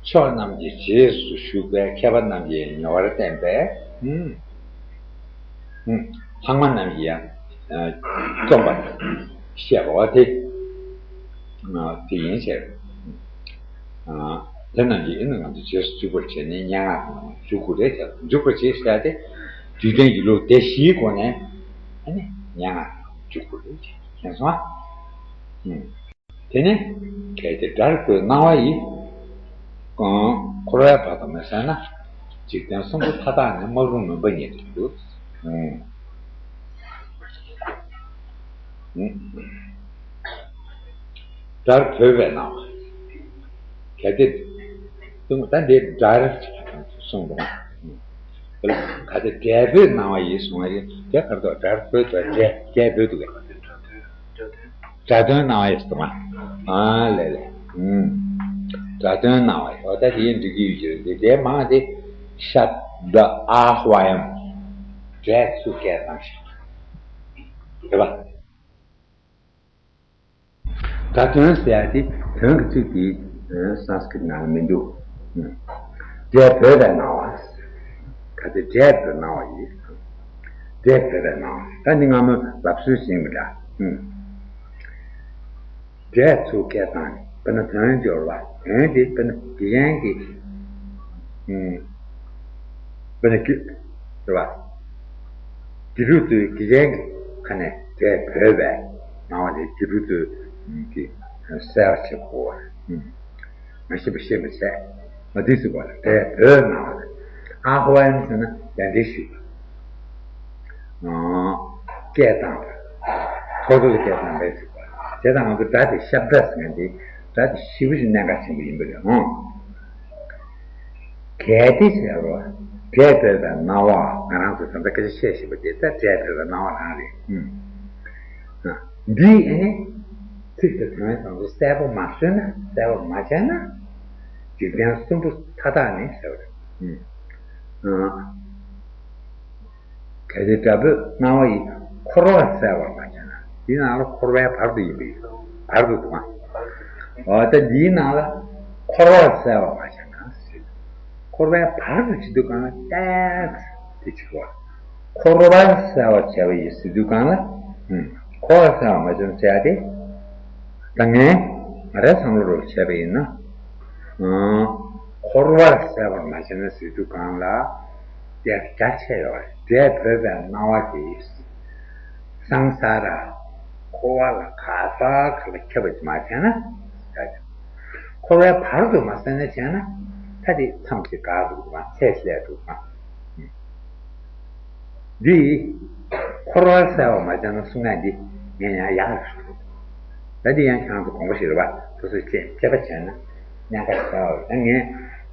ཕྱོགས་རྣམས་ཀྱི་རྗེས་སུ་ཞུགས་པའི་མཁས་པ་རྣམས་ཀྱིས་ཉེ་བར་བསྟན་པའི་ལྷག་མ་རྣམས་ཀྱིས་ཡང་རྩོམ་པར་བཤད་པ་དེ་དེ་ཡིན་ཟེར། དེ་རྣམས་ཀྱིས་ཨེ་ནི་ང་ཚོ་རྗེས་སུ་འཇུག་པར་བྱས་ནས་སྙན་ངག་ནང་འཇུག་དགོས་རེད་ཟེར། འཇུག་པར་བྱེད་ཟེར་ཏེ་རྒྱུད་ལྡན་གྱི་ལུགས་སྡེ་བཞིའི་སྒོ་ནས་ཨ་ནི་སྙན་ངག་ནང་འཇུག་དགོས་རེད་ཟེར། མཁྱེན་སོང་ཨ། དེ་ནས་གལ་ཏེ་སྒྲར་བོས་སྣང་བ་ཡིས། འཁོར་བའི་བར་དུ་མི་གསལ་ན། འཇིག་རྟེན་གསུམ་པོ་མཐའ་དག་ནི། སྨག་རུམ་མུན་པ་ཉིད་དུ་གྱུར། སྒྲར་བོས་པའི་སྣང་བ། གལ་ཏེ། ད་འདི་སྒྲར་གསུངས་འདུག་གལ་ཏེ་སྒྲས་བོས་སྣང་བ་ཡིས་གསུངས་པ་ཡིན། དེ་གར་དུ་སྒྲར་བོས་དང་སྒྲས་སྒྲས་བོས་འདུག་གས། སྒྲ་དོན་སྣང་བ་ཡིས་གསུངས་པ། ཨ་ལེ་ལེ། ཨུམ། སྒྲ་དོན་སྣང་བ་ཡིས། འོ་ད་དེ་ཡིན་འགྲིག་གི་ཡོད་ཀྱི་རེད། དེ་མང་དེ་ཤབ་དཱ་ཨཱ་ཧྭ་ཡཾ། སྒྲས་ཚིག་སྐད་བཏང་ཞིང་། རེད་པ། སྒྲ་དོན་ཟེར་ཡ་དེ་དོན་གྱི་ཚིག་དེ་སཾ་སྐྲྀཏ་ནང་ལ་མི་འདུག་སྒྲས་བོས་པའི་སྣང་བ། གལ་ཏེ་སྒྲས་བོས་སྣང་བ་ཡིས། སྒྲས་བོས་པའི་སྣང་བ། ད་འདི་སྔ་མོའི་ལབ་སྲོལ་ཞིག་ཡིན་པ་འདྲ། སྒྲས་ཚིག་སྐད་བཏང་ནས་དཔེར་ན་དོན་སྦྱོར་བ། དོན་དེ་དཔེར་ན་དགེ་རྒན་གྱིས། དཔེར་ན་དགེ། རེད་པ། དགེ་ཕྲུག་ཚོས་དགེ་རྒན་གྱི་ཁ་ནས་སྒྲས་བོས་པའི་སྣང་བ་དེ་དགེ་ཕྲུག་ཚོས་ཀྱིས་གསལ་བར་བྱེད་དགོས། མ་ཤེས་པ་ཤེས་པར་བྱས། མ་དུས་སུ་བ་ལ་སྒྲས་བོས་སྣང་བ། ཨཱ་ཧྭ་ཡཾ་ཟེར་ན་ཡ་འདྲི་ཞུ་བ། སྐད་བཏང་བ། ཐོག་ཐོག་ལ་སྐད་བཏང་བས་ཟེར་བ། བྱས་ཙང་ང་ཚོ་སྒྲ་དེ་ཤབ་དཱ་ཟེར་མཁན་དེ་སྒྲ་དེ་ཞེ་པོ་ཞིག་གནད་འགག་ཆེན་པོ་ཡིན་པ་རེད་ཨང་། གལ་ཏེ་ཟེར་བ། སྒྲས་བོས་པའི་སྣང་བ། ང་རང་ཚོ་ད་ལྟ་སྐད་ཆ་བཤད་བཞིན་པ་དེ་ད་སྒྲས་བོས་པའི་སྣང་བ་རང་རེད། ཨུམ། འདི་ཨེ་ནི་ཚིག་དང་དོན་དང་པོ་གསལ་པོ་མ་བཟོས་ན། གསལ་པོ་མ་བྱས་ན། འཇིག་རྟེན་གསུམ་པོ་མཐའ་དག་ནི་ཟེར་བ་རེད། ཨུམ། གལ་ཏེ་སྒྲ་བོས་སྣང་བ་ཡིས། འཁོར་བ་གསལ་བར་མ་བྱས་ན། འདིའི་ནང་ལ་འཁོར་བའི་བར་དུ་ཡིན་པས། བར་དུ་འདུག་ཨ། འོ་ད་འདིའི་ནང་ལ་འཁོར་བ་གསལ་བར་མ་བྱས་ན་ཟེར། འཁོར་བའི་བར་དུ་བྱེད་དུས་གང་ལ་ཏེག་དེ་བྱེད་དགོས། འཁོར་བ་གསལ་བར་བྱ་བ་ཡིས་ཟེར་དུས་གང་ལ། ཨུམ། འཁོར་བ་གསལ་བར་མ་བྱས་ན་ཟེར་ཡ་དེ། ད་ངས་ང་རའི་བསམ་བློ་རུ་བྱས་པ་ཡིན་ན། ཨང་། འཁོར་བ་གསལ་བར་མ་བྱས་ན་ཟེར་དུས་གང་ལ། དེ་རྒྱ་ཆེ་ཡོད་རེད། སྒྲས་བོས་པའི་སྣང་བ་དེ། སང་ས་ར། འཁོར་བ་ལ་ག་ས་ག་ལ་ཁྱབ་པ་ཅིག་མ་བྱས་ན། འཁོར་བའི་བར་དུ་མ་གསལ་ན་བྱས་ན། ད་དེ་མཚམས་ཤིག་འགག་འདུག་གམ། ཚད་སླེབས་འདུག་གམ། འདི། འཁོར་བ་གསལ་བར་མ་བྱས་ན་གསུང་ཡ་འདི་ངས་ཡང་ཡག་རེད་ཞུ། ད་འདི་ཡང་ཁྱེད་རང་ཚོ་དགོངས་པ་བཞེས་རོགས། སོ་སོས་དཔྱད་དཔྱད་པ་བྱས་ན་གནད་འགག་གསལ་བ་རེད། ད་ངས་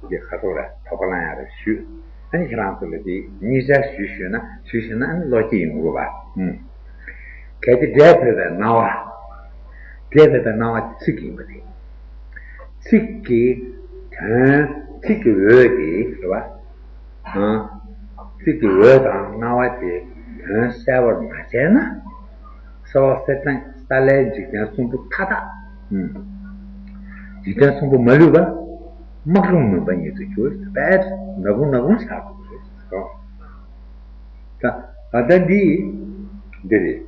འདི་ཁ་ཐོག་ལ་དོགས་པ་ལངས་ཡ་རེད་ཞུས། ཨ་ནི་ཁྱེད་རང་ཚོ་ལ་འདི་གཉིས་ཆར་ཞུས་ཞུས་ན་ཞུས་ཞུས་ན་ཨ་ནི་བློ་སྐྱེད་ཡོང་གི་རེད་པ། ཨུམ། གལ་ཏེ་སྒྲས་བོས་པའི་སྣང་བ། སྒྲས་བོས་པའི་སྣང་བ་ཚིག་ཡིན་པ་རེད། ཚིག་གི་དོན། ཚིག་གི་འོད་དེ་རེད་པ། ཨང་། ཚིག་གི་འོད་དང་སྣང་བ་དེ་དོན་གསལ་བར་མ་བྱས་ན། གསལ་བ་གསལ་སྟངས་ས་ལའི་འཇིག་རྟེན་གསུམ་པོ་མཐའ་དག། ཨུམ། འཇིག་རྟེན་གསུམ་པོ་མ་ལུས་པ། སྨག་རུམ་མུན་པ་ཉིད་དུ་གྱུར། དཔེ་ནག་ཁུང་ནག་ཁུང་ཆགས་འགྲོ་གི་རེད། ད་ད་ལྟ་འདི་འདི་རེད།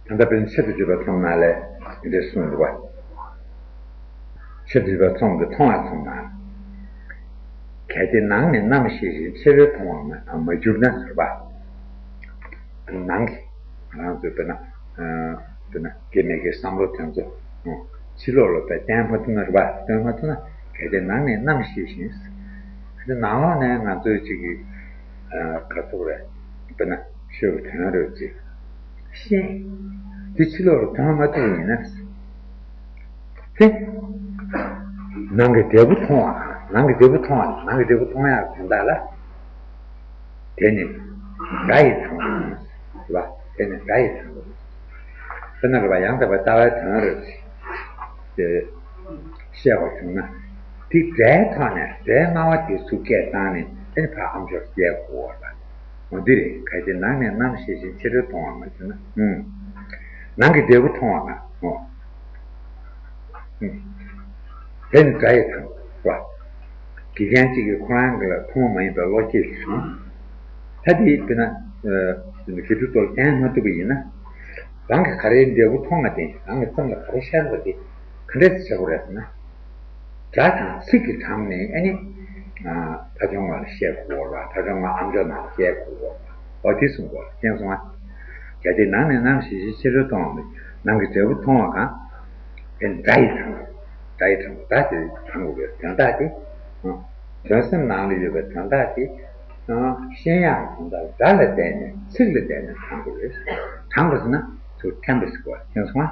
ཨུམ། ད་ལྟ་དཔེར་ན་ཆེད་དུ་བརྗོད་པའི་ཚོམས་ནང་ལས་འདི་འདྲ་གསུངས་འདུག་པ། ཆེད་དུ་བརྗོད་པའི་ཚོམས་ཀྱི་མཐོང་བའི་ཚོམས་ནང་། གལ་ཏེ་ནང་ནས་རྣམ་ཤེས་བཞིན་ཕྱི་རོལ་མཐོང་བར་མ་མ་གྱུར་ན་ཟེར་བ། ནང་གི་ང་རང་ཚོའི་དཔེར་ན། དཔེར་ན་སྐྱེ་མེད་ཀྱི་བསམ་བློ་དེ་ཚོ་ཕྱི་ལོགས་ལ་དཔེ་བསྟན་མ་ཐུབ་ན་རེད་པ། བསྟན་མ་ཐུབ་ན་གལ་ཏེ་ནང་ནས་རྣམ་ཤེས་བཞིན། གལ་ཏེ་ནང་ལོགས་ནས་ང་ཚོའི་གཅིག་གི་ག་ཚོད་རེད། དཔེར་ན་ཆོས་ཀྱི་དོན་རེད་ཅིག་ཤེས། དེ་ཕྱི་ལོགས་ལ་སྟོན་མ་ཐུབ་པ་ཡིན་ན། དེ། ནང་གི་འབྲས་བུ་མཐོང་བ། ནང་གི་འབྲས་བུ་མཐོང་བ། ནང་གི་འབྲས་བུ་མཐོང་ཡག་དོན་དག་ལ། དེ་ནི་སྒྲ་ཡི་དང་པོ་ཡིན། རེད་པ། དེ་ནི་སྒྲ་ཡི་དང་པོ་ཡིན། དཔེར་ན་རེད་པ། ཡང་དག་པའི་ལྟ་བའི་དོན་རེད་ཅེས་བཤད་པ་བྱུང་ན། དེ་སྒྲའི་ཐོག་ནས་སྒྲའི་སྣང་བ་དེ་ཚུར་སྐད་བཏང་ནས་དེ་ནི་ཕར་ཨ་མཆོག་སྐྱེལ་དགོས་པ་རེད་པ། འོ་འདི་རེད། གལ་ཏེ་ནང་ནས་རྣམ་ཤེས་བཞིན་ཕྱི་རོལ་མཐོང་བར་མ་གྱུར་ན། ཨུམ། ནང་གི་འབྲས་བུ་མཐོང་བ་ན། འོ། དེ་ནི་དགྲ་ཡི་དང་པོ། དགེ་རྒན་གཅིག་གིས་ཁོ་རང་གི་ལ་མཐོང་བ་མ་ཡིན་པའི་བློ་སྐྱེས་ཤིག་བྱུང་། ད་དེ་དཔེར་ན་དགེ་ཕྲུག་ཚོར་བསྟན་མ་ཐུབ་པ་ཡིན་ན། རང་གིས་ག་རེའི་འབྲས་བུ་མཐོང་བ་དེ་རང་གི་སེམས་ལ་ག་རེ་ཤར་བ་དེ་ག་འདྲས་བྱེད་དགོས་རེད་ཟེར་ན། སྒྲ་དང་ཚིག་གི་གྲངས་ནས་ཨ་ནི། ཕ་ཆུང་བ་ལ་བཤད་དགོས་པ། ཕ་ཆུང་བ་ཨམ་ཅོག་ནང་ལ་བཤད་དགོས་པ། འོ་དེ་གསུང་དགོས་པ་མཁྱེན་སོང་ང་། གལ་ཏེ་ནང་ནས་ནམ་ཞིག་ཕྱི་རོལ་མཐོང་བ་མེད། ནང་གི་འབྲས་བུ་མཐོང་བ་གང་། དེ་སྒྲ་ཡི་གྲངས། སྒྲ་ཡི་གྲངས་སྒྲ་དེ་གྲངས་དགོས་པའི་དོན་དག་དེ། དོན་སེམས་ནང་ལ་ཡོད་པའི་དོན་དག་དེ། ཤེས་ཡག་དོན་དག་སྒྲ་ལ་བརྟེན་ནས་ཚིག་ལ་བརྟེན་ནས་གྲངས་དགོས་རེད། གྲངས་དགོས་ཟེར་ན་ཚུར་འཐེན་པ་ཞིག་དགོས་པ་མཁྱེན་སོང་ང་།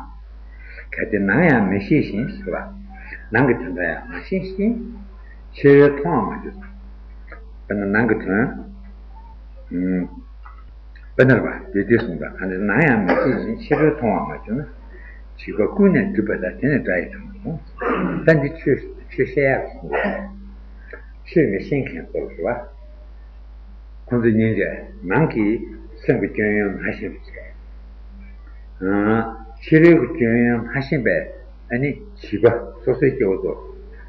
གལ་ཏེ་ནང་ཡང་མི་ཤེས་བཞིན་ཟེར་བ། ནང་གི་དོན་དག་ཡང་མ་ཤེས་བཞིན། ཕྱི་རོལ་མཐོང་བ་མ་གྱུར། དཔེར་ན་ནང་གི་དོན། དཔེར་ན་རེད་པ། དེ་དེ་གསུངས་པ། གང་ལྟར་ནང་ཡང་མི་ཤེས་བཞིན་ཕྱི་རོལ་མཐོང་བ་མ་གྱུར་ན། བྱིས་པ་ཀུན་ནས་བསྒྲིབས་པ་དག་དེ་ནི་སྒྲ་ཡི་གྲངས་སོ། ད་འདི་ཆོས་ཆོས་བཤད་ཡག་གསུངས་པ། ཆོས་མི་ཤེས་མཁན་ཚོར་རེད་པ། ཁོང་ཚོ་སྙིང་རྗེ། ནང་གི་སེམས་ཀྱི་སྐྱོན་ཡོན་མ་ཤེས་པ་བྱས། ཕྱི་རོལ་གྱི་སྐྱོན་ཡོན་མ་ཤེས་པའི་ཨ་ནི་བྱིས་པ་སོ་སོའི་སྐྱེ་བོ་ཚོ་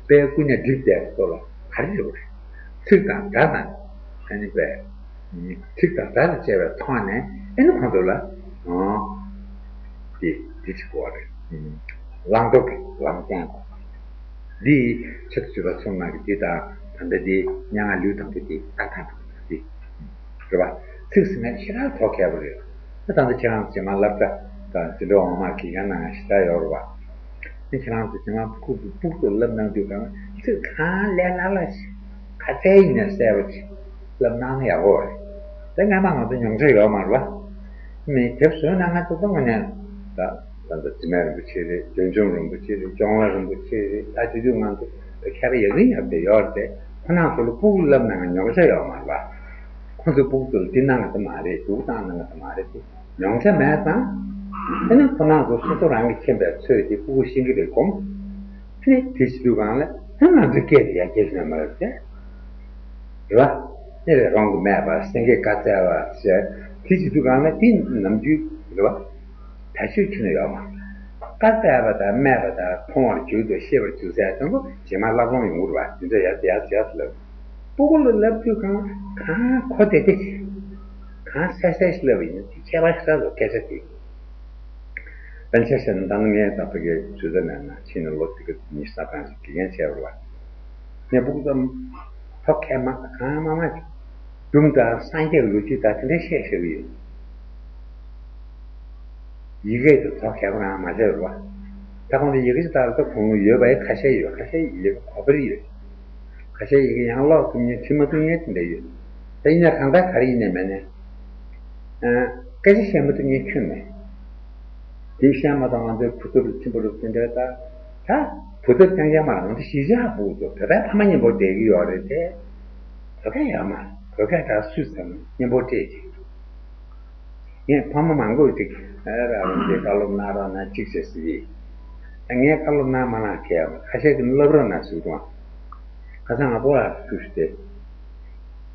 དཔེ་ཀུན་ནས་བསྒྲིབས་བསྡད་པ་ཚོ་ལ་ག་རེ་རེད་པ། ཚིག་དང་སྒྲ་དང་ཨ་ནི་པའི་ཚིག་དང་སྒྲ་དང་བཅས་པའི་ཐོག་ནས་ཨ་ནི་ཁོང་ཚོ་ལ་འདི་འདི་བྱེད་དགོས་པ་རེད། བླང་དོར་གྱི་ལམ་སྟོན་དགོས། འདི་ཆེད་དུ་བྱེད་པ་གསུམ་ནང་གི་འདི་དང་ད་ལྟ་འདི་སྙན་ངག་ལེའུ་དང་པོ་འདི་ཏག་ཏག་འདི་རེད་པ། ཚིག་ཟེར་ན་ཞེ་དྲག་དོ་གལ་པོ་རེད། ད་ད་ལྟ་ཁྱེད་རང་ཚོ་རྗེས་མ་སློབ་གྲྭ་དང་འཛིན་གྲྭ་འོག་མ་དགེ་རྒན་ནང་ཞེ་དྲག་ཡོད་རེད་པ། ཁྱེད་རང་ཚོ་རྗེས་མ་ཕྲུ་གུ་ཕྲུ་གུ་ཚོ་སློབ་གནང་དུས་གང་ཚིག་གང་ལས་སླ་སླ་ཞིག་ག་ཚད་ཡིན་ནའི་གསལ་པོ་ཅིག་སློབ་གནང་ན་ཡག་པོ་རེད། དེ་སྔ་མ་ང་ཚོ་མྱོང་ཚོར་ཡོད་མ་རེད་པ། མི་དེབ་བཟོས་ན་ང་ཚོ་ཚང་མ་ནས་ད་ད་ལྟ་འཛིན་མ་རིན་པོ་ཆེ་རེད། བདུད་འཇོམས་རིན་པོ་ཆེ་རེད། ལྕང་ལ་རིན་པོ་ཆེ་རེད། ད་དེ་དུས་ང་ཚོ་མཁས་པ་ཡག་རིང་ཡག་དེ་ཡོད་རེད་དེ། ཁོ་རང་ཚོ་ལ་ཕྲུ་གུ་སློབ་གནང་ན་ཉོག་བྱ་ཡོད་མ་རེད་པ། ཁོ་ཚོ་ཕྲུ་གུ་ཚོ་ལ་འདི་གནང་གི་མ་རེད། འདུག་སྟངས་གནང་གི་མ་རེད་དེ། མྱོང་ཆ་མེད་ཙང་། ཨ་ནི་ཁོ་རང་ཚོ་སོ་སོ་རང་གིས་མཁྱེན་པའི་ཚོད་ཀྱིས་ཕྲུ་གུ་ཤེས་ཀྱི་རེད་སྒོམ། ཨ་ནི་དེ་བྱེད་དུས་གང་ལ་ཨ་ང་ཚོའི་སྐད་དེ་ཡར་རྒྱས་ཤིག་ན་མ་རེད་དེ། རེད་པ། ཨེ་རེད། རང་གིས་སྨྲས་པ་སེང་གེས་བཀའ་སྩལ་བ་ཟེར། དེ་བྱེད་དུས་གང་ལ་དེ་ནམ་རྒྱུན་རེད་པ། བེད་སྤྱོད་ཁྱོན་ནས་ཡོད་མ་རེད། བཀའ་སྩལ་བ་དང་སྨྲས་པ་དང་མཐོང་བར་གྱུར་ཏོ་ཤེས་པར་གྱུར་ཟེར་ཡ་དང་པོ་རྗེས་མ་བསླབ་ལོང་ཡོང་གི་རེད་པ། དེ་ཚོ་ཡར་ཡར་ཡར་ལབ། ཕྲུ་གུ་ལ་བསླབ་དུས་གང་གང་གོ་བདེ་བདེ་བྱས། གང་གསལ་གསལ་ཞིག་བསླབ་པ་ཡིན་ན་དེ་ཁྱད་པར་ཞེ་དྲག་འདུག་སྐད་ཆ་དེ། དཔེར་ན་ཆ་བཞག་ན་ད་ནི་ངས་ད་ཕ་གིའི་ཇོ་ཛ་ནན་ན་ཕྱིན་ནས་ལོ་དེ་ག་ཉི་ཤུ་རྩ་གྲངས་ཤིག་དགེ་རྒན་བྱས་པ་རེད་པ། ངས་ཕྲུ་གུ་ཚོ་ཐོ་གས་མ་གང་མ་མ་སྒྲུང་དང་སངས་རྒྱས་ཀྱི་ལོ་རྒྱུས་དང་དེ་འདྲ་བཤད་བཤད་ཀྱི་ཡོད། ཡི་གེ་དེ་ཐོ་གས་པ་རང་མ་བྱས་པ་རེད་པ། ད་ཁོང་ཚོ་ཡི་གེ་ཞིག་ལྟར་ད་གོང་ཡོད་པ་ཡི་ཁ་ཤས་ཡོད། ཁ་ཤས་ཡི་གེ་གོ་བ་རེ་ཡོད། ཁ་ཤས་ཡི་གེ་ཡང་ཀློག་ཐུབ་མཁན་འབྲི་མ་ཐུབ་མཁན་དེ་འདྲ་ཡོད། ད་ཡིན་ན་གང་ལྟར་ག་རེ་ཡིན་ནའི་མིན་ནའི། ཨ། སྐད་ཆ་བཤད་མ་ཐུབ་མཁན་ཁྱོན་མེད། དེ་བཤད་མ་ཐུབ་ང་ཚོའི་བུ་ཚབ་ལ་ཐིམ་པ་རུ་དེ་འདྲ་ད། ད་བུ་ཚབ་རྐྱང་རྐྱང་མ་རེད། ང་ཚོ་གཞིས་ཆགས་ཕྲུ་གུ་ཚོ་བོད་པའི་ཕ་མ་མཉམ་པོ་བསྡད་ཀྱི་ཡོད་རེད་དེ། བོད་སྐད་ཡོད་མ་རེད། བོད་སྐད་ད་སུས་ཟེར་ན་མཉམ་པོ་སྤྲད་ཅིག་ངས་ཕ་མ་མང་པོ་ཅིག་ཨ་ར་རང་གིས་བཀའ་སློབ་གནང་རོགས་གནང་ཅིག་བྱེད་ཟེར་གྱི། ད་ངས་བཀའ་སློབ་གནང་མ་གནང་གལ་ཡོད་མ་རེད། ཁ་ཤས་ཀྱིས་སློབ་རོགས་གནང་ཟེར་གྱི་འདུག་ཁ་སང་ང་ཕོ་བ་ཐུག་སྟེ།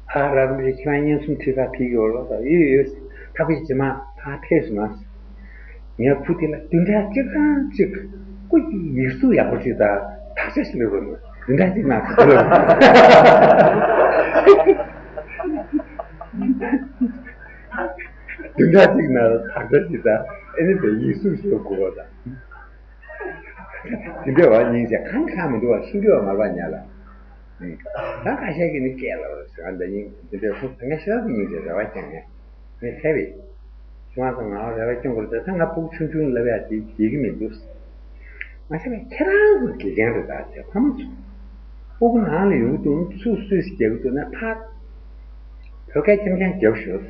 ཨ་ར་རིན་པོ་ཆེ་ཁྱེད་རང་སྙན་རྩོམ་ཁྲིད་ཁ་ཕེབས་ཀྱི་ཡོད་ལོ། ད་ཡོད་ཡོད། ད་ཕ་གི་རྗེས་མ་ཕར་ཕེབས་སོང་ན། ངའི་བུ་དེ་ལ་བདུན་ཕྲག་གཅིག་གང་གཅིག་སྐུ་ཡིག་གཟུགས་ཡག་པོ་ཞིག་དང་དག་ཆ་ཞིག་སླེབས་དགོས་མོད། བདུན་ཕྲག་གཅིག་ནང་ཁ་ལོ། བདུན་ཕྲག་གཅིག་ནང་དག་ཆ་ཞིག་དང་ཨེ་ནི་དེ་ཡིག་གཟུགས་ཞིག་དགོས་པ་དང་། དེ་འདྲ་བ་སྙིང་རྗེ་གང་གང་མི་འདུག་བ། ཤིང་འདྲ་བ་མར་པ་ཉལ་ལ། ད་ཁ་ཤས་ཀྱིས་ནི་སྐད་ལ་བ་ཟེར་བ་འདྲ་ཡིན། དེ་འདྲའི་ཧུ་ད་ངས་ཤ་ཚ་སྙིང་རྗེ་རེ་བ་བསྐྱངས་ནས་ངས་ཐལ་བས། ཁྱེད་རང་ཚོ་ང་ལ་རེ་བ་སྐྱོན་དགོས་རེད། ད་ང་ཕྲུ་གུ་ཆུང་ཆུང་ལབ་ཡ་དེ་བྱེད་ཀྱི་མི་འདུག་མ་བྱས་པས་ཁྱེད་རང་ཚོ་དགེ་རྒན་རེད། ད་ཅེས་ཕ་མ་ཚོ་ཕྲུ་གུ་ནང་ལ་ཡོང་གི་འདུག་ཚུར་སུས་ཤིག་རྒྱག་གི་འདུག་ན་ཕར་བོད་སྐད་རྐྱང་རྐྱང་རྒྱབ་ཤོག་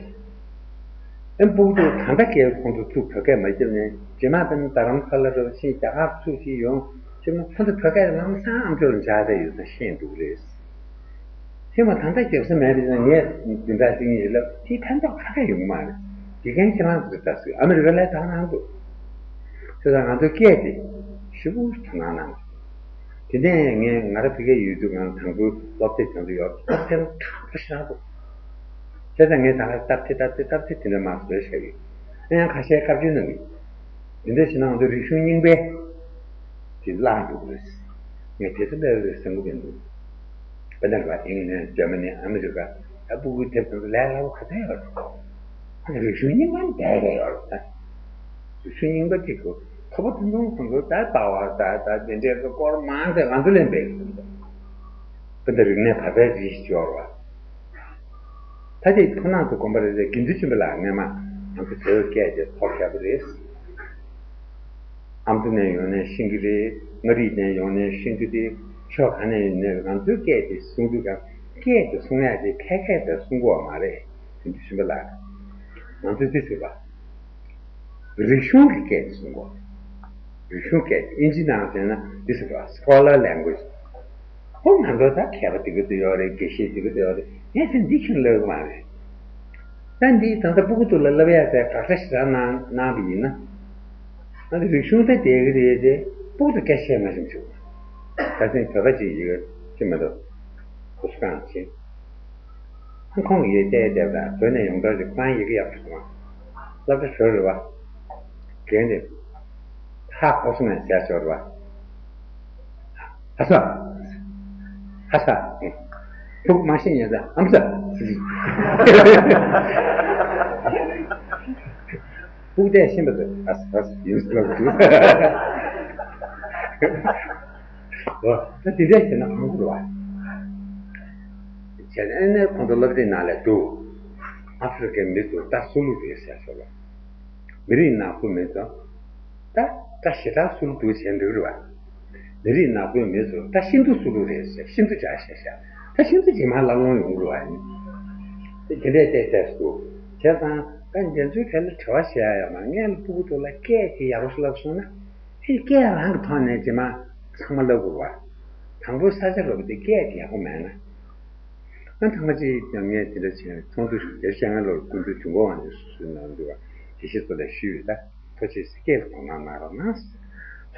ཨེ་ཕྲུ་གུ་ཚོ་ད་ལྟ་སྐད་ཁོང་ཚོ་ཚུར་བོད་སྐད་མ་རྒྱབ་ནས་རྗེས་མ་དཔེར་ན་རྡ་རམ་ས་ལ་རེད་པ་ཕྱིན་རྒྱ་གར་ཚུར་ཞིག་ཡོང་ཕྱིན་ན་ཁོང་ཚོ་བོད་སྐད་ལམ་སང་ཨམ་ཅོག་ལ་འཇགས་བསྡད་ཡོད་ཙང་ཤེས་འདུག་རེད། ཧེ་མ་ད་ལྟ་རྒྱབ་ས་མེད་པ་ཡིན་ན་ངས་འདི་འདྲ་ཞིག་ཡིན་ལབ་དེའི་ཕན་ཐོགས་ག་གེ་ཡོང་གི་མ་རེད། དགེ་རྒན་ཁྱེད་རང་ཚོ་རེད། ད་སུས་ཨ་མི་རི་ཀ་ལ་ད་གནང་འདུག་བྱས་ཙང་ང་ཚོའི་སྐད་དེ་ཞེ་པོ་དོ་སྣང་གནང་། དེ་ནས་ངས་ང་རང་ཕ་གིར་ཡོད་དུས་ང་དང་པོའི་སློབ་དེབ་དེ་ཚོ་ཡོད་སྟབས་ཐེར་དྲག་པོ་ཞེ་དྲག་འདུག་བྱས་ཙང་ངས་ད་ལྟ་སྟབས་བདེ་སྟབས་བདེ་སྟབས་བདེ་དེ་འདྲ་མར་བཟོས་བཞག་ཡོད། ཨ་ཡང་ཁ་ཤས་བཀའ་བཀྱོན་གནང་གི། འདི་འདྲ་བྱས་ན་ང་ཚོ་རིག་གཞུང་རྙིང་པའི་ དེ་བརླག་འགྲོ་གི་རེད། ངས་དེ་ཚོ་ལས་རེད་བསམ་གི་མི་འདུག། དཔེར་ན་རེད་བ། ཨིང་ལན། འཇར་མ་ནི། ཨ་མི་རི་ཀ། ད་སྤུ་གུའི་དེབ་དེ་ཚོ་ལས་སླ་པོ་ག་ཚོད་ཡོད་རེད། ཨ་ནི་རིག་གཞུང་རྙིང་པ་ནི་བསྡད་བསྡད་ཡོད་རེད་ད། རིག་གཞུང་རྙིང་པ་དེ་ཚོ་ཁོ་པ་ཐུང་ཐུང་ཁོང་ཚོ་ད་ལྟ་བ་ད་ད་དེ་འདྲའི་སྐོར་མང་ཆེ་ང་ཚོ་ལས་འབད་གི་འདུག། དཔེར་ན་རིག་གནས་བར་པའི་རིགས་ཤིག་ཡོད་རེད་བ། ད་དེ་ཁོ་ནང་དུ་དགོངས་པ་རེ་རེ་དགེ་འདུན་ཆོས་འཕེལ་ལགས་སྔས་མ་ང་ཚོ་བོད་སྐད་དེ་ཐོག་རྒྱག་པ་རེད། ཨ་མདོ་ནས་ཡོང་ནས་ཤེས་ཀྱི་རེད། མངའ་རིས་ནས་ཡོང་ནས་ཤེས་ཀྱི་རེད། ཕྱོགས་གང་ནས་ཡོང་ནས་ང་ཚོའི་སྐད་དེ་གསུང་དུས་ཀྱང་སྐད་དེ་གསུང་ཡག་དེ་ཕལ་སྐད་དེ་གསུང་གི་ཡོད་མ་རེད། དགེ་འདུན་ཆོས་འཕེལ་ལགས་ང་ཚོས་འདི་ཟེར་བ། རིག་གཞུང་གི་སྐད་དེ་གསུང་གོ། རིག་གཞུང་སྐད་དེ་ཨིན་ཇི་ནང་བྱས་ན་this is a scholar language. ཁོ་ང་ཚོ་ད་མཁས་པ་དེ་ག་ཚོད་ཡོད་རེད། དགེ་བཤེས་དེ་ག་ཚོད་ཡོད་རེད། ངས་ཚེ་འདི་ཁྱོན་ལབ་གི་མ་རེད། ད་འདི་ད་ལྟ་སྤུ་གུ་ཚོ་ལ་ལབ་ཡག་དེ་དགག་ཆ་ཞེ་དྲག་གནང་གནང་བ་ཡིན་ན། ང་ཚོ་རིག་གཞུང་དེ་བསྡད་ཀྱི་རེད་དེ། སྤུ་གུ་ཚོ་སྐད་བཤད་མ་ཤེས་བྱུང་། ད་ཐེངས་བོད་པ་ཅིག་ཡི་གེ་ཤེས་མ་ཐུབ། ཧུ་སུ་ཀང་ཆེ། ཧོང་ཀོང་ཡི་བལྟས་བལྟས་དང་བོད་ནས་ཡོང་མཁན་ཞིག་ཧྥ་རན་ཡི་གེ་ཡག་པོ་ཞིག་མ། སློབ་གྲྭ་གྲོལ་རེད་བ། རྒན་དེ། ཧ་གོ་སོང་ངས་ཟེར་ཤོར་བ། ཧ་ས། ཧ་ས། ཕུག་མ་ཤེས་ཉན་ས་ཨམ་ས། ཕུག་བལྟས་ཤེས་པ་ཚོས་ཧ་ས་ཧ་ས་ཡིན་ཟེར་ལབ་འདུག། འོ། ད་དེ་འདྲ་བྱས་ན་ཧང་གོ་རེད་བ། བྱས་ན་ཨ་ནི་ཁོང་ཚོ་སློབ་གྲྭའི་ནང་ལ་འདུག། ཨ་ཧྥེ་རི་ཀའི་མི་ཚོ་ད་སུ་ལུ་རེད་ཟེར་ཤོར་བ། མི་རིགས་ནག་པོའི་མི་ཚོ་ད་ད་ཞེ་དྲག་སུ་ལུ་འདུག་བྱས་འདུག་རེད་བ། མི་རིགས་ནག་པོའི་མི་ཚོ་ད་ཤིན་ཏུ་སུ་ལུ་རེད་ཟེར། ཤིན་ཏུ་བྱ་ཤ་ཤ། ད་ཤིན་ཏུ་རྗེས་མ་ལ་ལོང་ཡོང་གི་རེད་བ། ཡིན་དེ་འདྲས་བལྟས་བལྟས་སུ། བྱས་ཙང་ད་འདི་ཚོའི་གྲས་ལ་དྲི་བ་བཤད་ཡ་ཡོད་མ་རེད། སྔོན་ལ་སྤུ་གུ་ཚོ་ལ་སྐད་དེ་ཡག་པོ་ཞིག་བསླབས་སོང་ན། ཨེ་སྐད་རང་གི་ཐོག་ནས་རྗེས་མ་ཚང་མ་བསླབ་དགོས་པ། དང་པོ་ས་ཆ་ལོག་པ་དེ་སྐད་དེ་ཡག་པོ་མེད་ན། ཨ་ཐང་ག་ཅིག་ཀྱང་ངས་དེ་འདྲ་བྱས་ཚོགས་འདུ་ཞིག་དེ་བཤད་ང་ལོར་སྐུ་མདུན་དུས་འགོ་འང་ནས་སུ་སུའི་ནང་འདུལ་བ་དགེ་བཤེས་ཚོ་ལ་ཞུས་ཡོད། ད་ཐུགས་རྗེ་ཆེ་སྐད་ལ་དོ་སྣང་གནང་རོགས་གནང་།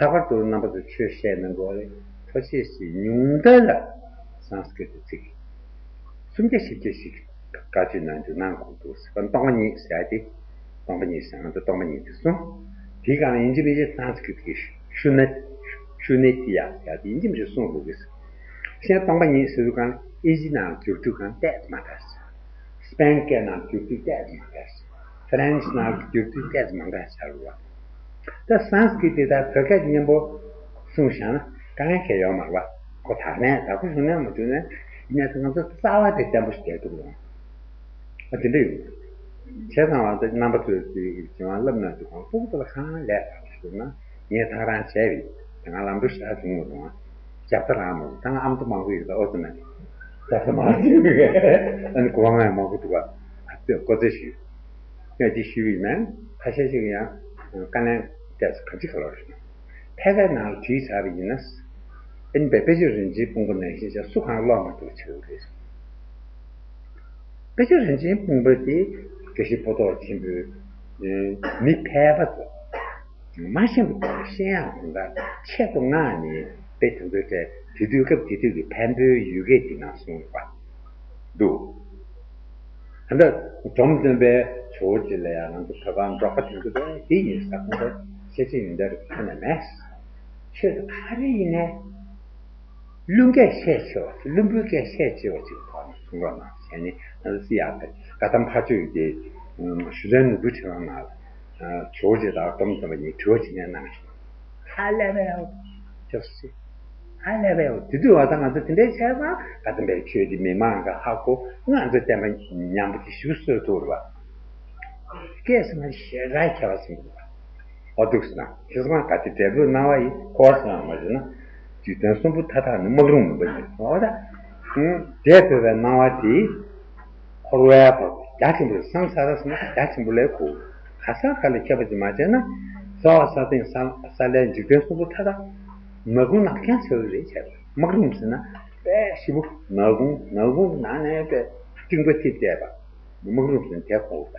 ལྷག་པར་དུ་རྣམ་པ་ཚོ་ཆོས་བཤད་གནང་དགོས་རེད། ཐུགས་རྗེ་ཆེ་ཉུང་མཐའ་ལ་སཾ་སྐྲྀ་ཏ་ཚིག་སུམ་བརྒྱ་བཞི་བརྒྱ་ཞིག་བཀའ་ཆོས་ནང་དུ་གནང་དགོས་འདུག་ཟེར་བ། སྟོང་པ་ཉིད་ཟེར་ཏེ། སྟོང་པ་ཉིད་ཟེར་ང་ཚོ་སྟོང་པ་ཉིད་དེ་གསུངས། དེའི་སྒང་ལ་ཡིན་གཅིག་མིན་གཅིག་སཾ་སྐྲྀ་ཏ་གི་ཤུ་ནད། ཤུ་ནད་ཏི་ཡ་ཟེར་ཏེ་ཡིན་གཅིག་མིན་གཅིག་གསུངས་དགོས་ཀྱི་ཟེར། གཞན་སྟོང་པ་ཉིད་ཟེར་དུས་སྒང་ལ་ཨིན་ཇི་ནང་བསྒྱུར་དུས་སྒང་ཏོག་ཙམ་མ་འདྲ་ཟེར། སྤེན་སྐད་ནང་བསྒྱུར་དུས་ཏོག་ཙམ་མ་འདྲ་ཟེར། ཧྥ་རན་སི་ནང་བསྒྱུར་དུས་ཏོག་ཙམ་མ་འདྲ་ཆགས་རེད་བ། ད་སཾ་སྐྲྀ་ཏ་དང་བོད་སྐད་མཉམ་པོ་གསུངས་བཞག་ན་དཀའ་ངལ་གང་ཡང་ཡོད་མ་རེད་བ། ཁོ་དག་ནས་དག་པོ་བྱུང་ནས་མ་བྱུང་ནས་ཡིན་ནའི་ང་ཚོ་རྩ་བ་དེ་བརྟན་པོ་ཞིག་བསྡད་ཐུབ་རུང་། ཨ་དེ་འདྲ་ཡོད། བྱས་ཙང་བ་དེ་རྣམ་པ་ཚོས་དེ་བྱེད་དབང་བསླབ་གནང་དུས་གང་སྤུ་གུ་དེ་ལ་གང་ལས་ཀ་ཞུ་ན་ངས་ཐག་རང་བྱས་པས་དེ་སྔ་ལམ་འགྲོ་ཞེ་དྲག་བྱུང་མ་སོང་ང་། རྒྱབ་ད་རང་མ་རེད། ད་ང་ཨ་མདོ་མང་པོ་ཡོད་ད། ཨོ་ཙི་ན་རྒྱབ་ད་མང་པོ་ཡོད། ཨ་ནི་གོ་བ་ང་ཡང་མང་པོ་འདུག་ག། ཨ་ཙི་ཀོ་ཙེ་ཞུས། ངས་དེ་ཞུས་པ་ཡིན་ན་ཁ་ཤས་ཤིག་ཡང་བཀའ་ལན་བལྟས་སོ། ག་ཅི་ག་ལོར་ཞུ་ན། ཐད་ཀའི་ནང་ལ་བྲིས་ཚར་བ་ཡིན་ན། ཨ་ནི་དཔེ་དཔེ་ཆ་རིན་ཆེན་སྤུངས་པ་ནང་བཞིན་བྱས་སུ་གང་ཀློག་མ་ཐུབ་བྱེད་དགོས་རེད། དཔེ་ཆ་རིན་ཆེན་སྤུངས་པ་དེ་དགེ་བཤེས་པོ་ཏོ་ཆེན་པོའི་མི་ཕལ་པ་ཚོ་མ་ཤེས་པ་ཚོ་ཤེས་ཡག་དང་ཆེད་དུ་མངགས་ནས་དཔེ་དེ་ཚོའི་གྲས་དེ་དུས་སྐབས་དེ་དུས་ཀྱི་འཕན་པོའི་ཡུལ་སྐད་དེ་ནང་གསུངས་པ་འདུག། ད་ལྟ་འབྲོམ་སྟོན་པས་ཇོ་བོ་རྗེ་ལ་ཡང་ང་ཚོ་བོད་པ་འབྲོག་པ་དེ་ཚོ་དེ་ཡིན་ས། ཁོང་ཚོ་ཤེས་བྱ་ཡོན་ཏན་རེ་ཁྱོན་ནས་མེད། ཆོས་དེ་ག་རེ་ཡིན་ནའི་བླུན་སྐད་བཤད་ཆེ་བ་ཅིག། བླུན་པོའི་སྐད་བཤད་ཆེ་བ་ཅིག་ཐོག་ནས་གསུང་རོགས་གནང་བྱས་ནས། ང་ཚོ་སི་ཡག་དེ་བཀའ་གདམས་ཕ་ཆོས་ཀྱི་ཞུ་ལན་ནོར་བུའི་ཕྲེང་བ་ནང་ལ་ཇོ་བོ་རྗེ་དང་འབྲོམ་སྟོན་པ་གཉིས་དྲི་བ་ཅིག་ནས་གནང་ཞིང་། ཧ་ལས་པའི་ཡག་ཅོག་ཙེ། ཧ་ལས་པའི་ཡག་དེ་དུས་བ་ད་ང་ཚོ་དེ་འདྲའི་བྱས་ཙང་བཀའ་གདམས་པའི་ཆོས་དེ་མི་མང་གི་ཧ་གོ། ང་ཚོ་བསྟན་པ་ཉམས་པོ་དེ་ཞུ་སྲོལ་ཐུག་རེད་བ། སྐད་སྲིད་མ་ཞེ་དྲག་ཁྱད་པར་ཟིན་པ་རེད་བ། ཨོ་འདུག་ཟེར་ན་ཁྱེད་ཚོ་ག་དེ་འབྲས་བུ་སྣང་བ་ཡིན་སྐོར་སོང་ཡང་མ་བྱས་ན། འཇིག་རྟེན་གསུམ་པོ་མཐའ་དག་ནི་སྨག་རུམ་ངོ་མ་ཡིན། ཨོ་ད། ཨུམ། འབྲས་བུ་བའི་སྣང་བ་དེ། འཁོར་བའི་བར་དུ་རྒྱ་ཆེན་པོ་ལས་སང་ས་ར་སོང་ན་རྒྱ་ཆེན་པོ་ལས་གོ། ག་ས་ག་ལ་ཁྱད་པར་ཅིག་མ་བྱས་ན། ས་འོག་ས་སྟེང་ས་ས་བླའི་འཇིག་རྟེན་གསུམ་པོ་མཐའ་དག་ནག་ཁུང་ནག་རྐྱང་ཆགས་ཀྱི་རེད་བྱས། སྨག་རུམ་ཟེར་ན་དཔེ་ཞེ་པོ་ནག་ཁུང་ནག་ཁུང་ནང་ནས་དཔེ་སྤྲིན་པ་འཐིབས་བསྡད་པ། སྨག་རུམ་ཟེར་ན་དེ་གོ་དགོས་པ།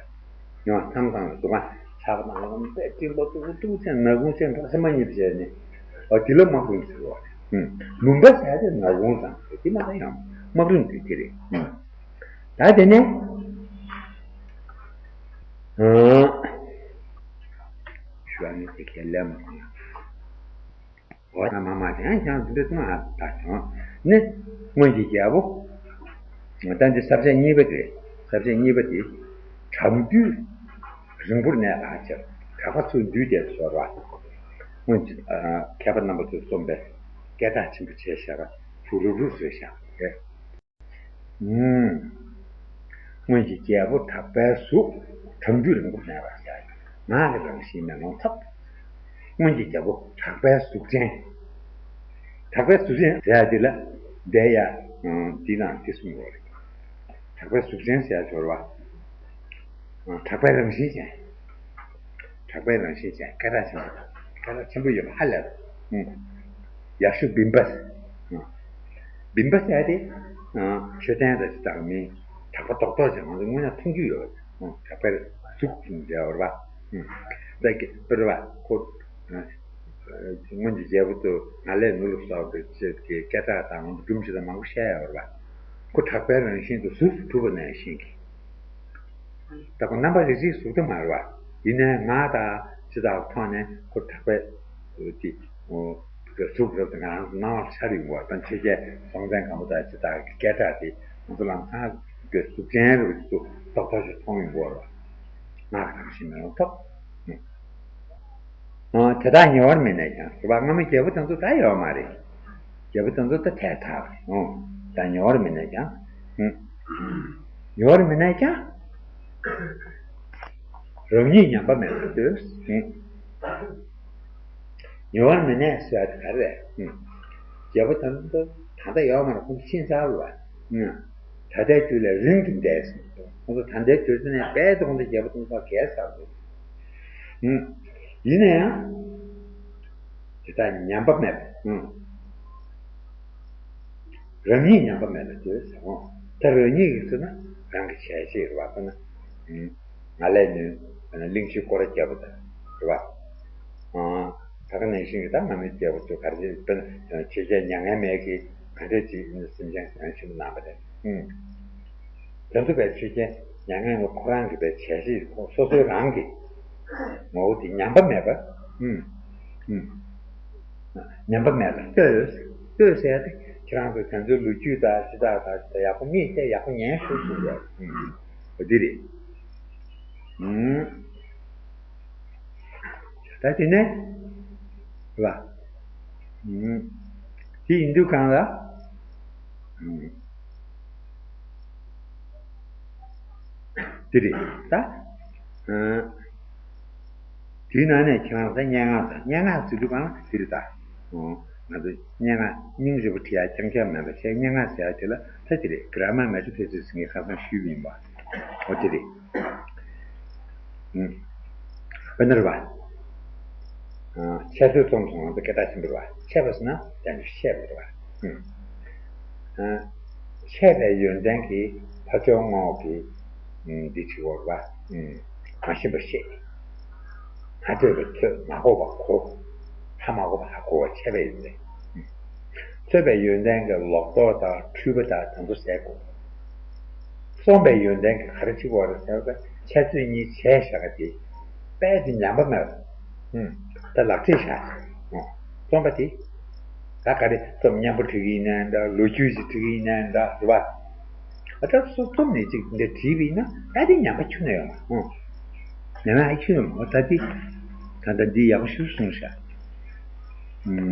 ཡང་མཚམས་མཚམས་ལ་སྡུག་ང་ཆགས་པ་དང་ལམ་པས་སྤྲིན་པ་ཏུག་ཏུག་ཅན་ནག་ཁུང་ཅན་འདྲ་སེམས་མ་གཉིས་བྱས་ནས། ཨོ་དེ་ལ་སྨག་རུམ་ཟེར་བ། ལུང་པ་ཟེར་དེ་ནག་ཁུང་དང་དེ་མ་ད་ཡང་སྨག་རུམ་དེ་དེ་རེད། ད་དེ་ནས་ཞུ་བ་ནི་དེ་ཁས་ལེན་མ་གནང་། འོ་ན་མ་མ་ཀྱང་ཀྱང་འདི་འདྲ་ཙམ་ཨ་ད་བྱུང་། ནི་སྔོན་གྱི་རྒྱལ་པོ། ད་འདི་ས་བཅད་གཉིས་པ་དེ། ས་བཅད་གཉིས་པ་དེ། གྲགས་འདུས་རིང་པོར་གནས་པ་ཕྱིར། གྲགས་པ་ཚུར་འདུས་ཏེ་ཟེར་བ། སྔོན་གྱི་མཁས་པ་རྣམ་པ་ཚོས་གསུངས་པའི་སྐད་གྲགས་ཆེན་པོ་བྱས་བཞག་པ་ཚུར་རུབ་རུབ་བཟོས་བཞག་པ་རེད། ཨུམ། སྔོན་གྱི་རྒྱལ་པོ་གྲགས་པའི་གཟུགས། གྲགས་འདུས་རིང་པོར་གནས་པ་ཟེར། ངག་གི་རང་བཞིན་མེ་ལོང་ཐོབ། སྔོན་གྱི་རྒྱལ་པོ་གྲགས་པའི་གཟུགས་ཅན། གྲགས་པའི་གཟུགས་ཅན་ཟེར་ཡ་དེ་ལ་འདས་ཡ། འདི་ནང་དེ་གསུངས་ཡོད་རེད། གྲགས་པའི་གཟུགས་ཅན་ཟེར་ཡ་སྦྱོར་བ། གྲགས་པའི་རང་བཞིན་ཅན། གྲགས་པའི་རང་བཞིན་ཅན་སྐད་གྲགས་ཆེན་པོ། སྐད་གྲགས་ཆེན་པོ་ཡོད་པ་ཧ་ལས་པ། ཡག་ཤོས་བིམ་པ། བིམ་པ་ཟེར་ཏེ། མཆོད་རྟེན་དང་ཅི་ལྟར་མིན། གྲགས་པ་རྡོག་རྡོག་ཅན་ང་ཚོ་དངོས་གནས་མཐོང་རྒྱུ་ཡོད་པ། གྲགས་པའི་གཟུགས་ཟེར་བ་རེད་པ། ད་གི་པར་བ་ཁོ། སྔོན་གྱི་རྒྱལ་པོ་ཚོ་ང་ལས་ནུ་ལུ་སོགས་པའི་ཆེད་ཀྱི་སྐད་གྲགས་དང་སྒྲུང་ཅི་དང་མང་པོ་བཤད་ཡོད་རེད་པ། ཁོ་གྲགས་པའི་རང་བཞིན་དུ་གཟུགས་སུ་གྲུབ་པ་ནང་བཞིན་གྱི། ད་ཁོ་རྣམ་པ་རིག་རིག་གཟུགས་དེ་མ་རེད་པ། ཡིན་ནའི་ངག་དང་ཅི་དག་ཐོག་ནས་ཁོ་གྲགས་པའི་དེ་གཟུགས་རབ་དང་ང་རང་ཚོ་སྣང་བར་འཆར་ཡོང་བ་དང་ཕྱི་རྒྱལ་སྲོང་བཙན་སྒམ་པོ་དང་ཅི་དག་གི་སྐད་གྲགས་དེ་ང་ཚོ་ལམ་སང་གི་གཟུགས་ཅན་རུ་ཚོ་རྡོག་རྡོག་ཞིག་མཐོང་ཡོང་གི་ཡོད་རེད་པ། ངག་རང་བཞིན་མེ་ལོང་ཐོབ། དེ་དག་ཉེ་བར་མི་གནས་ཀྱང་ཟེར་བ། སྔ་མོའི་རྒྱལ་པོ་དེ་ཚོ་ད་ཡོད་མ་རེད། རྒྱལ་པོ་དེ་ཚོ་ད་ཐལ་ཐལ་རེད། ཨོ། ད་ཉེ་བར་མི་གནས་ཀྱང་། ཨུ། ཉེ་བར་མི་གནས་ཀྱང་། རང་ཉིད་ཉམས་པ་མེད་པར་འདོད། ཨུ། ཉེ་བར་མི་གནས་ཟེར་བ་དེ་ག་རེ་རེད། ཨུ། རྒྱལ་པོ་དེ་ཚོ་ད་ལྟ་ཡོད་མ་རེད། ཁོང་ཚོ་ཕྱིན་ཚར་བ། ཨུ། ད་ལྟའི་དུས་ལས་རིང་དུ་འདས་ཟིན། ཁོང་ཚོ་ད་ལྟའི་དུས་ཚོད་ནས་རྦད་དེ་ཁོང་ཚོ་རྒྱལ་པོ་དེ་ཚོ་བརྒལ་ཚར་འདུག་ཨུ། ཡིན་ན་ཡང་། དེ་དག་ཉམས་པ་མེད་པ། ཨུ། རང་ཉིད་ཉམས་པ་མེད་པར་འདོད་ཟེར་འོང་། ད་རང་ཉིད་ཀྱིས་ཟེར་ན་རང་གི་བྱས་རྗེས་རེད་པ། ཟེར་ན། ཨུ། ང་ལས་ནུས་པ་ན་གླིང་བཞི་སྐོར་ར་རྒྱབ་པ་དང་རེད་པ། ཨ། ད་ག་ནང་བཞིན་གྱི་ད་སྔ་མོའི་རྒྱལ་པོ་ཚོ་ག་རེ་བྱས། དཔེར་ན་ཆོས་རྒྱལ་མྱ་ངན་མེད་ཀྱིས་ག་འདྲས་ཅིག་སེམས་ཅན་གང་ཆེན་པོ་གནང་པ་རེད། ཨུ། དེ་ཚོ་བས་ཆོས་རྒྱལ་མྱ་ངན་ལ་ཁོ་རང་གི་བས་བྱས་རྗེས་ཁོ་སོ་སོའི་རང་གི་ངོ་བོ་དེ་ཉམས་པ་མེད་པ། ཨུམ། ཨུམ། ཉམས་པ་མེད་པ་ལྟོས། ལྟོས་ཟེར་ཏེ་ཁྱེད་རང་ཚོ་དེ་ཚོའི་ལོ་རྒྱུས་དང་ཅི་དག་དང་ཅི་དག་ཡག་པོ་མིག་བལྟས་ཡག་པོ་ཉན་ཤོག་གསུངས་པ། ཨུམ། འོ་འདི་རེད། ཨུམ། ད་དེ་ནས་རེད་པ། ཨུམ། དེ་ཡིན་དུས་གང་ལ། ཨུམ། དེ་རེད་ད། ཨ། དེའི་ནང་ནས་ཁྱེད་རང་ཚོ་སྙན་ངག་དང་། སྙན་ངག་ཟེར་དུས་གང་ལ་དེ་རེད་ད། ཨོ། ང་ཚོ་སྙན་ངག་སྙིང་རྗེ་པོ་བྲིས་ཡ་རྐྱང་རྐྱང་མེད་པ་བྱས། སྙན་ངག་ཟེར་ཡ་དེ་ལ་ད་དེ་རེད། གྷ་ར་མར་མེད་ཚོ་ཕལ་ཆེར་ཟེར་ངས་ཁ་སང་ཞུས་པ་ཡིན་པ། ཨོ་དེ་རེད། ཨུམ། དཔེར་ན་རེད་པ། ཨ། འཆད་རྩོད་རྩོམ་སོང་ང་ཚོ་སྐད་གྲགས་ཆེན་པོ་རེད་པ། འཆད་པ་ཟེར་ན་ཡང་ཅིག་བཤད་པ་རེད་པ། ཨུམ། ཨ། འཆད་པའི་ཡོན་ཏན་གྱིས་ཕར་ཕྱོགས་ངོ་གི། ཨུམ། འདི་བྱེད་པ་རེད་པ། ཨུམ། མ་ཤེས་པ་ཤེས། མ་ཐོས་པ་ཐོས། མ་གོ་བ་གོ། ཧ་མ་གོ་བ་ཧ་གོ་བ་འཆད་པའི་ཡོན་ཏན། ཨུམ། རྩོད་པའི་ཡོན་ཏན་གྱིས་ལོག་རྟོག་དང་འཁྲུལ་པ་དང་དེ་ཚོ་ཟད་དགོས། རྩོམ་པའི་ཡོན་ཏན་གྱིས་ག་རེ་བྱེད་དགོས་རེད་ཟེར་བ། འཆད་རྩོད་གཉིས་བྱས་བཞག་ག་དེ། དཔེ་དེ་ཉམས་པ་མེད་པ། ཨུམ། ད་ལག་བྲིས་བཞག་ཨོ། རྩོམ་པ་དེ། ད་ག་རེ་རྩོམ་སྙན་པོ་འབྲི་གི་ཡིན་ནའི་འདྲ། ལོ་རྒྱུས་ཤིག་འབྲི་གི་ཡིན་ནའི་འདྲ། རེད་པ། ཨ། ད་སོ་རྩོམ་ནས་ཅིག་འདི་བྲིས་པ་ཡིན་ན་ད་དེ་ཉམས་པ་ཁྱོན་ནས་ཡོད་མ་རེད། ཨོ། ཉམས་པ་ཨ་ཁྱོན་ནས་ཡོད་མ་རེད། ད་དེ་ད་ལྟ་འདི་ཡག་པོ་ཞིག་གསུངས་ཤག་ཨུམ།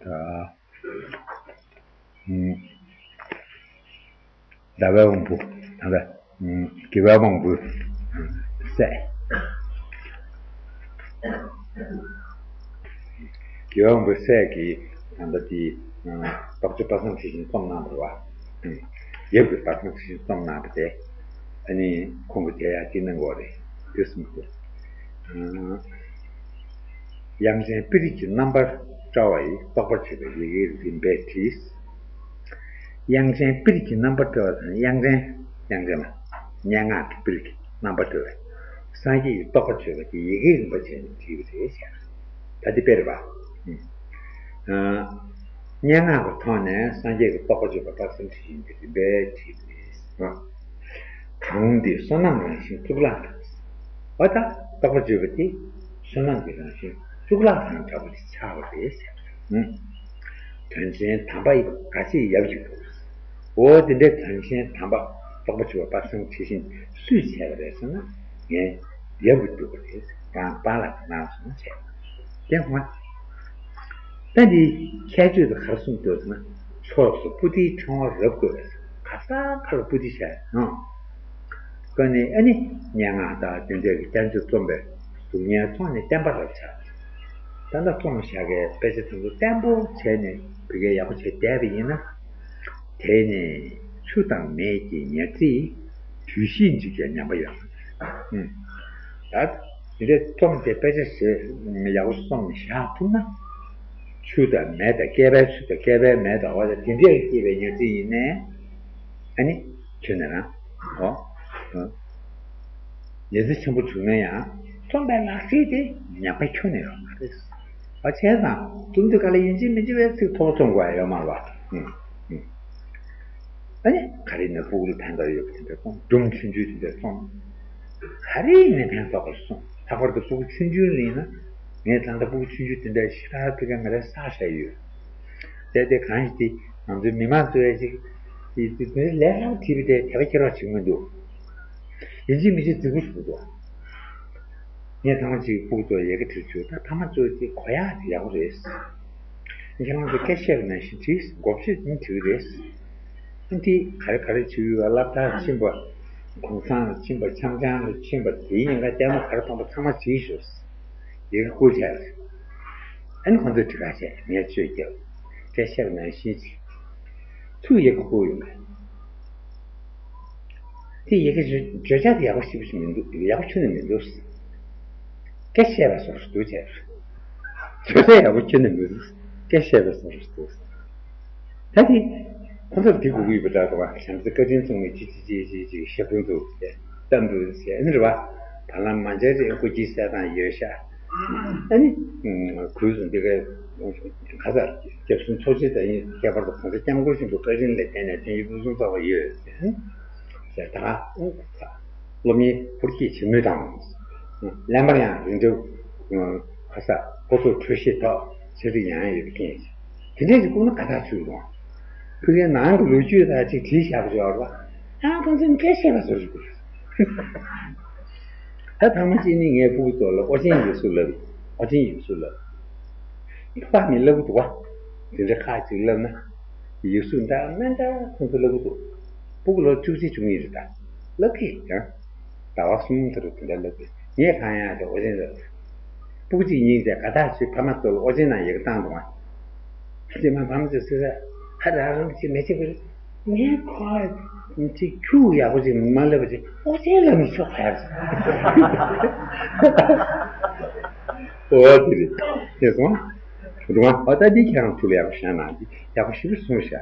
ད། ཨུམ། ཟླ་བའི་དབང་པོ། ཟླ་བའི། ཨུམ། དགེ་བའི་དབང་པོའི་སྲས། དགེ་བའི་དབང་པོའི་སྲས་ཀྱིས་ད་ལྟ་དེ། ཨུམ། རྟོགས་བརྗོད་དཔག་བསམ་འཁྲི་ཤིང་རྩོམ་གནང་བ་རེད་པ། ཨུམ། ཡབ་ཀྱི་དཔག་བསམ་འཁྲི་ཤིང་རྩོམ་གནང་བ་དེ། ཨ་ནི་ཁོང་གིས་དེ་ཡང་དེ་གནང་གི་ཡོད་རེད། དེ་གསུངས་ཏེ། ཨུམ། དབྱངས་ཅན་པིར་གྱི་རྣམ་པར་བཀྲ་བ་ཡི། རྟོགས་པར་བྱེད་པའི་ཡི་གེའི་རིམ་པས་བྲིས། དབྱངས་ཅན་པིར་གྱི་རྣམ་པར་བཀྲ་བ་དང་། དབྱངས་ཅན། དབྱངས་ཅན་མ། སྙན་ངག་གི་པིར་གྱི་རྣམ་པར་བཀྲ་བའི་སངས་རྒྱས་ཀྱི་རྟོགས་པར་བྱེད་པ་དེ་ཡི་གེའི་རིམ་པ་བྱས་ནས་བྲིས་པ་རེད་ཟེར། ད་འདི་དཔེ་རེད་པ། ཨུམ། ཨ། སྙན་ངག་གི་ཐོག་ནས་སངས་རྒྱས་ཀྱི་རྟོགས་པར་བྱེད་པ་དཔག་བསམ་འཁྲི་ཤིང་གི་རིམ་པས་བྲིས་པ་རེད། གང་འདི་བསོད་ནམས་རང་བཞིན་གཙུག་ལག་ལྟར། འོ་ད་རྟོགས་པར་བྱེད་པ་དེ་ བསོད་ནམས་ཀྱི་རང་བཞིན་གཙུག་ལག་ཁང་འདྲ་པོ་ཞིག་ཆགས་པ་རེད་ཟེར། ཨུམ། དོན་ཆེན་དམ་པ་ཡི་ག་ཅི་ཡབ་ཀྱི་བུ། འོ་དེ་འདྲའི་དོན་ཆེན་དམ་པ་རྟོགས་པ་ཆེ་བ་དཔལ་བཟང་ཁྲི་བཞི་སུས་བྱས་པ་རེད་ཟེར་ན། ངས་ཡབ་ཀྱི་བསྟོད་པ་རེད། རང་པཱ་ལགས་ཀྱིས་གནང་སོང་བྱས། དེ་ཧོན། ད་འདི་ཁྱད་ཆོས་དེ་ག་རེ་གསུངས་འདུག་ཟེར་ན། ཕྱོགས་སུ་པོ་ཏིའི་ཕྲེང་བ་རབ་བཀོད་པས། ག་ས་ག་ལ་པོ་ཏི་བྱས་ཡང་། བཀོད་ནས་ཨ་ནི་སྙན་ངག་དང་དེ་འདྲའི་གི་བསྟན་བཅོས་རྩོམ་པའི་གཟུགས་བརྙན་བཙོང་ནས་བསྟན་པ་རབ་ཆགས། ད་ལྟ་རྩོམ་བཞག་གི་དཔེ་ཆ་དེ་ཚོ་བརྟན་པོ་བྱས་ནས་བོད་སྐད་ཡག་པོ་བྱས་བསྡད་པ་ཡིན་ན། དེ་ནི་ཆུ་དང་མེ་གི་ཉ་རྩིས་དུས་བཞིས་འཇིག་པའི་ཉམས་པ་ཡོད། ཨུམ། ད་དེ་འདྲའི་རྩོམ་དེ་དཔེ་ཆ་ཞིག་ཡག་པོ་རྩོམ་ནས་བཞག་ཐུབ་ན། ཆུ་དང་མེ་དང་བསྐལ་པའི་ཆུ་དང་བསྐལ་པའི་མེ་དང་འོ་ད་དེ་འདྲས་སྐྱེས་པའི་ཉ་རྩིས་ཡིན་ནའི། ཨ་ནི་ཁྱོད་ནི་རང་། འོ། ཨ། ཉ་རྩིས་ཆེན་པོ་བྱུང་ན་ཡང་རྩོམ་པའི་ལག་རྩལ་དེ་ཉམས་པ་ཁྱོན་ནས་ཡོད་མ་རེད། ཨ་བྱས་ཙང་རྩོམ་དུས་ག་ལ་ཡིན་གཅིག་མིན་གཅིག་བས་ཚིག་མཐོ་པོ་རྩོམ་དགོས་ཡ་ཡོད་མ་རེད་པ། ཨུམ། ཨུམ། ཨ་ནི་ག་རེ་ནི་ཕྲུ་གུ་ལ་ཕན་ཐོགས་ཡོད་པ་དེ་འདྲ་རྩོམ། སྒྲུང་ཆུང་ཆུང་དེ་འདྲ་རྩོམ། ག་རེ་ནི་ཕན་ཐོགས་པར་གསུངས། ལྷག་པར་དུ་ཕྲུ་གུ་ཆུང་ཆུང་ལ་ཡིན་ན། ངས་ད་ལྟ་ཕྲུ་གུ་ཆུང་ཆུང་དེ་འདྲ་ཞེ་དྲག་ཕ་གིར་ང་རང་བསགས་བཞག་ཡོད། དེ་དེ་གང་ཞིག་དེ་ང་ཚོའི་མི་མང་ཚོ་ཡ་ཞིག་དེ་དེ་དེ་ལས་སླ་པོ་བྲིས་པ་དེ་དད་པ་སྐྱེ་རོགས་བྱེད་མི་འདུག་ཡིན་གཅིག་མིན་གཅིག་རྫིག་པོ་ཞིག་འདུག་ངས་ཐེངས་མ་གཅིག་ཕྲུ་གུ་ཚོ་ཡི་གེ་བྲིས་བྱུང་། ད་ཕ་མ་ཚོས་དེ་གོ་ཡག་དེ་ཡག་པོ་རེད། ཁྱེད་རང་ཚོ་སྐད་བཤད་པ་ནང་བཞིན་བྲིས། མགོ་བཤད་ནི་བྲིས་རེད། ཨ་འདི་ག་རེ་ག་རེ་བྱེད་ཡོད། སློབ་གྲྭར་ཕྱིན་པ། གུང་སེང་ལ་ཕྱིན་པ། འཆམ་འཆམ་ལ་ཕྱིན་པ། དེའི་ཉིན་ཀ་ལྟད་མོ་ག་རེ་མཐོང་པ་ཚང་མ་བྲིས་ཤོག་ཡི་གེ་བསྐུར་བྱས། ཨ་ནི་ཁོང་ཚོས་བྲིས་ཁ་བྱས། ངས་ཆོས་རྒྱབ། སྐད་བཤད་པ་ནང་བཞིན་བྱས། ཚུར་ཡི་གེ་བསྐུར་ཡོང་བས། དེ་ཡི་གེ་བརྗོད་བྱ་དེ་ཡག་པོ་ཞེ་པོ་ཞིག་མི་འདུག་ཡག་པོ་ཁྱོན་ནས་མི་འདུག་སྐད་བཤད་པ་བཟོ་འདྲ་འདུག་བྱས། བརྗོད་བྱ་ཡག་པོ་ཁྱོན་ནས་མི་འདུག་སྐད་བཤད་པ་བཟོ་འདྲ་འདུག་ད་དེ་ཁོ་ཚོར་དེ་དགོས་ཀྱི་ཡོད་པ་འདྲ་འདུག་བྱམས་བརྩེ་བཀའ་དྲིན་མཚུངས་མེད་ཅིག་ཅིག་ཅིག་ཅིག་ཅིག་ཞབས་དྲུང་དུ་བལྟམས་འདུག་ཟེར་ནི་རེད་བ། བར་ལམ་མ་མཇལ་རེ་སྐུ་སྐྱིད་གསལ་དང་ཡོད་ཤག་ཨ་ནི། གུས་སུ་འདི་གའི་ག་ས་སྐྱབས་གསུམ་ཚོགས་ཆེན་དང་ཡིན། ཁྱད་པར་དུ་གོང་ས་སྐྱབས་མགོན་ཆེན་པོའི་བཀའ་དྲིན་ལས་བརྟེན་ནས་དེ་ཡི་ཕུན་སུམ་ཚོགས་པ་ཡོད་ཟེར་ནི། ཟེར་ད། སློབ་གཉེར་ཧུར་སྐྱེད་བྱེད་མུས་དང་། ལན་པར་ཡང་རིན་འབྲས་ཁ་ས་ཁོ་ཚོར་འཕྲོད་བཞེས་ཐོག་ཟེར་དུ་ཡང་ཡོད་མཁན་ཞིག་དེ་འདྲས་ཀྱི་སྐུ་ན་དགའ་ཐག་ཆོད་རུང་། ཕ་གིའི་ནང་གི་ལོ་རྒྱུས་དང་ཅིག་བྲིས་བཞག་པ་ཡོད་རེད་བ། ཡང་ཁོང་ཚོས་སྐད་བཤད་པ་བཟོ་ཞིག་དགོས། ད་ཐང་མ་གཅིག་ནི་ངའི་ཕྲུ་གུ་ཚོ་ལ་ཨོ་རྒྱན་ཡུགས་གསོལ་ལབ། ཨོ་རྒྱན་ཡུགས་གསོལ་ལབ། ཕ་མས་ལབ་གི་འདུག་བ། དེ་འདྲ་ཁག་ཅིག་ལབ་ན། ཡུགས་གསོལ་འདྲ་མི་འདྲ་ཁོང་ཚོས་ལབ་གི་འདུག་ཕྲུ་གུ་ལོ་བཅུ་གཅིག་བཅུ་གཉིས་རེད་ད། ལབ་གི་ཡང་། ཟླ་བ་གསུམ་ཙམ་རེ་དེ་འདྲ་ལབ་དུས་ངས་གང་ཡང་དེ་ཨོ་རྒྱན་ལབ། སྤུ་གུ་གཅིག་གཉིས་དེ་དགའ་ཐག་ཆོད། ཕ་མ་ཚོ་ལ་ཨོ་རྒྱན་ནང་ཡི་གེ་བཏང་འདུག་ཨ། རྗེས་མ་ཕ་མ་ཚོས་ཟེར་ས་ཧ་ར་རམ་ཅིག་མེ་ཅིག་བུར་ངས་ཁོ་ཅིག་ཁྱུག་ཡག་པོ་ཅིག་མ་ལབ་པ་ཅིག་ཨོ་རྒྱན་ལབ་མི་ཆོག་ཧ་ར། ཨོ་དེ་རེད། དེ་སོང་། འདུག་ཨ། ཨོ་ད་འདི་ཁྱེད་རང་ཐུགས་ལ་ཡག་པོ་བཞག་གནང་། འདི་ཡག་པོ་ཞེ་པོ་གསུངས་ཤག་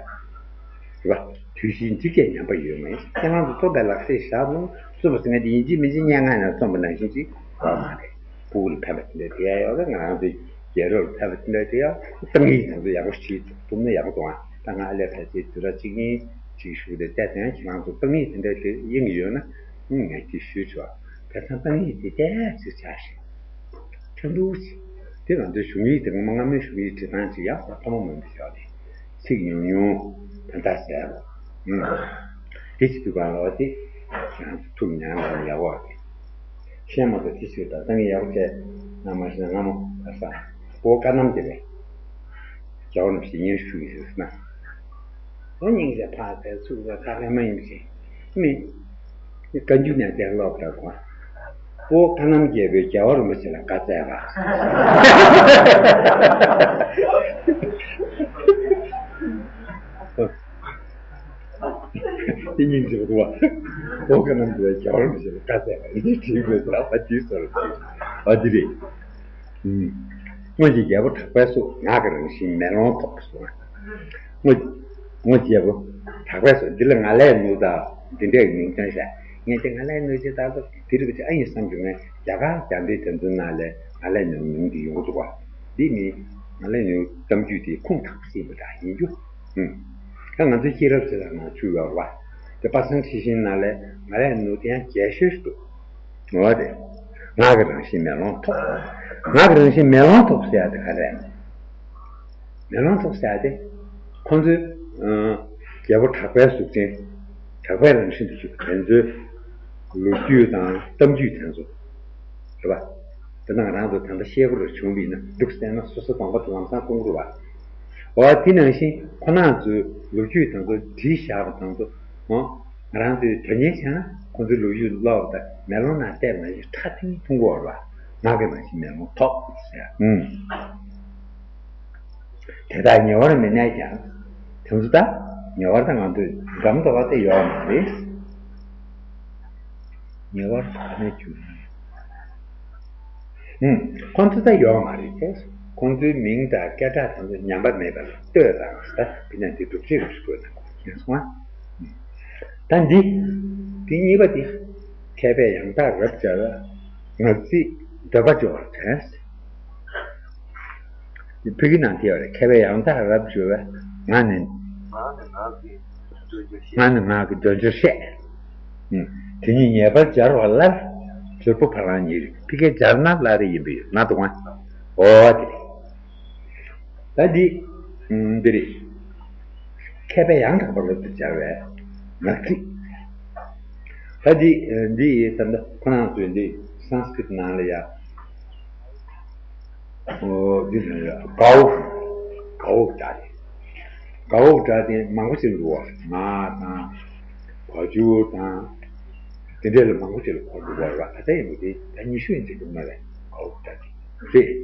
རེད་པ། དུས་བཞིའི་འཇིགས་སྐྱེད་ཉམས་པ་ཡོད་མ་ཡིན། ཁྱེད་རང་ཚོ་རྩོམ་པའི་ལག་རྩལ་བཞག་རུང་རྩོམ་པ་ཟེར་མཁན་དེ་ཡིན་གཅིག་མིན་གཅིག་སྙན་ངག་ནང་རྩོམ་པ་ནང་བཞིན་ཅིག་ཡོད་མ་རེད། ཕྲུ་གུ་ལ་ཕན་པ་དེ་འདྲ་དེ་ཡང་ཡོད་རེད། ང་རང་ཚོའི་རྒྱལ་རབས་ལ་ཕན་པ་དེ་འདྲ་དེ་ཡང་ཏང་ཡིག་དང་ཚོ་ཡག་པོ་བྲིས་ཐུབ་ན་ཡག་པོ་འདུག་ཨ། ད་ང་ཨ་ལས་ཕལ་ཆེར་དུས་རབས་གཅིག་གཉིས་ཅིག་ཞུགས་ཏེ་བལྟས་ཙང་ཁྱེད་རང་ཚོ་ཏང་ཡིག་དེ་འདྲ་དེ་དབྱིངས་ཡོད་ན་ངས་དེ་ཞུས་ཆོག་དེང་སང་ཏང་ཡིག་དེ་ཏོག་ཙམ་ཆག་ཤག་ཁྲ་འདུག་ཅིག་དེ་ང་ཚོའི་གཞུང་ཡིག་དེ་སྔ་མ་སྔ་མོའི་གཞུང་ཡིག་བྲིས་སྟངས་ཅིག་ཡག་པོ་ཐོག་མ་མང་པོ་ཞིག་རེད། ཚིག་ཉུང་ཉུང་དོན་དག་གསལ་པོ། ཨུམ། དེ་བྱེད་དུས་གང་ལ་བ་དེ་ཁྱེད་རང་ཚོ་ཐུགས་ཉར་ལ་ཡག་པོ་རེད། ཤེས་མ་ཐག་དེ་ཞིག་ད་ལྟ་ངས་ཡག་པོ་བྱས་ན་མ་ཤེས་ན་སྔ་མོ་ག་ས་པོ་བཀའ་གནམ་རྒྱལ་བས་རྒྱལ་བ་རིན་པོ་ཆེ་སྙན་ཞུ་གི་ཟེར་ན། ཨོ་སྙིང་རྗེ་ཕར་ཚུར་ཁ་ཁ་མ་ཡིན་ཞིག་མི། བཀའ་འགྱུར་ནས་དེ་ཀློག་དྲག་གོ། པོ་བཀའ་གནམ་རྒྱལ་པོས་རྒྱལ་བ་རིན་པོ་ཆེ་ལ་བཀའ་སྩལ་པ། དེ་སྙིང་རྗེ་པོ་འདུག་བ། པོ་བཀའ་གནམ་རྒྱལ་པོས་རྒྱལ་བ་རིན་པོ་ཆེ་ལ་བཀའ་སྩལ་པ་ཡིན་དེ་བྲིས་དགོས་ཟེར་བ་དེའི་སོར་བྲིས། ཨ་དེ་རེད། ཨུམ། སྔོན་གྱི་རྒྱལ་པོ་གྲགས་པའི་གཟུགས། ངག་གི་རང་བཞིན་མེ་ལོང་ཐོགས་སོ། སྔོན་སྔོན་རྒྱལ་པོ་གྲགས་པའི་གཟུགས་འདི་ལ་ང་ལས་ནུ་དང་འདི་འདྲའི་མིང་བཏོན་ཤག་ངས་དེ་ང་ལས་ནུ་ཅེས་ད་ལྟ་འདི་རེད་པ་ཅེས་ཨ་ཡིན་བསམ་བྱུང་ངས་རྒྱ་གར་རྒྱ་མདའི་དོན་ཚན་ནང་ལས་ང་ལས་ནུ་མིང་འདི་ཡོང་གི་འདུག་བ། འདི་ནི་ང་ལས་ནུ་གཏམ་རྒྱུད་དེའི་ཁུངས་དག་པ་ཞིག་ཡིན་པ་འདྲ་ཡིན་རྒྱུ། ཨུམ། ད་ང་ཚོའི་སྐྱེས་རབས་ཅིག་ལ་ང་ཚུད་ཡོད་རེད་བ། དེ་པ་སངས་ཁྲི་ཤིང་ནང་ལས་ང་ལས་ནུ་དེ་ཡང་རྒྱས་ཤོས་ཤིག་འདུག་འོ་དེ། ངག་གི་རང་བཞིན་མེ་ལོང་ཐོགས། ངག་གི་རང་བཞིན་མེ་ལོང་ཐོབ་ཟེར་ཡ་དེ་ག་རེ་རེད། མེ་ལོང་ཐོབ་ཟེར་ཡ་དེ། ཁོང་ཚོས། ཨ། རྒྱལ་པོ་གྲགས་པའི་གཟུགས་ཅན། གྲགས་པའི་རང་བཞིན་དུ་གྱུར་པའི་དེ་ཚོའི་ལོ་རྒྱུས་དང་གཏམ་རྒྱུད་དེ་ཚོ། རེད་པ། དེ་དང་རང་ཚོ་ད་ལྟ་ཤེས་དགོས་རེ་བྱུང་བ་ཡིན་ན་འདུག་ཟེར་ན་སོ་སོ་གདོང་པ་དེ་ལམ་སང་སྐོང་དགོས་རེད་པ། འོ་དེ་ནང་བཞིན་ཁོ་རང་ཚོའི་ལོ་རྒྱུས་དེ་ཚོ་བྲིས་བཞག་པ་དེ་ཚོ། འོ། ང་རང་ཚོས་དོན་གཉེར་བྱས་ན་ཁོང་ཚོའི་ལོ་རྒྱུས་ཀློག་དང་མེ་ལོང་ནང་བལྟས་པ་ནང་བཞིན་ཁྲ་ཐིང་མཐོང་གི་ཡོད་རེད་པ། ངག་གི་རང་བཞིན་མེ་ལོང་ཐོབ་ཟེར། ཨུམ། དེ་དག་ཉེ་བར་མི་གནས་ཀྱང་། དེ་ཚོ་ད་ཉེ་བར་ད་ང་ཚོས་འགྲམ་དུ་བ་དེ་ཡོད་མ་རེད། ཉེ་བར་ག་ནས་བྱུང་། ཨུམ། ཁོང་ཚོ་ད་ཡོད་མ་རེད་དེ། ཁོང་ཚོའི་མིང་དང་སྐད་གྲགས་དེ་ཚོ་ཉམས་པ་མེད་པར་ལྟོས་དང་ཟེར། ད་དེ་ནས་དེ་སྒྲུབ་བྱེད་རེ་ཞིག་དགོས་ན་མཁྱེན་སོང་ཨ། ད་འདི། འདི་གཉིས་པ་འདི། མཁས་པས་ཡང་དག་རབ་སྦྱར་བས། ངག་ཚིག་འདོད་པ་འཇོ་བར་བྱེད། འདི་ཕ་གི་ནང་དེ་ཡོད་རེད། མཁས་པས་ཡང་དག་རབ་སྦྱར་བས། ངག་ནི། ངག་ནི་ངག་གི་དོན་སྦྱོར་བཤད། ངག་ནི་ངག་གི་དོན་སྦྱོར་བཤད། ཨུམ། དེ་ཉིད་ངེས་པར་སྦྱར་བ་སླར། སྦྱོར་པོ་བ་ལང་ཉིད་རེད། ཕ་གིར་སྦྱར་ན་སླར་ཡིན་པས་ན་དུ་ང་། འོ་དེ་རེད། ད་འདི། ཨུམ། འདི་རེད། མཁས་པས་ཡང་དག་པར་རབ་ཏུ་སྦྱར་བའི་ངག་ཚིག་ད་འདི། འདི་ཡི་ད་ལྟ་ཁོ་རང་ཚོས་འདི་སཾ་སྐྲྀཏ་ནང་ལ་ཡ། འོ་འདི་ལ་ཡ་གའོ། གའོ་སྒྲ་རེད། གའོ་སྒྲ་དེ་མང་པོ་ཞིག་འདུག་བ། ང་དང་། བ་ཇུ་དང་། དེ་འདྲ་ལ་མང་པོ་ཞིག་ལ་གོ་འདུག་བ། ད་ལྟ་ཡིན་པ་དེ་ད་ཉི་ཤུ་ཡིན་ཚེ་འདུག་མ་རེད། གའོ་སྒྲ་དེ་རེད།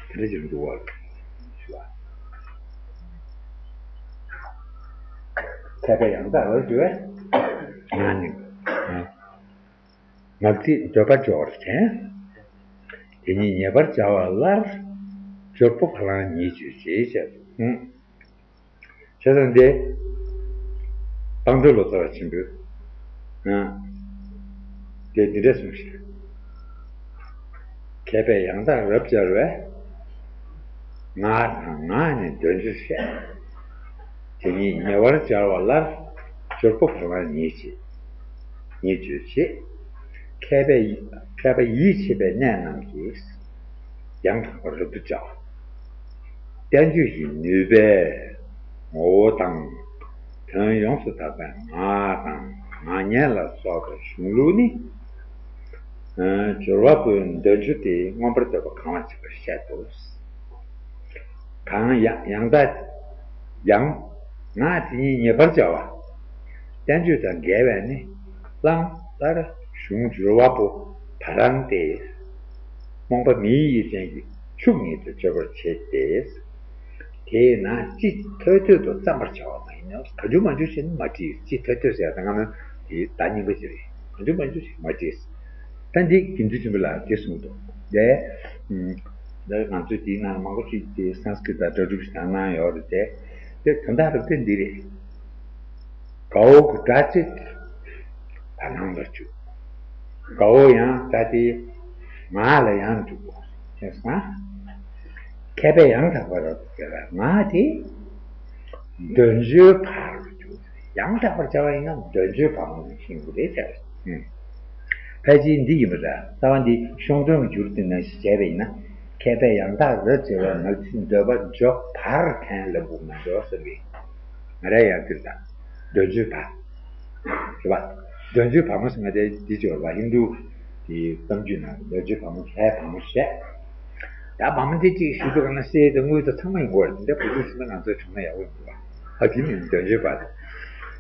དེ་འདྲ་ཞིག་འདུག་བ། མཁས་པས་ཡང་དག་རབ་སྦྱར་བས། ང་ནི། ངག་ཚིག་འདོད་པ་འཇོ་བར་བྱེད། དེ་ཉིད་ངེས་པར་སྦྱར་བ་སླར། སྦྱོར་པོ་བ་ལང་ཉིད་བརྗོད་བྱེད་ཅེས། བྱས་ཙང་དེ། བཏང་འདོད་ལོ་ཙཱ་བ་ཆེན་པོས། ཨ། དེ་འདི་འདྲ་གསུངས་ཤིང་། མཁས་པས་ཡང་དག་རབ་སྦྱར་བས། ངག་དང་ངག་ནི་དོན་སྦྱོར་བཤད། དེ་ཉིད་ཉེ་བར་སྦྱར་བ་སླར། སྦྱོར་པོ་བ་ལང་ཉིད་བྱེད། ཉིད་བརྗོད་བྱེད། མཁས་པས་མཁས་པ་ཡིད་ཆེས་པའི་གནས་རྣམས་ཀྱིས། ཡང་དག་པར་རབ་ཏུ་སྦྱར་བ། བསྟན་བཅོས་ཀྱི་ནུས་པས་ངོ་བོ་དང་། དོན་ཡོངས་སུ་དག་པའི་ངག་དང་ངག་སྙན་ལ་སོགས་པའི་གཞུང་ལུགས་ནི། སྦྱོར་བ་པོའི་དོན་སྦྱོར་དེ་མངོན་པར་འདོད་པ་གང་བ་ཅིག་པར་བཤད་དོ། གང་ཡང་ཡང་དག་ཡང་། ངག་དེ་ཉིད་ངེས་པར་བྱ་བ། བསྟན་བཅོས་དང་འགལ་བས་ནི། བླང་སླར་གཞུང་སྦྱོར་བ་པོ་བ་ལང་སྟེ། རྨོངས་པ་མེའི་ཡིད་ཅན་གྱི་ཆུ་ཉིད་དུ་བརྗོད་པར་བྱེད་དེ། དེས་ན་ཅི་ཐོད་ཐོད་དུ་བརྩམ་པར་བྱ་བ་མ་ཡིན་ནོ། གང་བྱུང་མང་བྱུང་བྱས་ན་མ་བྲིས། ཅི་ཐོད་ཐོད་ཟེར་ཡ་ད་སྔ་མོ་དེའི་བརྡ་རྙིང་པ་ཅིག་རེད། གང་བྱུང་མང་བྱུང་ཞིག་མ་བྲིས། ད་འདི་དགེ་འདུན་ཆེན་པོ་ལགས་དེ་གསུངས་འདུག་དེ། ད་ང་ཚོས་དེའི་ནང་མང་པོ་ཞིག་དེ་སཾ་སྐྲྀཏ་སྒྲ་སྒྲུབ་ཞིག་དང་གནང་ཡོད་རེད་དེ། དེ་དོན་དག་རེད་དེ་འདི་རེད། གའོ་གི་སྒྲ་གཅིག་བ་ལང་ལ་འཇུག་གའོ་ཡང་སྒྲ་དེ་ངག་ལ་ཡང་འཇུག་དགོས། ཤེས་སོང་ང་། མཁས་པས་ཡང་དག་པར་རབ་ཏུ་སྦྱར་བས། ངག་དེ་དོན་སྦྱོར་བ་ལ་འཇུག་ཡང་དག་པར་བྱ་བ་ཡིན་ན་དོན་སྦྱོར་བ་མོ་ནས་ཤེས་དགོས་རེད་ཟེར། ཕལ་ཆེར་འདི་ཡིན་པ་འདྲ། རྩ་བ་འདི་ཤོང་དོན་གྱི་འགྱུར་དེ་ནང་བཞིན་བྱས་པ་ཡིན་ན། མཁས་པས་ཡང་དག་རབ་སྦྱར་བས། ངག་ཚིག་འདོད་པ་འཇོ་བར་བྱེད་ལབ་དགོས་མ་འགྲོ་བསམ་གི། ང་རས་ཡང་དེར་དང་། དོན་སྦྱོར་བ། རེད་པ། དོན་སྦྱོར་བ་མོ་ཟེར་ང་དེ་འདི་སྦྱོར་བ་ཧིན་རྡུ་དེའི་གཏམ་རྒྱུད་ནང་དོན་སྦྱོར་བ་མོ་ལྷའི་བ་མོ་བཤད། ད་བ་མོ་འདི་གཅིག་ཞུ་དུས་གང་ན་གསེར་དང་དངུལ་དང་ཚང་མ་ཡོང་གི་རེད། འདི་འདྲ་བུ་ཚུགས་ཟིན་ན་ང་ཚོའི་གྲོང་ན་ཡག་པོ་ཡོང་གི་རེད་པ། ཨ་དེ་མིན་དོན་སྦྱོར་བ་དེ།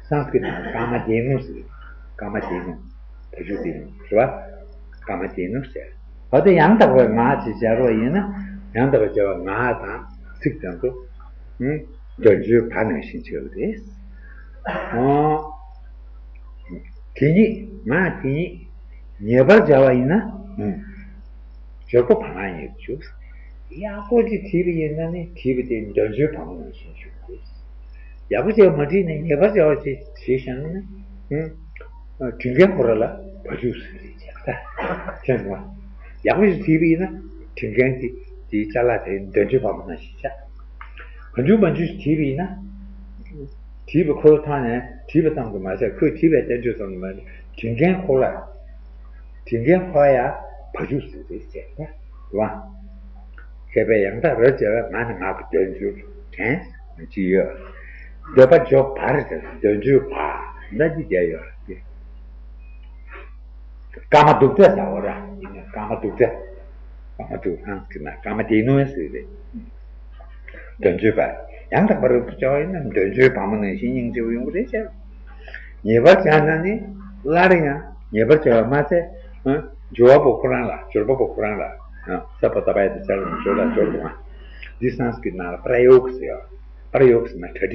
སཾ་སྐྲྀཏ་ནང་ཀ་མ་དེ་ནུ་ཟེར། ཀ་མ་དེ་ནུ། བ་ཇུ་དེ་ནུ་རེད་པ། ཀ་མ་དེ་ནུ་ཟེར། འོ་དེ་ཡང་དག་པའི་ངག་ཅེས་སྦྱར་བ་ཡིན་ན། ཡང་དག་པའི་སྦྱར་བ་ངག་དང་ཚིག་དང་དུ། ཨུ། དོན་སྦྱོར་བ་ནང་བཞིན་བྱེད་པ་རེད། ཨོ། དེ་ཉིད་ངག་དེ་ཉིད་ངེས་པར་སྦྱར་བ་ཡིན་ན། ཨུ། སྦྱོར་པོ་བ་ལང་ཉིད་དུ་འཇུག་ཡག་པོ་ཅིག་བྲིས་པ་ཡིན་ན་ནི་བྲིས་པ་དེ་དོན་སྦྱོར་བ་མོ་ནང་བཞིན་འཇུག་དགོས། ཡག་པོ་ཅིག་མ་བྲིས་ནས་ངེས་པར་བྱ་བ་ཅིག་བྲིས་བཞག་ན་ནི། ཨ། བྲིས་མཁན་ཁོ་རང་ལ་བ་ཇུ་ཟེར་རེད་བྱས་ད། ཁྱེད་ངོ་། ཡག་པོ་ཞིག་བྲིས་པ་ཡིན་ན་བྲིས་མཁན་དེ་དེའི་ཅ་ལག་དེ་དོན་སྦྱོར་བ་མོ་ནང་བཞིན་བྱ། གང་བྱུང་མང་བྱུང་ཞིག་བྲིས་པ་ཡིན་ན། བྲིས་པ་ཁོའི་ཐོག་ནས་བྲིས་པ་ཙམ་དུ་མ་ཟད། ཁོས་བྲིས་པའི་བསྟན་བཅོས་ཙམ་དུ་མ་ཟད། བྲིས་མཁན་ཁོ་ལ། བྲིས་མཁན་ཁོ་ཡ་བ་ཇུ་ཟེར་རེད་བྱས་ད། བ། མཁས་པའི་ཡང་དག་རབ་བྱེད་པ། ང་ནི་ང་གི་དོན་བརྗོད་དྲན་ཅི་ཡོད། འདོད་པ་འཇོག་པར་བྱ། དོན་བརྗོད་པ། འདི་ཅི་བྱ་ཡོད་རེད། ཀ་མ་དུག་ཚ་ཟ་འོ་ར། ཀ་མ་དུག་ཚ། ཀ་མ་དུག་ཧང་སྐྱིད་ན་ཀ་མ་དེ་ནོ་ཟེར་རེད། དོན་བརྗོད་པ། ཡང་དག་པར་རབ་ཏུ་བྱ་བ་ཡིན་ན་དོན་བརྗོད་པ་མ་ནང་བཞིན་སྙིང་རྗེ་བོ་ཡོང་གི་རེད་ཤག་ཉེས་པར་བྱས་ན་ནི་སླར་ཡང་ཉེས་པར་བྱ་བ་མ་ཚད། ཨ། སྦྱོར་བ་པོ་ཁོ་རང་ལ། སྦྱོར་བ་པོ་ཁོ་རང་ལ། ཨ། ས་པོ་ཏ་པ་ཡ་དེ་ཚར་ལ་སྦྱོར་ལ་སྦྱོར་དུ་མ། འདི་སང་སྐྱིད་ན་པྲ་ཡོག་ཟེར་ཡ། པྲ་ཡོག་ཟེར་ན་གྲ་སྒྲིག